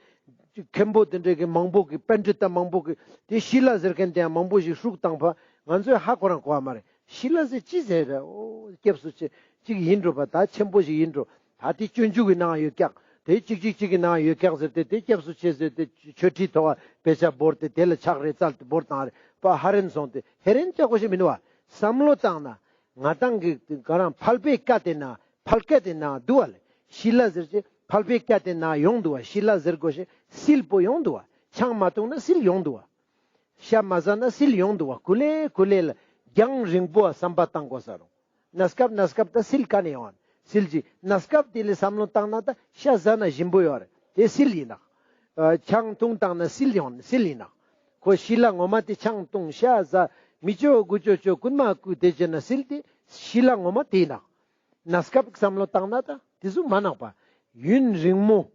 མཁན་པོ་དེ་འདྲ་གི་མང་པོ་གི་པཎྜི་ཏ་མང་པོ་གི་དེ་ཤི་ལ་ཟེར་མཁན་དེ་ཡང་མང་པོ་ཞིག་ཧྲུག་བཏང་པ་ང་ཚོས་ཧ་ཁོ་རང་གོ་བ་མ་རེད། ཤི་ལ་ཟེར་ཅི་ཟེར་རེད། ཨོ་སྐྱབས་སུ་མཆི་ཅིག་ཡིན་འགྲོ་བ། ད་ཆེན་པོ་ཞིག་ཡིན་འགྲོ། ད་དེ་སྤྱོད་འཇུག་གི་ནང་ཡོད་ཀྱག་དེ་གཅིག་གཅིག་གཅིག་གི་ནང་ཡོད་ཀྱག་ཟེར་ཏེ་དེ་སྐྱབས་སུ་མཆི་ཟེར་ཏེ་ཆོས་ཁྲིའི་ཐོག་དཔེ་ཆ་བོར་ཏེ་དེ་ལ་ཕྱག་རེ་བཙལ་ཏེ་བོར་བཏང་རེད་པ། ཧ་རན་སོང་སྟེ་ཧེ་རན་ཅག་གོ་ཞིག་མི་འདུག་བ། བསམ་བློ་བཏང་ན་ང་ཏང་གི་ག་རང་ཕལ་པའི་ཀ་དེ་ན་ཕལ་ཀ་དེ་ན་འདུག་བ་ལེ། ཤི་ལ་ཟེར་ཅེ་ཕལ་པའི་ཀ་དེ་ན་ཡོང་འདུག་བ། ཤི་ལ་ཟེར་གོ་ཞིག་བསིལ་པོ་ཡོང་འདུག་བ། ཆང་མ་འཐུང་ན་བསིལ་ཡོང་འདུག་བ། ཤ་མ་ཟ་ན་བསིལ་ཡོང་འདུག་བ། ཀུ་ལེ་ཀུ་ལེ་ལ་རྒྱང་རིང་པོ་བསམ་པ་བཏང་དགོས་ས་རུང་། གནས་སྐབས་གནས་སྐབས་ད་བསིལ་ག་ནས་ཡོང་བ། བསིལ་གྱི་གནས་སྐབས་དེ་ལས་བསམ་བློ་བཏང་ན་ད་ཤ་ཟ་ན་ཞིམ་པོ་ཡོད་རེད། དེ་བསིལ་ཡིན་ནག་ཨ་ཆང་འཐུང་བཏང་ན་བསིལ་ཡོང་བསིལ་ཡིན་ནག་ཁོ་ཤི་ལ་ངོ་མ་དེ་ཆང་འཐུང་ཤ་ཟ་མི་ཅོ་དགུ་ཅོ་ཅོ་རྐུན་མ་རྐུ་དེ་བྱས་ན་བསིལ་དེ་ཤི་ལ་ངོ་མ་དེ་ཡིན་ནག་གནས་སྐབས་བསམ་བློ་བཏང་ན་ད་དེ་ཟུག་མ་ནག་པ། ཡུན་རིང་མོ།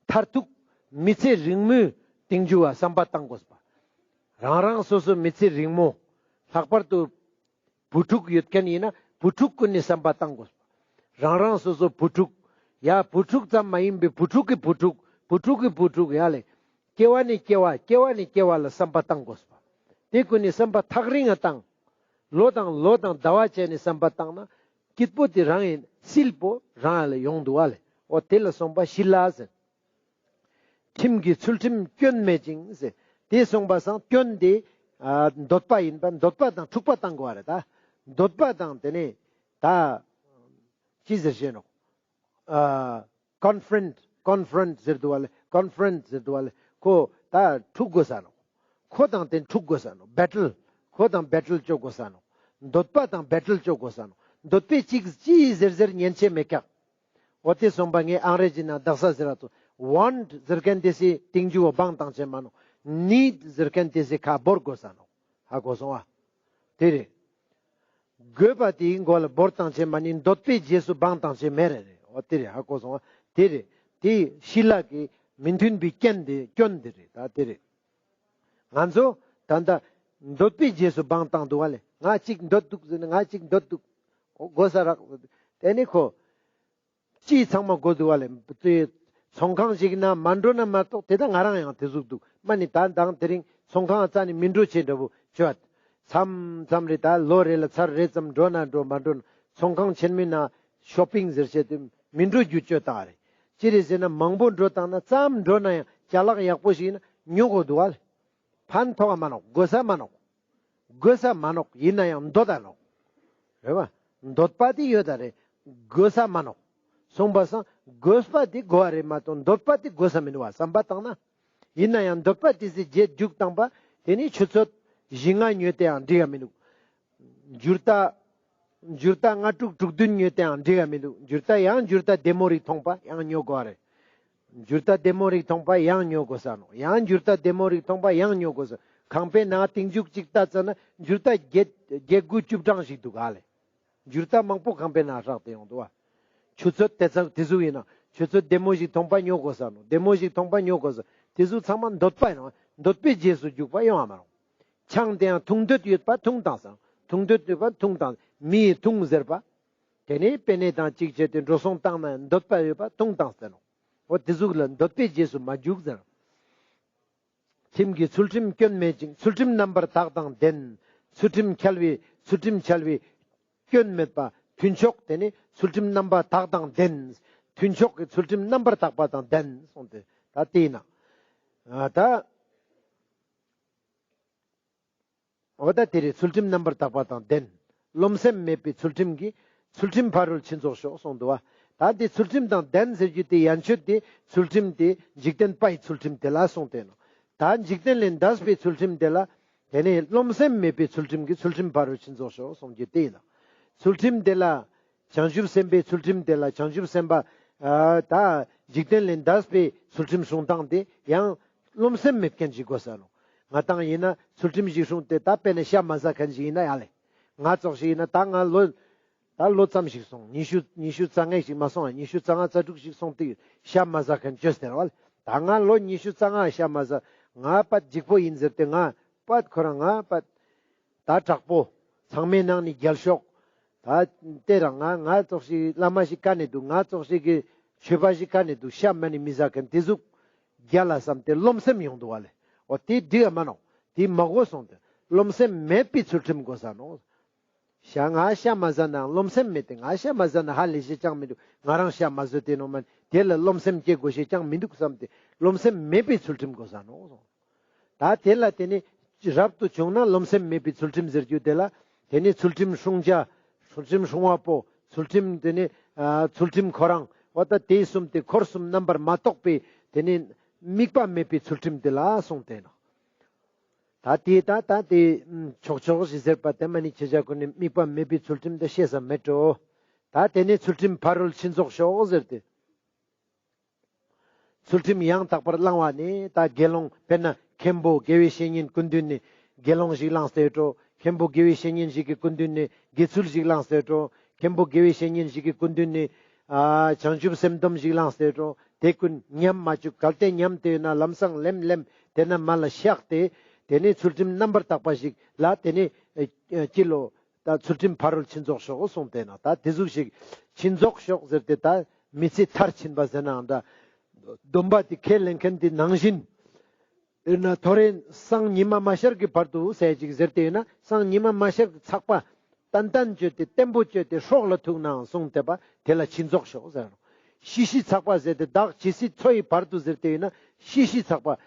མཐར་ཐུག་མི་ཚེ་རིང་མོའི་སྟེང་འཇུག་པ་བསམ་པ་བཏང་དགོས་པ། རང་རང་སོ་སོ་མི་ཚེ་རིང་མོ། ལྷག་པར་དུ་བུ་ཕྲུག་ཡོད་མཁན་ཡིན་ན་བུ་ཕྲུག་ཀུན་ནས་བསམ་པ་བཏང་དགོས་པ། རང་རང་སོ་སོ་བུ་ཕྲུག་ཡ་བུ་ཕྲུག་ཙམ་མ་ཡིན་པའི་བུ་ཕྲུག་གི་བུ་ཕྲུག་བུ་ཕྲུག་གི་བུ་ཕྲུག་ཡ་ལེ། སྐྱེ་བ་ནས་སྐྱེ་བ་སྐྱེ་བ་ནས་སྐྱེ་བ་ལ་བསམ་པ་བཏང་དགོས་པ། དེ་ཀུན་ནས་བསམ་པ་ཐག་རིང་ང་བཏང་། ལོ་དང་ལོ་དང་ཟླ་བ་བྱས་ནས་བསམ་པ་བཏང་ན། སྐྱིད་པོ་དེ་རང་ཡིན་བསིལ་པོ་རང་ལ་ཡོང་འདུག་བ་ལེ། འོ་དེ་ལ་སོང་པ་ཤི་ལ་ཟེར། ཁྲིམས་ཀྱི་ཚུལ་ཁྲིམས་སྐྱོན་མེད་ཅིང་ཟེར། དེ་སོང་པ་སང་སྐྱོན་དེ་ཨ་འདོད་པ་ཡིན་པ་འདོད་པ་དང་འཁྲུག་པ་བཏང་དགོས་བ་རེད་ད། འདོད་པ་དང་དེ་ནས་ད་ཅི་ཟེར་ཞེས་ནོག་ཨ་ཀོན་ཕ་རེནྚ་ཀོན་ཕ་རེནྚ་ཟེར་འདུག་བ་ལེ། ཀོན་ཕ་རེནྚ་ཟེར་འདུག་བ་ལེ། ཁོ་ད་འཁྲུག་དགོས་ས་ནོག་ཁོ་དང་དེ་འཁྲུག་དགོས་ས་ནོག་བེ་ཊལ། ཁོ་དང་བེ་ཊལ་བཅོ་དགོས་ས་ནོག་འདོད་པ་དང་བེ་ཊལ་བཅོ་དགོས་ས་ནོག་འདོད་པའི་ཅིག་ཅི་ཟེར་ཟེར་ཉན་ཆེ་མེད་ཀྱག་འོ་དེ་སོང་པ་ངས་ཨང་རེ་ཇི་ནང་དག་ས་ཟེར་བ་ཚོ་ཝོནྚ་ཟེར་མཁན་དེ་སི་སྟེང་འཇུག་བ་བང་བཏང་ཆེ་མ་ནོག་ནིཌ་ཟེར་མཁན་དེ་སི་ཁ་བོར་དགོས་ས་ནོག་ཧ་གོ་སོང་བ། དེ་རེད། དགོས་པ་དེའི་མགོ་ལ་བོར་བཏང་ཆེ་མ་ནི་འདོད་པའི་རྗེས་སུ་བང་བཏང་ཆེ་མེད་རེད་རེད། འོ་དེ་རེད་ཧ་གོ་སོང་བ། དེ་རེད། དེ་ཤི་ལ་གི་མི་མཐུན་པའི་རྐྱེན་དེ་སྐྱོན་དེ་རེད་ད་དེ་རེད། ང་ཚོ་ད་ལྟ་འདོད་པའི་རྗེས་སུ་བང་བཏང་འདུག་བ་ལེ། ང་གཅིག་འདོད་འདུག་ཟེར་ནས་ང་གཅིག་འདོད་འདུག་འོ་དགོས་ས་རག་དེ་ནི་ཁོ། ཅི་ཚང་མ་དགོས་འདུག་བ་ལེ། དེ་ཚོང་ཁང་ཞིག་ན་མ་འགྲོ་ན་མ་གཏོགས་དེ་ད་ང་རང་ཡང་དེ་ཟུག་འདུག་མ་ནི་ད་མདང་དེ་རིང་ཚོང་ཁང་རྩ་ནས་མི་འགྲོ་ཆེ་འདྲ་བོ་བྱོས། མཚམས་མཚམས་རེ་ད་ལོ་རེ་ལ་ཚར་རེ་ཙམ་འགྲོ་ན་འགྲོ་མ་འགྲོ་ན་ཚོང་ཁང་ཆེན་མོའི་ནང་ཤོ་པིང་ཟེར་བྱས་ཏེ་མི་འགྲོ་རྒྱུ་བཅོས་བཏང་རེད། ཅི་རེད་ཟེར་ན་མང་པོ་འགྲོ་བཏང་ན་ཙམ་འགྲོ་ན་ཡང་ཅ་ལག་ཡག་པོ་ཞིག་ཡིན་ན་ཉོ་དགོས་འདུག་བ་ལེ། ཕན་ཐོགས་མ་ནོག་དགོས་ས་མ་ནོག་དགོས་ས་མ་ནོག་ཡིན་ན་ཡང་འདོད་ད་ནོག་རེད་བ། འདོད་པ་དེ་ཡོད་ད་རེད། དགོས་ས་མ་ནོག་སོང་པ་སང་དགོས་པ་དེ་དགོས་པ་རེད་མ་གཏོགས་འདོད་པ་དེ་དགོས་ས་མི་འདུག་བ་བསམ་པ་བཏང་ན། ཡིན་ན་ཡང་འདོད་པ་དེ་སི་རྗེས་རྒྱུག་བཏང་པ་དེ་ནི་ཆུ་ཚོད་བཞི་ལྔ་ཉོས་ཏེ་ཡང་འགྲིག་ག་མི་འདུག་འཇུར་རྟ། འཇུར་རྟ་ལྔ་དྲུག་དྲུག་བདུན་ཉོས་ཏེའང་འགྲིག་ག་མི་འདུག་འཇུར་རྟ་ཡང་འཇུར་རྟ་བདེ་མོ་རིགས་མཐོང་པ་ཡང་ཉོ་དགོས་རེད། འཇུར་རྟ་བདེ་མོ་རིགས་མཐོང་པ་ཡང་ཉོ་དགོས་ས་ནོག་ཡང་འཇུར་རྟ་བདེ་མོ་རིགས་མཐོང་པ་ཡང་ཉོ་དགོས་ས། ཁང་པའི་ནང་སྟེང་འཇུག་ཅིག་ལྟ་ཙ་ན་འཇུར་རྟ་བརྒྱད་བརྒྱད་དགུ་བཅུ་གྲངས་ཤིག་འདུག་ག་ལེ། འཇུར་རྟ་མང་པོ་ཁང་པའི་ནང་ཧྲག་སྟེ་ཡོང་འདུག་བ། ཆུ་ཚོད་དེ་ཚོ་དེ་ཟུག་ཡིན་ན་ཆུ་ཚོད་བདེ་མོ་ཞིག་མཐོང་པ་ཉོ་དགོས་ས་ནོག་བདེ་མོ་ཞིག་མཐོང་པ་ཉོ་དགོས་ས། དེ་ཟུག་ཚང་མ་འདོད་པ་ཡིན་ནོག་འདོད་པའི་རྗེས་སུ་རྒྱུག་པ་ཡོང་བ་མ་རུང་། ཆང་དེ་ཡང་འཐུང་འདོད་ཡོད་པ་འཐུང་བཏང་སང་། འཐུང་འདོད་ཡོད་པ་འཐུང་བཏང་། མི་ཡིས་འཐུང་ཟེར་པ། དེ་ནས་པེ་ནེ་དང་གཅིག་བྱས་ཏེ་འགྲོ་སོང་བཏང་ན་འདོད་པ་ཡོད་པ་འཐུང་བཏང་ཟེར་ནོག་འོ་དེ་ཟུག་ལ་འདོད་པའི་རྗེས་སུ་མ་རྒྱུག་ཟེར། ཁྲིམས་ཀྱི་ཚུལ་ཁྲིམས་སྐྱོན་མེད་ཅིང་། ཚུལ་ཁྲིམས་རྣམ་པར་དག་དང་ལྡན། ཚུལ་ཁྲིམས་འཆལ་བའི་ཚུལ་ཁྲིམས་འཆལ་བའི་སྐྱོན་མེད་པ། མཐུན་ཕྱོགས་དེ་ནི་ཚུལ་ཁྲིམས་རྣམ་པར་དག་དང་ལྡན། མཐུན་ཕྱོགས་ཀྱི་ཚུལ་ཁྲིམས་རྣམ་པར་དག་པ་དང་ལྡན་གསུངས་ཏེ་ད་དེ་ཡིན་ན། ད། འོ་ད་དེ་རེད། ཚུལ་ཁྲིམས་རྣམ་པར་དག་པ་དང་ལྡན། རློམ་སེམས་མེད་པའི་ཚུལ་ཁྲིམས་ཀྱིས། ཚུལ་ཁྲིམས་ཕ་རོལ་ཕྱིན་རྫོགས་ཤོག་གསུངས་འདུག་བ། ད་འདི་ཚུལ་ཁྲིམས་དང་ལྡན་ཟེར་རྒྱུ་དེ་ཡན་ཆོད་དེ་ཚུལ་ཁྲིམས་དེ་འཇིག་རྟེན་པའི་ཚུལ་ཁྲིམས་དེ་ལ་གསུངས་ཏེ་ནོག་ད་འཇིག་རྟེན་ལས་འདས་པའི་ཚུལ་ཁྲིམས་དེ་ལ། དེ་ནས་རློམ་སེམས་མེད་པའི་ཚུལ་ཁྲིམས་ཀྱིས་ཚུལ་ཁྲིམས་ཕ་རོལ་ཕྱིན་རྫོགས་ཤོག་གསུངས་རྒྱུ་དེ་ཡིན་ནོག་ཚུལ་ཁྲིམས་དེ་ལ། བྱང་ཆུབ་སེམས་དཔའི་ཚུལ་ཁྲིམས་དེ་ལ་བྱང་ཆུབ་སེམས་དཔའ། ཨ་ད་འཇིག་རྟེན་ལས་འདས་པའི་ཚུལ་ཁྲིམས་སྲུང་སྟངས་དེ་ཡང་། རློམ་སེམས་མེད་མཁན་ཞིག་དགོས་ས་ནོག། ང་དང་ཡིན་ན་ཚུལ་ཁྲིམས་ཞིག་སྲུང་སྟེ་ད་དཔེར་ན་ཤ་མ་ཟ་མཁན་ཞིག་ཡིན་ན་ཡ་ལེ། ང་ཙོགས་ཞིག་ཡིན་ན་ད་ང་ལོ་ད་ལོ་ཙམ་ཞིག་སོང་། ཉི་ཤུ་ཉི་ཤུ་རྩ་ལྔ་ཞིག་མ་སོང་། ཉི་ཤུ་རྩ་ལྔ་རྩ་དྲུག་ཞིག་སོང་སྟེ་ཤ་མ་ཟ་མཁན་བཅོས་ཟེར་བ་ལེ། ད་ང་ལོ་ཉི་ཤུ་རྩ་ལྔ་ཤ་མ་ཟ། ང་པད་འཇིགས་པོ་ཡིན་ཟེར་ཏེ་ང་པད་ཁོ་རང་ང་པད་ད་དྲག་པོ། ཚང་མའི་ནང་ནས་རྒྱལ་ཤོག། ད་དེ་རང་ང་ང་ཙོགས་ཤིག་བླ་མ་ཞིག་ག་ནས་འདུག། ང་ཙོགས་ཤིག་གི་ཆོས་པ་ཞིག་ག་ནས་འདུག། ཤ་མ་ནི་མི་ཟ་མཁན་དེ་ཟུག་རྒྱལ་ལ་བསམ་སྟེ་རློམ་སེམས་ཡོང་འདུག་བ་ལེ། འོ་དེ་འགྲིག་ག་མ་ནོག། དེ་མ་དགོས་སོང་སྟེ་རློམ་སེམས་མེད་པའི་ཚུལ་ཁྲིམས་དགོས་ས་ནོག། ཤ་ང་ཤ་མ་ཟ་ན་རློམ་སེམས་མེད་དེ། ང་ཤ་མ་ཟ་ན་ཧ་ལས་ཤེས་ཅང་མི་འདུག། ང་རང་ཤ་མ་ཟོས་ཏེ་ནོག་མན་དེ་ལ་རློམ་སེམས་སྐྱེ་དགོས་ཤེས་ཅང་མི་འདུག་བསམ་སྟེ་རློམ་སེམས་མེད་པའི་ཚུལ་ཁྲིམས་དགོས་ས་ནོག། ད་དེ་ལ་དེ་ནི་རབ་ཏུ་བྱུང་ན་རློམ་སེམས་མེད་པའི་ཚུལ་ཁྲིམས་ཟེར་རྒྱུ་དེ་ལ་དེ་ནི་ཚུལ་ཁྲིམས་སྲུང་བྱ། ཚུལ་ཁྲིམས་སྲུང་བ་པོ། ཚུལ་ཁྲིམས་དེ་ནི་ཨ་ཚུལ་ཁྲིམས་ཁོ་རང་འོ་ད་དེ་གསུམ་དེ་འཁོར་གསུམ་རྣམ་པར་མ་རྟོག་པའི་དེ་ནི་དམིགས་པ་མེད་པའི་ཚུལ་ཁྲིམས་དེ་ལ་གསུངས་ཏེ་ནོག། ད་དེ་ད་ད་དེ་ཆོག་ཆོག་ཞིག་ཟེར་པ་དེ་མ་ནི་ཁྱེད་ཅག་ཀུན་ནི་དམིགས་པ་མེད་པའི་ཚུལ་ཁྲིམས་དེ་ཤེས་ས་མེད་འགྲོ། ད་དེ་ནི་ཚུལ་ཁྲིམས་ཕ་རོལ་ཕྱིན་རྫོགས་ཤོག་ཟེར་ཏེ། ཚུལ་ཁྲིམས་ཡང་དག་པར་བླང་བ་ནི་ད་དགེ་སློང་དཔེར་ན་མཁན་པོ་དགེ་བའི་བཤེས་གཉེན་སྐུ་མདུན་ནས་དགེ་སློང་ཞིག་བླངས་ཏེ་འགྲོ། མཁན་པོ་དགེ་བའི་བཤེས་གཉེན་ཞིག་གི་སྐུ་མདུན་ནས་དགེ་ཚུལ་ཞིག་བླངས་ཏེ་འགྲོ། མཁན་པོ་དགེ་བའི་བཤེས་གཉེན་ཞིག་གི་སྐུ་མདུན་ནས་ཨ་བྱང་ཆུབ་སེམས་སྡོམ་ཞིག་བླངས་ཏེ་འགྲོ། དེ་ཀུན་ཉམས་མ་བཅུག། གལ་ཏེ་ཉམས་ཏེ་ཡོད་ན་ལམ་སང་ལེམ་ལེམ་དེ་ན་མ་ལ་བཤགས་ཏེ་དེ་ནས་ཚུལ་ཁྲིམས་རྣམ་པར་དག་པ་ཞིག་ལ་དེ་ནས་ཨ་ཅི་ལོ། ད་ཚུལ་ཁྲིམས་ཕ་རོལ་ཕྱིན་རྫོགས་ཤོག་གསུངས་ཏེ་ན་ད་དེ་ཟུག་ཞིག་ཕྱིན་རྫོགས་ཤོག་ཟེར་ཏེ་ད་མི་ཚེ་མཐར་ཕྱིན་པ་ཟེར་ནའང་འདྲ། སྡོམ་པ་དེ་ཁས་ལེན་མཁན་དེ་ནང་བཞིན། དཔེར་ན་ཐོ་རེ་སང་ཉི་མ་མ་ཤར་གྱི་བར་དུ་ཟེར་ཅིག་ཟེར་ཏེ་ཡོད་ན་སང་ཉི་མ་མ་ཤར་གྱི་ཚགས་པ་ཏན་ཏན་བཅོས་ཏེ་བརྟན་པོ་བཅོས་ཏེ་སྲོག་ལ་ཐུག་ནའང་གསུངས་ཏེ་པ་དེ་ལ་ཕྱིན་རྫོགས་ཤོག་ཟེར་ནོག། ཤི་ཤི་ཚགས་པ་ཟེར་ཏེ་བདག་ཇི་སྲིད་འཚོ་ཡི་བར་དུ་ཟེར་ཏེ་ཡོད་ན་ཤི་ཤི་ཚགས་པ་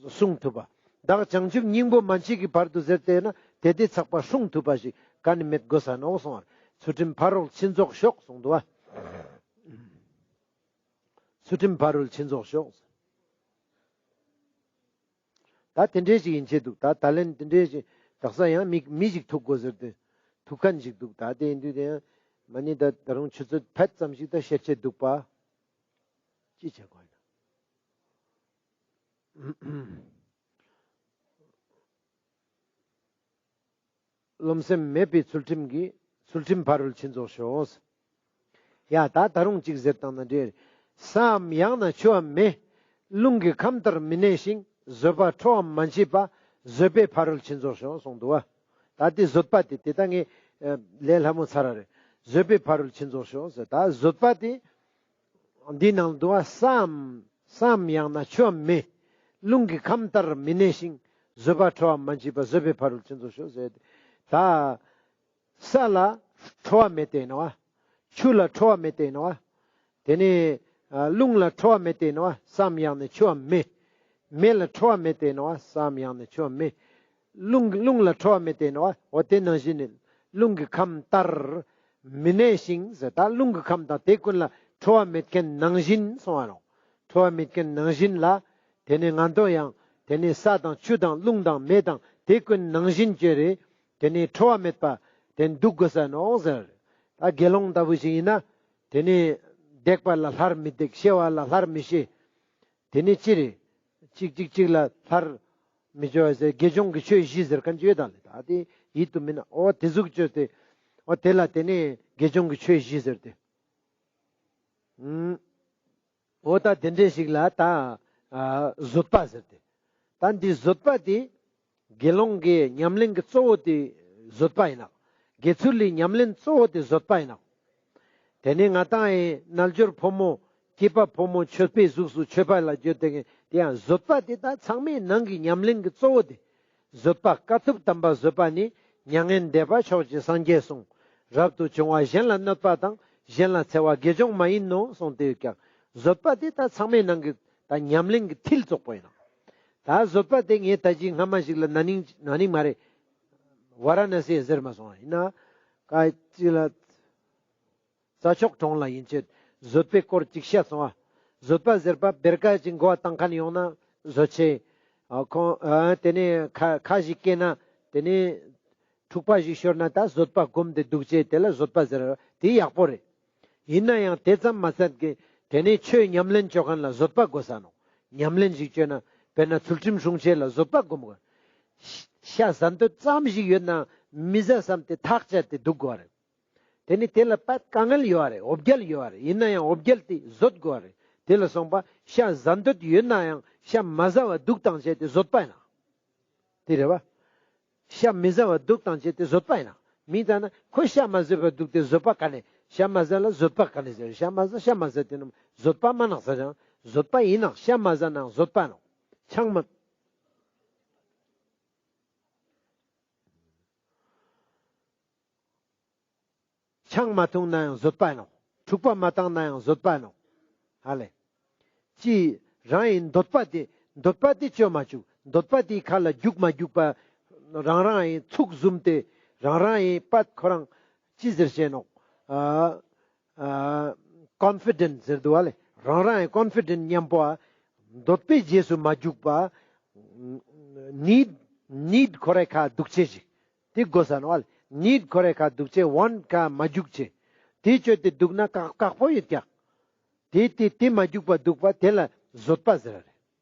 སྲུང་ཐུབ་པ། བདག་བྱང་ཆུབ་སྙིང་པོ་མ་མཆིས་ཀྱི་བར་དུ་ཟེར་ཏེ་ན་དེ་དེ་ཚགས་པ་སྲུང་ཐུབ་པ་ཞིག་ག་ནི་མེད་དགོས་ས་ནོག་གསུངས་པ། ཚུལ་ཁྲིམས་ཕ་རོལ་ཕྱིན་རྫོགས་ཤོག་གསུངས་འདུག་བ། ཚུལ་ཁྲིམས་ཕ་རོལ་ཕྱིན་རྫོགས་ཤོག། ད་དེ་འདྲའི་ཞིག་ཡིན་ཆེད་འདུག། ད་ད་ལན་དེ་འདྲའི་ཞིག་དག་ས་ཡང་མི་མི་ཞིག་ཐུག་དགོས་ཟེར་ཏེ་ཐུག་མཁན་ཞིག་འདུག། ད་དེ་ཡིན་དུས་དེ་ཡང་མ་ནི་ད་ད་རུང་ཆུ་ཚོད་ཕེད་ཙམ་ཞིག་ད་ཤེར་ཆེད་འདུག་པ། ཅི་བྱེད་དགོས་ན། རློམ་སེམས་མེད་པའི་ཚུལ་ཁྲིམས་ཀྱི་ཚུལ་ཁྲིམས་ཕ་རོལ་ཕྱིན་རྫོགས་ཤོག། ཡ་ད་ད་རུང་ཅིག་ཟེར་བཏང་ན་འདྲེ། སའམ་ཡང་ན་ཆུའམ་མེ། རླུང་གི་ཁམས་ལྟར་མི་གནས་ཤིང་། བཟོད་པ་ཁྲོའམ་མ་མཆིས་པ། བཟོད་པའི་ཕ་རོལ་ཕྱིན་རྫོགས་ཤོག་གསུངས་འདུག་བ། ད་དེ་བཟོད་པ་དེ་དེ་ད་ངས་ལས་སླ་མོ་ཚར་རེད། བཟོད་པའི་ཕ་རོལ་ཕྱིན་རྫོགས་ཤོག་ཟེར། ད་བཟོད་པ་དེ། འདི་ནང་དུ་བ་སའམ་སའམ་ཡང་ན་ཆུའམ་མེ། རླུང་གི་ཁམས་ལྟར་མི་གནས་ཤིང་། བཟོད་པ་ཁྲོའམ་མ་མཆིས་པ། བཟོད་པའི་ཕ་རོལ་ཕྱིན་རྫོགས་ཤོག་ཟེར། ད་ས་ལ་ཁྲོ་བ་མེད་དེ་ནོག། ཆུ་ལ་ཁྲོ་བ་མེད་དེ་ནོག། དེ་ནས་རླུང་ལ་ཁྲོ་བ་མེད་དེ་ནོག། སའམ་ཡང་ན་ཆུའམ་མེ། མེ་ལ་ཁྲོ་བ་མེད་དེ་ནོག། སའམ་ཡང་ན་ཆུའམ་མེ། རླུང་རླུང་ལ་ཁྲོ་བ་མེད་དེ་ནོག། འོ་དེ་ནང་བཞིན་ནི་རླུང་གི་ཁམས་ལྟར་མི་གནས་ཤིང་ཟེར། ད་རླུང་གི་ཁམས་དང་དེ་ཀུན་ལ་ཁྲོ་བ་མེད་མཁན་ནང་བཞིན་གསུངས་པ་རུང་། ཁྲོ་བ་མེད་མཁན་ནང་བཞིན་ལ། དེ་ནས་ང་ཚོ་ཡང་དེ་ནས་ས་དང་ཆུ་དང་རླུང་དང་མེ་དང་དེ་ཀུན་ནང་བཞིན་བཅོས་རེ། དེ་ནས་ཁྲོ་བ་མེད་པ་དེ་འདུག་དགོས་ས་ནོག་ཟེར། ད་དགེ་སློང་ལྟ་བུ་ཞིག་ཡིན་ན། དེ་ནས་བརྡེག་པ་ལ་སླར་མི་བརྡེག། ཤེས་པ་ལ་སླར་མི་ཤེས། དེ་ནི་ཅི་རེད། གཅིག་གཅིག་གཅིག་ལ་སླར་མི་འཇོག་ཟེར། དགེ་སྦྱོང་གི་ཆོས་བཞི་ཟེར་མཁན་ཅིག་ཡོད་ད་ལེ། ད་དེ་ཡིད་དུ་མིན་ན། འོ་དེ་ཟུག་བཅོས་ཏེ། འོ་དེ་ལ་དེ་ནི་དགེ་སྦྱོང་གི་ཆོས་བཞི་ཟེར་ཏེ། ཨུམ། འོ་ད་དེ་འདྲས་ཞིག་ལ་ད་ཨ་བཟོད་པ་ཟེར་ཏེ། ད་འདི་བཟོད་པ་དེ། དགེ་སློང་གི་ཉམས་ལེན་གྱི་གཙོ་བོ་དེ་བཟོད་པ་ཡིན་ནོག། དགེ་ཚུལ་ལི་ཉམས་ལེན་གཙོ་བོ་དེ་བཟོད་པ་ཡིན་ནོག། དེ་ནས་ང་ཏང་ཨེ་རྣལ་འབྱོར་ཕོ་མོ་སྐྱེས་པ་ཕོ་མོ་མཆོད་པའི་གཟུགས་སུ་མཆོད་པ་ལ་བརྗོད་དེ་ངས་དེ་ཡང་བཟོད་པ་དེ་ད་ཚང་མའི་ནང་གི་ཉམས་ལེན་གྱི་གཙོ་བོ་དེ། བཟོད་པ་དཀའ་ཐུབ་དམ་པ་བཟོད་པ་ནི། མྱ་ངན་འདས་པ་མཆོག་ཅེས་སངས་རྒྱས་གསུངས། རབ་ཏུ་བྱུང་བ་གཞན་ལ་གནོད་པ་དང་། གཞན་ལ་འཚེ་བ་དགེ་སྦྱོང་མ་ཡིན་ནོ་གསུངས་ཏེ་ཡོད་ཀྱང་། བཟོད་པ་དེ་ད་ཚང་མའི་ནང་གི་ད་ཉམས་ལེན་གྱི་མཐིལ་བཙོག་པོ་ཡིན་ནོག། ད་བཟོད་པ་དེ་ངས་ད་ཅི་སྔ་མ་ཞིག་ལ་ན་ནིང་ན་ནིང་མ་རེད། ཝ་ར་ཎ་སི་ཟེར་མ་སོང་བ་ཡིན་ན། ཀ་ཅི་ལ། རྩྭ་མཆོག་གྲོང་ལ་ཡིན་ཆེད་བཟོད་པའི་སྐོར་ཅིག་བཤད་སོང་བ། བཟོད་པ་ཟེར་པ་བེར་ཀ་ཅིག་མགོ་བ་བཏང་མཁན་ཡོང་ན་བཟོད་ཆེ། ཨ་ཁོང་ཨ་དེ་ནས་ཁ་ཁ་ཞིག་སྐྱེས་ན་དེ་ནས་འཁྲུག་པ་ཞིག་ཤོར་ན་ད་བཟོད་པ་སྒོམ་སྟེ་འདུག་ཅེས་དེ་ལ་བཟོད་པ་ཟེར་བ་དེ་ཡག་པོ་རེད། ཡིན་ན་ཡང་དེ་ཙམ་མ་ཟད་ཀི་དེ་ནས་ཆོས་ཉམས་ལེན་བཅོ་མཁན་ལ་བཟོད་པ་དགོས་ས་ནོག། ཉམས་ལེན་ཞིག་བཅོས་ན་ དཔེར་ན་ཚུལ་ཁྲིམས་སྲུང་ཅེས་ལ་བཟོད་པ་སྒོམ་དགོས། ཤ་ཟ་འདོད་ཙམ་ཞིག་ཡོད་ན་མི་ཟ་བསམ་སྟེ་ཐག་བཅད་དེ་འདུག་དགོས་རེད། དེ་ནི་དེ་ལ་པད་དཀའ་ངལ་ཡོད་རེད། འོ་བརྒྱལ་ཡོད་རེད། ཡིན་ན་ཡང་འོ་བརྒྱལ་དེ་བཟོད་དགོས་རེད། དེ་ལ་སོང་པ་ཤ་ཟ་འདོད་ཡོད་ན་ཡང་ཤ་མ་ཟ་བ་འདུག་བཏང་བྱས་ཏེ་བཟོད་པ་ཡིན་ན། དེ་རེད་བ། ཤ་མི་ཟ་བ་འདུག་བཏང་བྱས་ཏེ་བཟོད་པ་ཡིན་ན། མི་ད་ན་ཁོ་ཤ་མ་ཟ་བ་འདུག་སྟེ་བཟོད་པ་ག་ནས། ཤ་མ་ཟ་ལ་བཟོད་པ་ག་ནས་ཟེར། ཤ་མ་ཟ་ཤ་མ་ཟ་དེ་ནི་བཟོད་པ་མ་ནག་ཟེར་ཡང་བཟོད་པ་ཡིན་ནག་ཤ་མ་ཟ་ནའང་བཟོད་པ་ནོག་ཆང་མ། ཆང་མ་འཐུང་ན་ཡང་བཟོད་པ་ཡིན་ནོག་འཁྲུག་པ་མ་བཏང་ན་ཡང་བཟོད་པ་ཡིན་ནོག་ཧ་ལེ། ཅི་རང་ཡིན་འདོད་པ་དེ། འདོད་པ་དེ་བཅོས་མ་བཅུག་འདོད་པ་དེའི་ཁ་ལ་རྒྱུག་མ་རྒྱུག་པ། རང་རང་ཡིན་ཚུགས་བཟུམ་དེ། རང་རང་ཡིན་པད་ཁོ་རང་ཅི་ཟེར་ཤེས་ནོག་ཨ་ཨ་ཀོན་ཕི་ཌེན་ཟེར་འདུག་བ་ལེ། རང་རང་ཡིན་ཀོན་ཕི་ཌེན་མཉམ་པོ་ཨ། འདོད་པའི་རྗེས་སུ་མ་རྒྱུག་པ། ནིད་ནིད་ཁོ་རའི་ཁ་འདུག་ཅེས་ཤིག་དེ་དགོས་ས་ནོག་ཨ་ལེ། ནིད་ཁོ་རའི་ཁ་འདུག་ཅེས་ཝོན་ཁ་མ་རྒྱུག་ཅེས། དེ་བཅོས་ཏེ་འདུག་ན་ཁག་ཁག་པོ་ཡོད་ཀྱག་དེ་དེ་དེ་མ་རྒྱུག་པ་འདུག་པ་དེ་ལ་བཟོད་པ་ཟེར་རེད།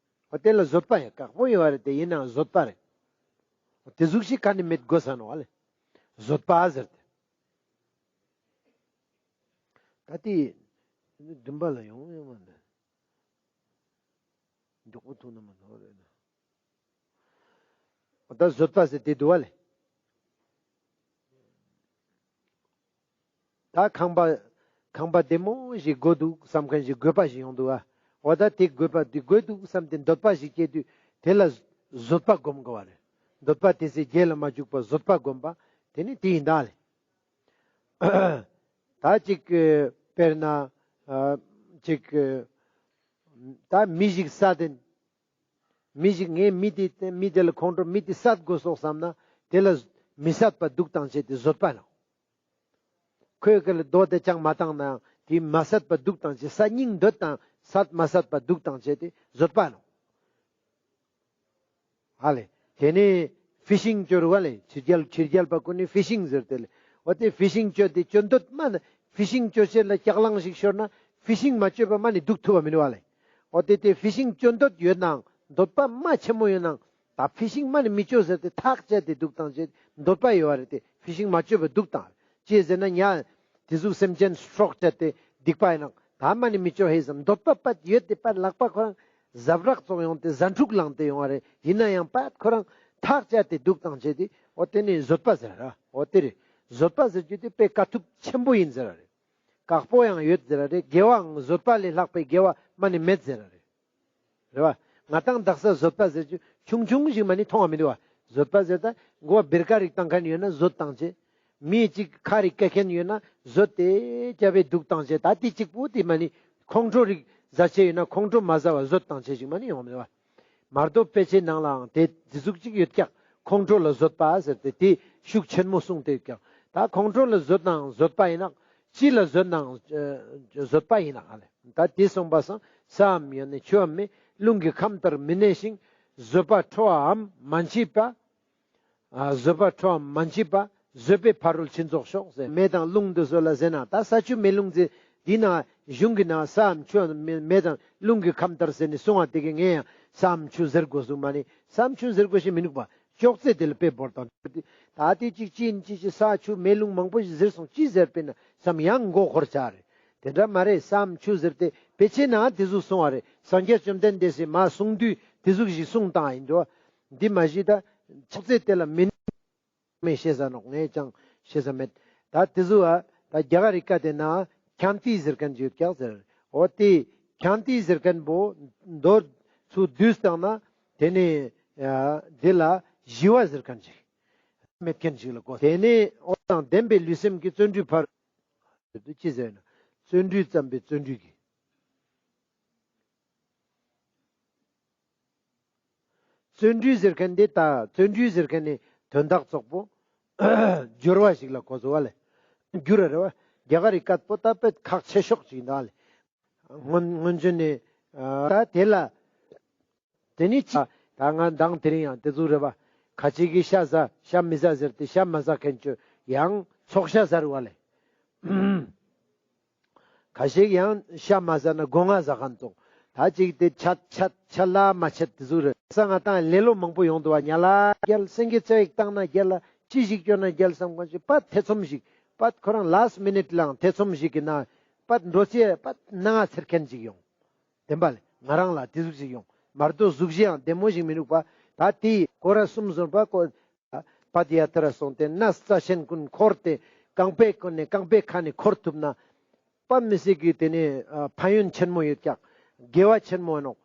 འོ་དེ་ལ་བཟོད་པ་ཡང་ཁག་པོ་ཡོད་རེད། དེ་ཡིན་ནའང་བཟོད་པ་རེད། འོ་དེ་ཟུག་ཞིག་ག་ནི་མེད་དགོས་ས་ནོག་ཨ་ལེ། བཟོད་པ་ཟེར་ཏེ། ད་དེ་བདུན་པ་ལ་ཡོང་ཡོང་མ་འདུག་མགྱོགས་པོ་ཐུག་ན་མ་ནོར་རེད་ན། འོ་ད་བཟོད་པ་ཟེར་དེ་འདུག་བ་ལེ། ད་ཁང་པ་ཁང་པ་བདེ་མོ་ཞིག་དགོས་འདུག་བསམ་མཁན་ཞིག་དགོས་པ་ཞིག་ཡོང་འདུག་ཨ། འོ་ད་དེ་དགོས་པ་དེ་དགོས་འདུག་བསམ་སྟེ་འདོད་པ་ཞིག་སྐྱེས་དུས་དེ་ལ་བཟོད་པ་སྒོམ་དགོས་བ་རེད། འདོད་པ་དེ་ཚེ་རྒྱལ་ལ་མ་འཇུག་པར་བཟོད་པ་སྒོམ་པ་དེ་ནི་དེ་ཡིན་ད་ལེ། ད་ཅིག་དཔེར་ན་ཨ་ཅིག་ད་མི་ཞིག་བསད་དེ། མི་ཞིག་ངས་མི་དེ་མི་དེ་ལ་ཁོང་ཁྲོ་མི་དེ་བསད་དགོས་སོག་བསམ་ན་དེ་ལ་མི་བསད་པ་འདུག་བཏང་བྱས་ཏེ་བཟོད་པ་ནོག་ཁོའི་སྐད་ལ་རྡོ་དེ་ཅང་མ་བཏང་ནའང་དེ་མ་བསད་པ་འདུག་བཏང་བྱས་ས་སྙིང་འདོད་དང་བསད་མ་བསད་པ་འདུག་བཏང་བྱས་ཏེ་བཟོད་པ་ནོག་ཧ་ལེ། དེ་ནས་ཕི་ཤིང་བཅོ་རུ་བ་ལེ། ཕྱི་རྒྱལ་ཕྱི་རྒྱལ་པ་ཀུན་ནི་ཕི་ཤིང་ཟེར་ཏེ་ལེ། འོ་དེ་ཕི་ཤིང་བཅོ་དེ་བཅོ་འདོད་མ་ནི་ཕི་ཤིང་བཅོ་ཆེད་ལ་སྐྱག་ལང་ཞིག་ཤོར་ན་ཕི་ཤིང་མ་བཅོས་པ་མ་ནི་འདུག་ཐུབ་པ་མི་འདུག་བ་ལེ། འོ་དེ་དེ་ཕི་ཤིང་བཅོ་འདོད་ཡོད་ནའང་འདོད་པ་མ་ཆེན་མོ་ཡོད་ནའང་ད་ཕི་ཤིང་མ་ནི་མི་བཅོ་ཟེར་ཏེ་ཐག་བཅད་དེ་འདུག་བཏང་བྱས་འདོད་པ་ཡོད་བ་རེད། དེ་ཕི་ཤིང་མ་བཅོས་པ་འདུག་བཏང་ཅི་ཟེར་ན་ཉ་དེ་ཟུག་སེམས་ཅན་སྲོག་བཅད་དེ་སྡིག་པ་ཡིན་ནའང་ད་མ་ནི་མི་བཅོ་ཧེ་བསམ་འདོད་པ་པད་ཡོད་དེ་པད་ལག་པ་ཁོ་རང་ཟབ་རག་ཙོག་ཡོང་སྟེ་ཟ་འཕྲུག་ལངས་ཏེ་ཡོང་བ་རེད། ཡིན་ན་ཡང་པད་ཁོ་རང་ཐག་བཅད་དེ་འདུག་བཏང་བྱས་ཏེ་འོ་དེ་ནི་བཟོད་པ་ཟེར་ར། འོ་དེ་རེད། བཟོད་པ་ཟེར་རྒྱུ་དེ་དཔེ་དཀའ་ཐུབ་ཆེན་པོ་ཡིན་ཟེར་ར་རེད། ཁག་པོ་ཡང་ཡོད་ཟེར་ར་རེད། དགེ་བའང་བཟོད་པ་ལས་ལྷག་པའི་དགེ་བ་མ་ནི་མེད་ཟེར་ར་རེད། རེད་བ། ང་ཏང་དག་ས་བཟོད་པ་ཟེར་རྒྱུ་ཆུང་ཆུང་ཞིག་མ་ནི་མཐོང་བ་མི་འདུག་བ། བཟོད་པ་ཟེར་ད་མགོ་བ་བེར་ཀ་རིག་བཏང་མཁན་ཡོད་ན་བཟོད་བཏང་བྱས། མི་གཅིག་ཁ་རི་སྐད་མཁན་ཡོད་ན་བཟོད་དེ་རྒྱབ་པའི་འདུག་བཏང་བྱས། ད་དེ་གཅིག་པུ་དེ་མ་ནི་ཁོང་ཁྲོ་རིག་ཟ་ཆེ་ཡོད་ན་ཁོང་ཁྲོ་མ་ཟ་བ་བཟོད་བཏང་བྱས་ཞིག་མ་ནི་ཡོང་མི་འདུག་བ། མར་དོ་དཔེ་ཆའི་ནང་ལའང་དེ་དེ་ཟུག་ཅིག་ཡོད་ཀྱག་ཁོང་ཁྲོ་ལ་བཟོད་པ་ཟེར་ཏེ་དེ་ཤུགས་ཆེན་མོ་གསུངས་ཏེ་ཡོད་ཀྱག་ད་ཁོང་ཁྲོ་ལ་བཟོད་ནའང་བཟོད་པ་ཡིན་ནག་ཅི་ལ་བཟོད་ནའང་ཨ་བཟོད་པ་ཡིན་ནག་ཨ་ལེ། ད་དེ་གསུངས་པ་སང་ས་འམ་ཡོན་ནི་ཆུའམ་མེ་རླུང་གི་ཁམས་ལྟར་མི་གནས་ཤིང་། བཟོད་པ་ཁྲོའམ་མ་མཆིས་པ། ཨ་བཟོད་པ་ཁྲོའམ་མ་མཆིས་པ། བཟོད་པའི་ཕ་རོལ་ཕྱིན་རྫོགས་ཤོག་ཟེར། མེ་དང་རླུང་འདི་ཚོ་ལ་ཟེར་ན་ད་ས་ཆུ་མེ་རླུང་ཟེར་འདི་ན་གཞུང་གི་ནང་ས་འམ་ཆུ་མེ་མེ་དང་རླུང་གི་ཁམས་ལྟར་ཟེར་ནས་གསུང་བ་དེ་གི་ངས་ཡང་ས་འམ་ཆུ་ཟེར་དགོས་གསུངས་མ་ནི་ས་འམ་ཆུ་ཟེར་དགོས་ཤེས་མི་འདུག་པ། ཅོག་ཙེ་དེ་ལ་དཔེ་བོར་དང་། ད་དེ་གཅིག་ཅི་ཡིན་ཅི་ཞིག་ས་ཆུ་མེ་རླུང་མང་པོ་ཞིག་ཟེར་སོང་ཅི་ཟེར་པས་ན་བསམ་ཡང་མགོ་འཁོར་ཆ་རེད། དེ་འདྲ་མ་རེད། ས་འམ་ཆུ་ཟེར་ཏེ་དཔེ་ཆའི་ནང་དེ་ཟུག་གསུང་བ་རེད། སངས་རྒྱས་བཅོམ་ལྡན་འདས་སི་མ་གསུང་དུས་དེ་ཟུག་ཞིག་གསུང་བཏང་ཡིན་འགྲོ། འདི་མ་གཞི་ད་ཅོག་ཙེ་དེ་ལ་མི་མེད་ཤེས་ས་ནོག་ངས་ཅང་ཤེས་ས་མེད། ད་དེ་ཟུག་ཨ་ད་རྒྱ་གར་རི་ཀ་དེ་ན་ཁྱང་ཏི་ཟེར་མཁན་ཅིག་ཡོད་ཀྱག་ཟེར། འོ་དེ་ཁྱང་ཏི་ཟེར་མཁན་པོ་མདོར་ཚུར་བསྡུས་བཏང་ན་དེ་ནི་ཨ་དེ་ལ་ཞི་བ་ཟེར་མཁན་ཅིག་མེད་མཁན་ཞིག་ལ་གོ། དེ་ནས་འོ་དང་ལྡན་པའི་ལུས་སེམས་ཀྱི་བརྩོན་འགྲུས་ཕར། ཅི་ཟེར་ན། བརྩོན་འགྲུས་བརྩམས་པའི་བརྩོན་འགྲུས་ཀྱི། བརྩོན་འགྲུས་ཟེར་མཁན་དེ་ད་བརྩོན་འགྲུས་ཟེར་མཁན་ནི་དོན་དག་ཙོགས་པོ། སྦྱོར་བ་ཞིག་ལ་གོ་ཚུལ་བ་ལེ། སྒྱུར་ར་རེ་བ། རྒྱ་གར་རི་སྐད་པོ་ད་དཔེ་ཁག་ཆེ་ཤོས་ཅིག་ཡིན་ད་ལེ། སྔོན་སྔོན་བྱོན་ནས་ད་དེ་ལ། དེ་ནི་ཅི། ད་ང་མདང་དེ་རིང་ཡང་དེ་ཟུག་རེད་པ། ཁ་ཅིག་གིས་ཤ་ཟ་ཤ་མི་ཟ་ཟེར་ཏེ་ཤ་མ་ཟ་མཁན་ཅོ་ཡང་ཚོགས་ཤ་ཟ་རུ་བ་ལེ། ཁ་ཅིག་ཡང་ཤ་མ་ཟ་ན་སྒོ་ང་ཟ་མཁན་ཙོགས། ད་ཅིག་དེ་ཆད་ཆད་ཆད་ལ་མ་ཆད་དེ་ཟུག་རེད། ས་ང་ཏང་ལེ་ལོ་མང་པོ་ཡོང་འདུག་བ། ཉལ་ལ་རྒྱལ་སེང་གེ་རྩེ་བའི་བཏང་ན་རྒྱལ་ལ་ཅི་ཞིག་སྐྱོན་ན་རྒྱལ་བསམ་གང་ཞིག་པ་ཐེ་ཚོམ་ཞིག་པ་ཁོ་རང་ལཱསྚ་མི་ནིཊ་ལའང་ཐེ་ཚོམ་ཞིག་གི་ན་པ་འགྲོ་ཚེ་པ་སྣང་ང་ཚེར་མཁན་ཞིག་ཡོང་། བདེན་པ་ལེ། ང་རང་ལ་དེ་ཟུག་ཞིག་ཡོང་མར་དོ་གཟུགས་གཞི་ཡང་བདེ་མོ་ཞིག་མི་འདུག་པ། ད་དེ་སྐོར་ར་གསུམ་བཟོན་པ་ཀོ་པད་ཡ་ཐ་ར་སོང་སྟེ་ན་རྩ་ཆེན་ཀུན་འཁོར་ཏེ་རྐང་པའི་ཀུན་ནས་རྐང་པའི་ཁ་ནས་འཁོར་ཐུབ་ན། པ་མི་སྲིད་ཀྱི་དེ་ནི་ཕན་ཡོན་ཆེན་མོ་ཡོད་ཀྱག། དགེ་བ་ཆེན་མོ་ཡིན་ནོག།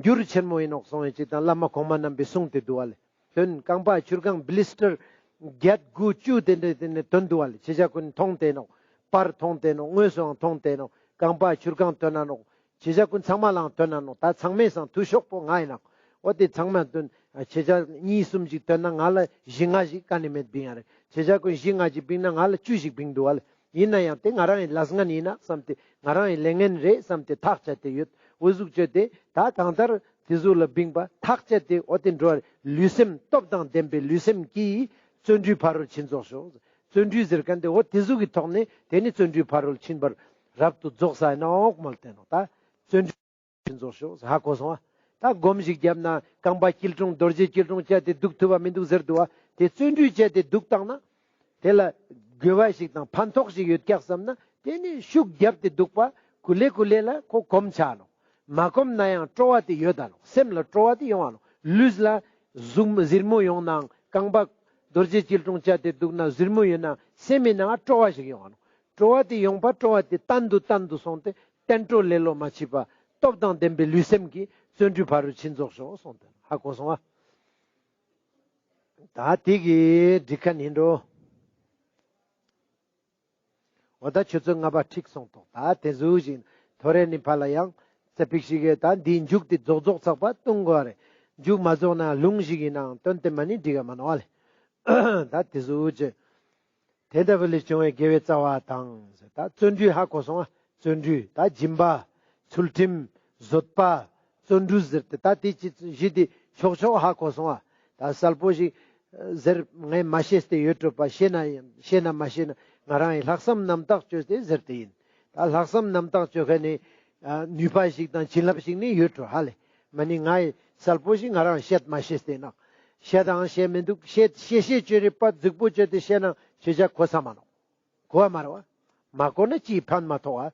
འགྱུར་ཆེན་མོ་ཡིན་ནོག་སོང་ཡིན་ཅིག་དང་བླ་མ་གོང་མ་རྣམ་པའི་གསུང་དེ་འདུག་བ་ལེ། དོན་རྐང་པ་ཆུ་རྐང་བི་ལི་སི་ཊར་བརྒྱད་དགུ་བཅུ་དེ་འདྲ་དེ་ནི་དོན་འདུག་བ་ལེ། ཆེ་ཆ་ཀུན་མཐོང་སྟེ་ནོག། པར་མཐོང་སྟེ་ནོག། དངོས་སུའང་མཐོང་སྟེ་ནོག། རྐང་པ་ཆུ་རྐང་དོན་ན་ནོག། ཆེ་ཆ་ཀུན་ཚང་མ་ལའང་དོན་ན་ནོག། ད་ཚང་མའི་སང་ཐུ་ཤོག་པོ་ང་ཡིན་ནོག། འོ་དེ་ཚང་མ་དོན་ཆེ་ཆ་གཉིས་གསུམ་ཅིག་དོན་ན་ང་ལ་བཞི་ལྔ་ཞིག་ག་ནི་མེད་བིང་ཡ་རེད། ཆེ་ཆ་ཀུན་བཞི་ལྔ་ཅིག་བིང་ན་ང་ལ་བཅུ་ཞིག་བིང་འདུག་བ་ལེ། ཡིན་ན་ཡང་དེ་ང་རང་ཡི་ལས་ངན་ཡིན་ན་བསམ་སྟེ་ང་རང་ཡི་ལས་ངན་རེད་བསམ་སྟེ་ཐག་བཅད་དེ་ཡོད། འོ་ཟུག་བཅད་དེ་ད་གང་ལྟར་དེ་ཟུག་ལ་བིང་པ་ཐག་བཅད་དེ་འོ་དེ་འགྲོ་བར་ལུས་སེམས་སྟོབས་དང་ལྡན་པའི་ལུས་སེམས་ཀྱིས་བརྩོན་འགྲུས་ཕ་རོལ་ཕྱིན་རྫོགས་ཤོག། བརྩོན་འགྲུས་ཟེར་མཁན་དེ་འོ་དེ་ཟུག་གི་ཐོག་ནས་དེ་ནི་བརྩོན་འགྲུས་ཕ་རོལ་ཕྱིན་པར་རབ་ཏུ་རྫོགས་ས་ཡིན་ནོག་མོལ་ཏེ་ནོག། ད་བརྩོན་འགྲུས་ཕྱིན་རྫོགས་ཤོག་ཧ་གོ་སོང་ཨ། ད་སྒོམ་ཞིག་བརྒྱབ་ན་རྐང་པ་སྐྱིལ་ཀྲུང་རྡོ་རྗེ་སྐྱིལ་ཀྲུང་བཅའ་སྟེ་འདུག་ཐུབ་པ་མི་འདུག་ཟེར་འདུག་ཨ། དེ་བརྩོན་འགྲུས་བཅས་ཏེ་འདུག་བཏང་ན། དེ་ལ་དགོས་པ་ཞིག་དང་ཕན་ཐོགས་ཤིག་ཡོད་ཀྱག་བསམ་ན་དེ་ནི་ཤུགས་བརྒྱབ་སྟེ་འདུག་པ་ཀུ་ལེ་ཀུ་ལེ་ལ་ཁོ་གོམས་ཆ་ནོག། མ་གོམས་ན་ཡང་སྤྲོ་བ་དེ་ཡོད་ད་ནོག། སེམས་ལ་སྤྲོ་བ་དེ་ཡོང་བ་ནོག། ལུས་ལ་ཟུག་ཟིར་མོ་ཡོང་ནའང་རྐང་པ་རྡོ་རྗེ་སྐྱིལ་ཀྲུང་བཅའ་སྟེ་འདུག་ན་ཟིར་མོ་ཡོད་ན་སེམས་མི་ནང་སྤྲོ་བ་ཞིག་ཡོང་བ་ནོག། སྤྲོ་བ་དེ་ཡོང་པ་སྤྲོ་བ་དེ་བརྟན་དུ་བརྟན་དུ་སོང་སྟེ་བརྟན་སྤྲོ་ལེ་ལོ་མ་མཆིས་པ་སྟོབས་དང་ལྡན་པའི་ལུས་སེམས་ཀྱིས་བརྩོན་འགྲུས་ཕ་རོལ་ཕྱིན་རྫོགས་ཤོག་གསུངས་ཏེ་ཧ་གོ་སོང་ཨ། ད་དེ་གི་འགྲིག་མཁན་ཡིན་འགྲོ། འོ་ད་ཆུ་ཚོད་ལྔ་པ་ཁྲིག་སོང་ཏོག། ད་དེ་ཟུག་བཞིན་ཐོ་རེ་ནི་ཕ་ལ་ཡང་ཙ་པིག་ཞིག་གི་ད་འདིའི་མཇུག་དེ་རྫོགས་རྫོགས་ཚག་པ་གཏོང་དགོས་རེད། མཇུག་མ་རྫོགས་ན་ལུང་ཞིག་ཡིན་ནའང་དོན་དེ་མ་ནི་འགྲིག་ག་མ་ནོག་ཨ་ལེ། ད་དེ་ཟུག་བྱས། དེ་ལྟ་བུ་ལས་བྱུང་བའི་དགེ་བའི་རྩ་བ་དང་། ད་བརྩོན་འགྲུས་ཧ་གོ་སོང་ཨ། བརྩོན་འགྲུས་ད་སྦྱིན་པ། ཚུལ་ཁྲིམས། བཟོད་པ། བརྩོན་འགྲུས་ཟེར་ཏེ་ད་དེ་ཅི་བཞི་དེ་ཆོག་ཆོག་ཧ་གོ་སོང་ཨ། ད་གསལ་པོ་ཞིག་ཟེར་ངས་མ་ཤེས་ཏེ་ཡོད་འགྲོ་པ་ཤེས་ན་ཡང་ཤེས་ན་མ་ཤེས་ན་ང་རང་ཡི་ལྷག་བསམ་རྣམ་དག་བཅོས་ཏེ་ཟེར་ཏེ་ཡིན། ད་ལྷག་བསམ་རྣམ་དག་བཅོ་མཁན་ནི་ནུས་པ་ཞིག་དང་བྱིན་རླབས་ཤིག་ནི་ཡོད་འགྲོ་ཧ་ལེ། མ་ནི་ང་ཡི་གསལ་པོ་ཞིག་ང་རང་བཤད་མ་ཤེས་ཏེ་ན། བཤད་དང་བཤད་མི་འདུག། བཤད་བཤད་བཤད་བཅོས་རེ་པ་རྫིག་པོ་བཅོས་ཏེ་བཤད་ན་ཆོས་ཆ་གོ་ས་མ་ནོག། གོ་བ་མ་རེད་བ། མ་གོ་ན་ཅིའི་ཕན་མ་ཐོགས་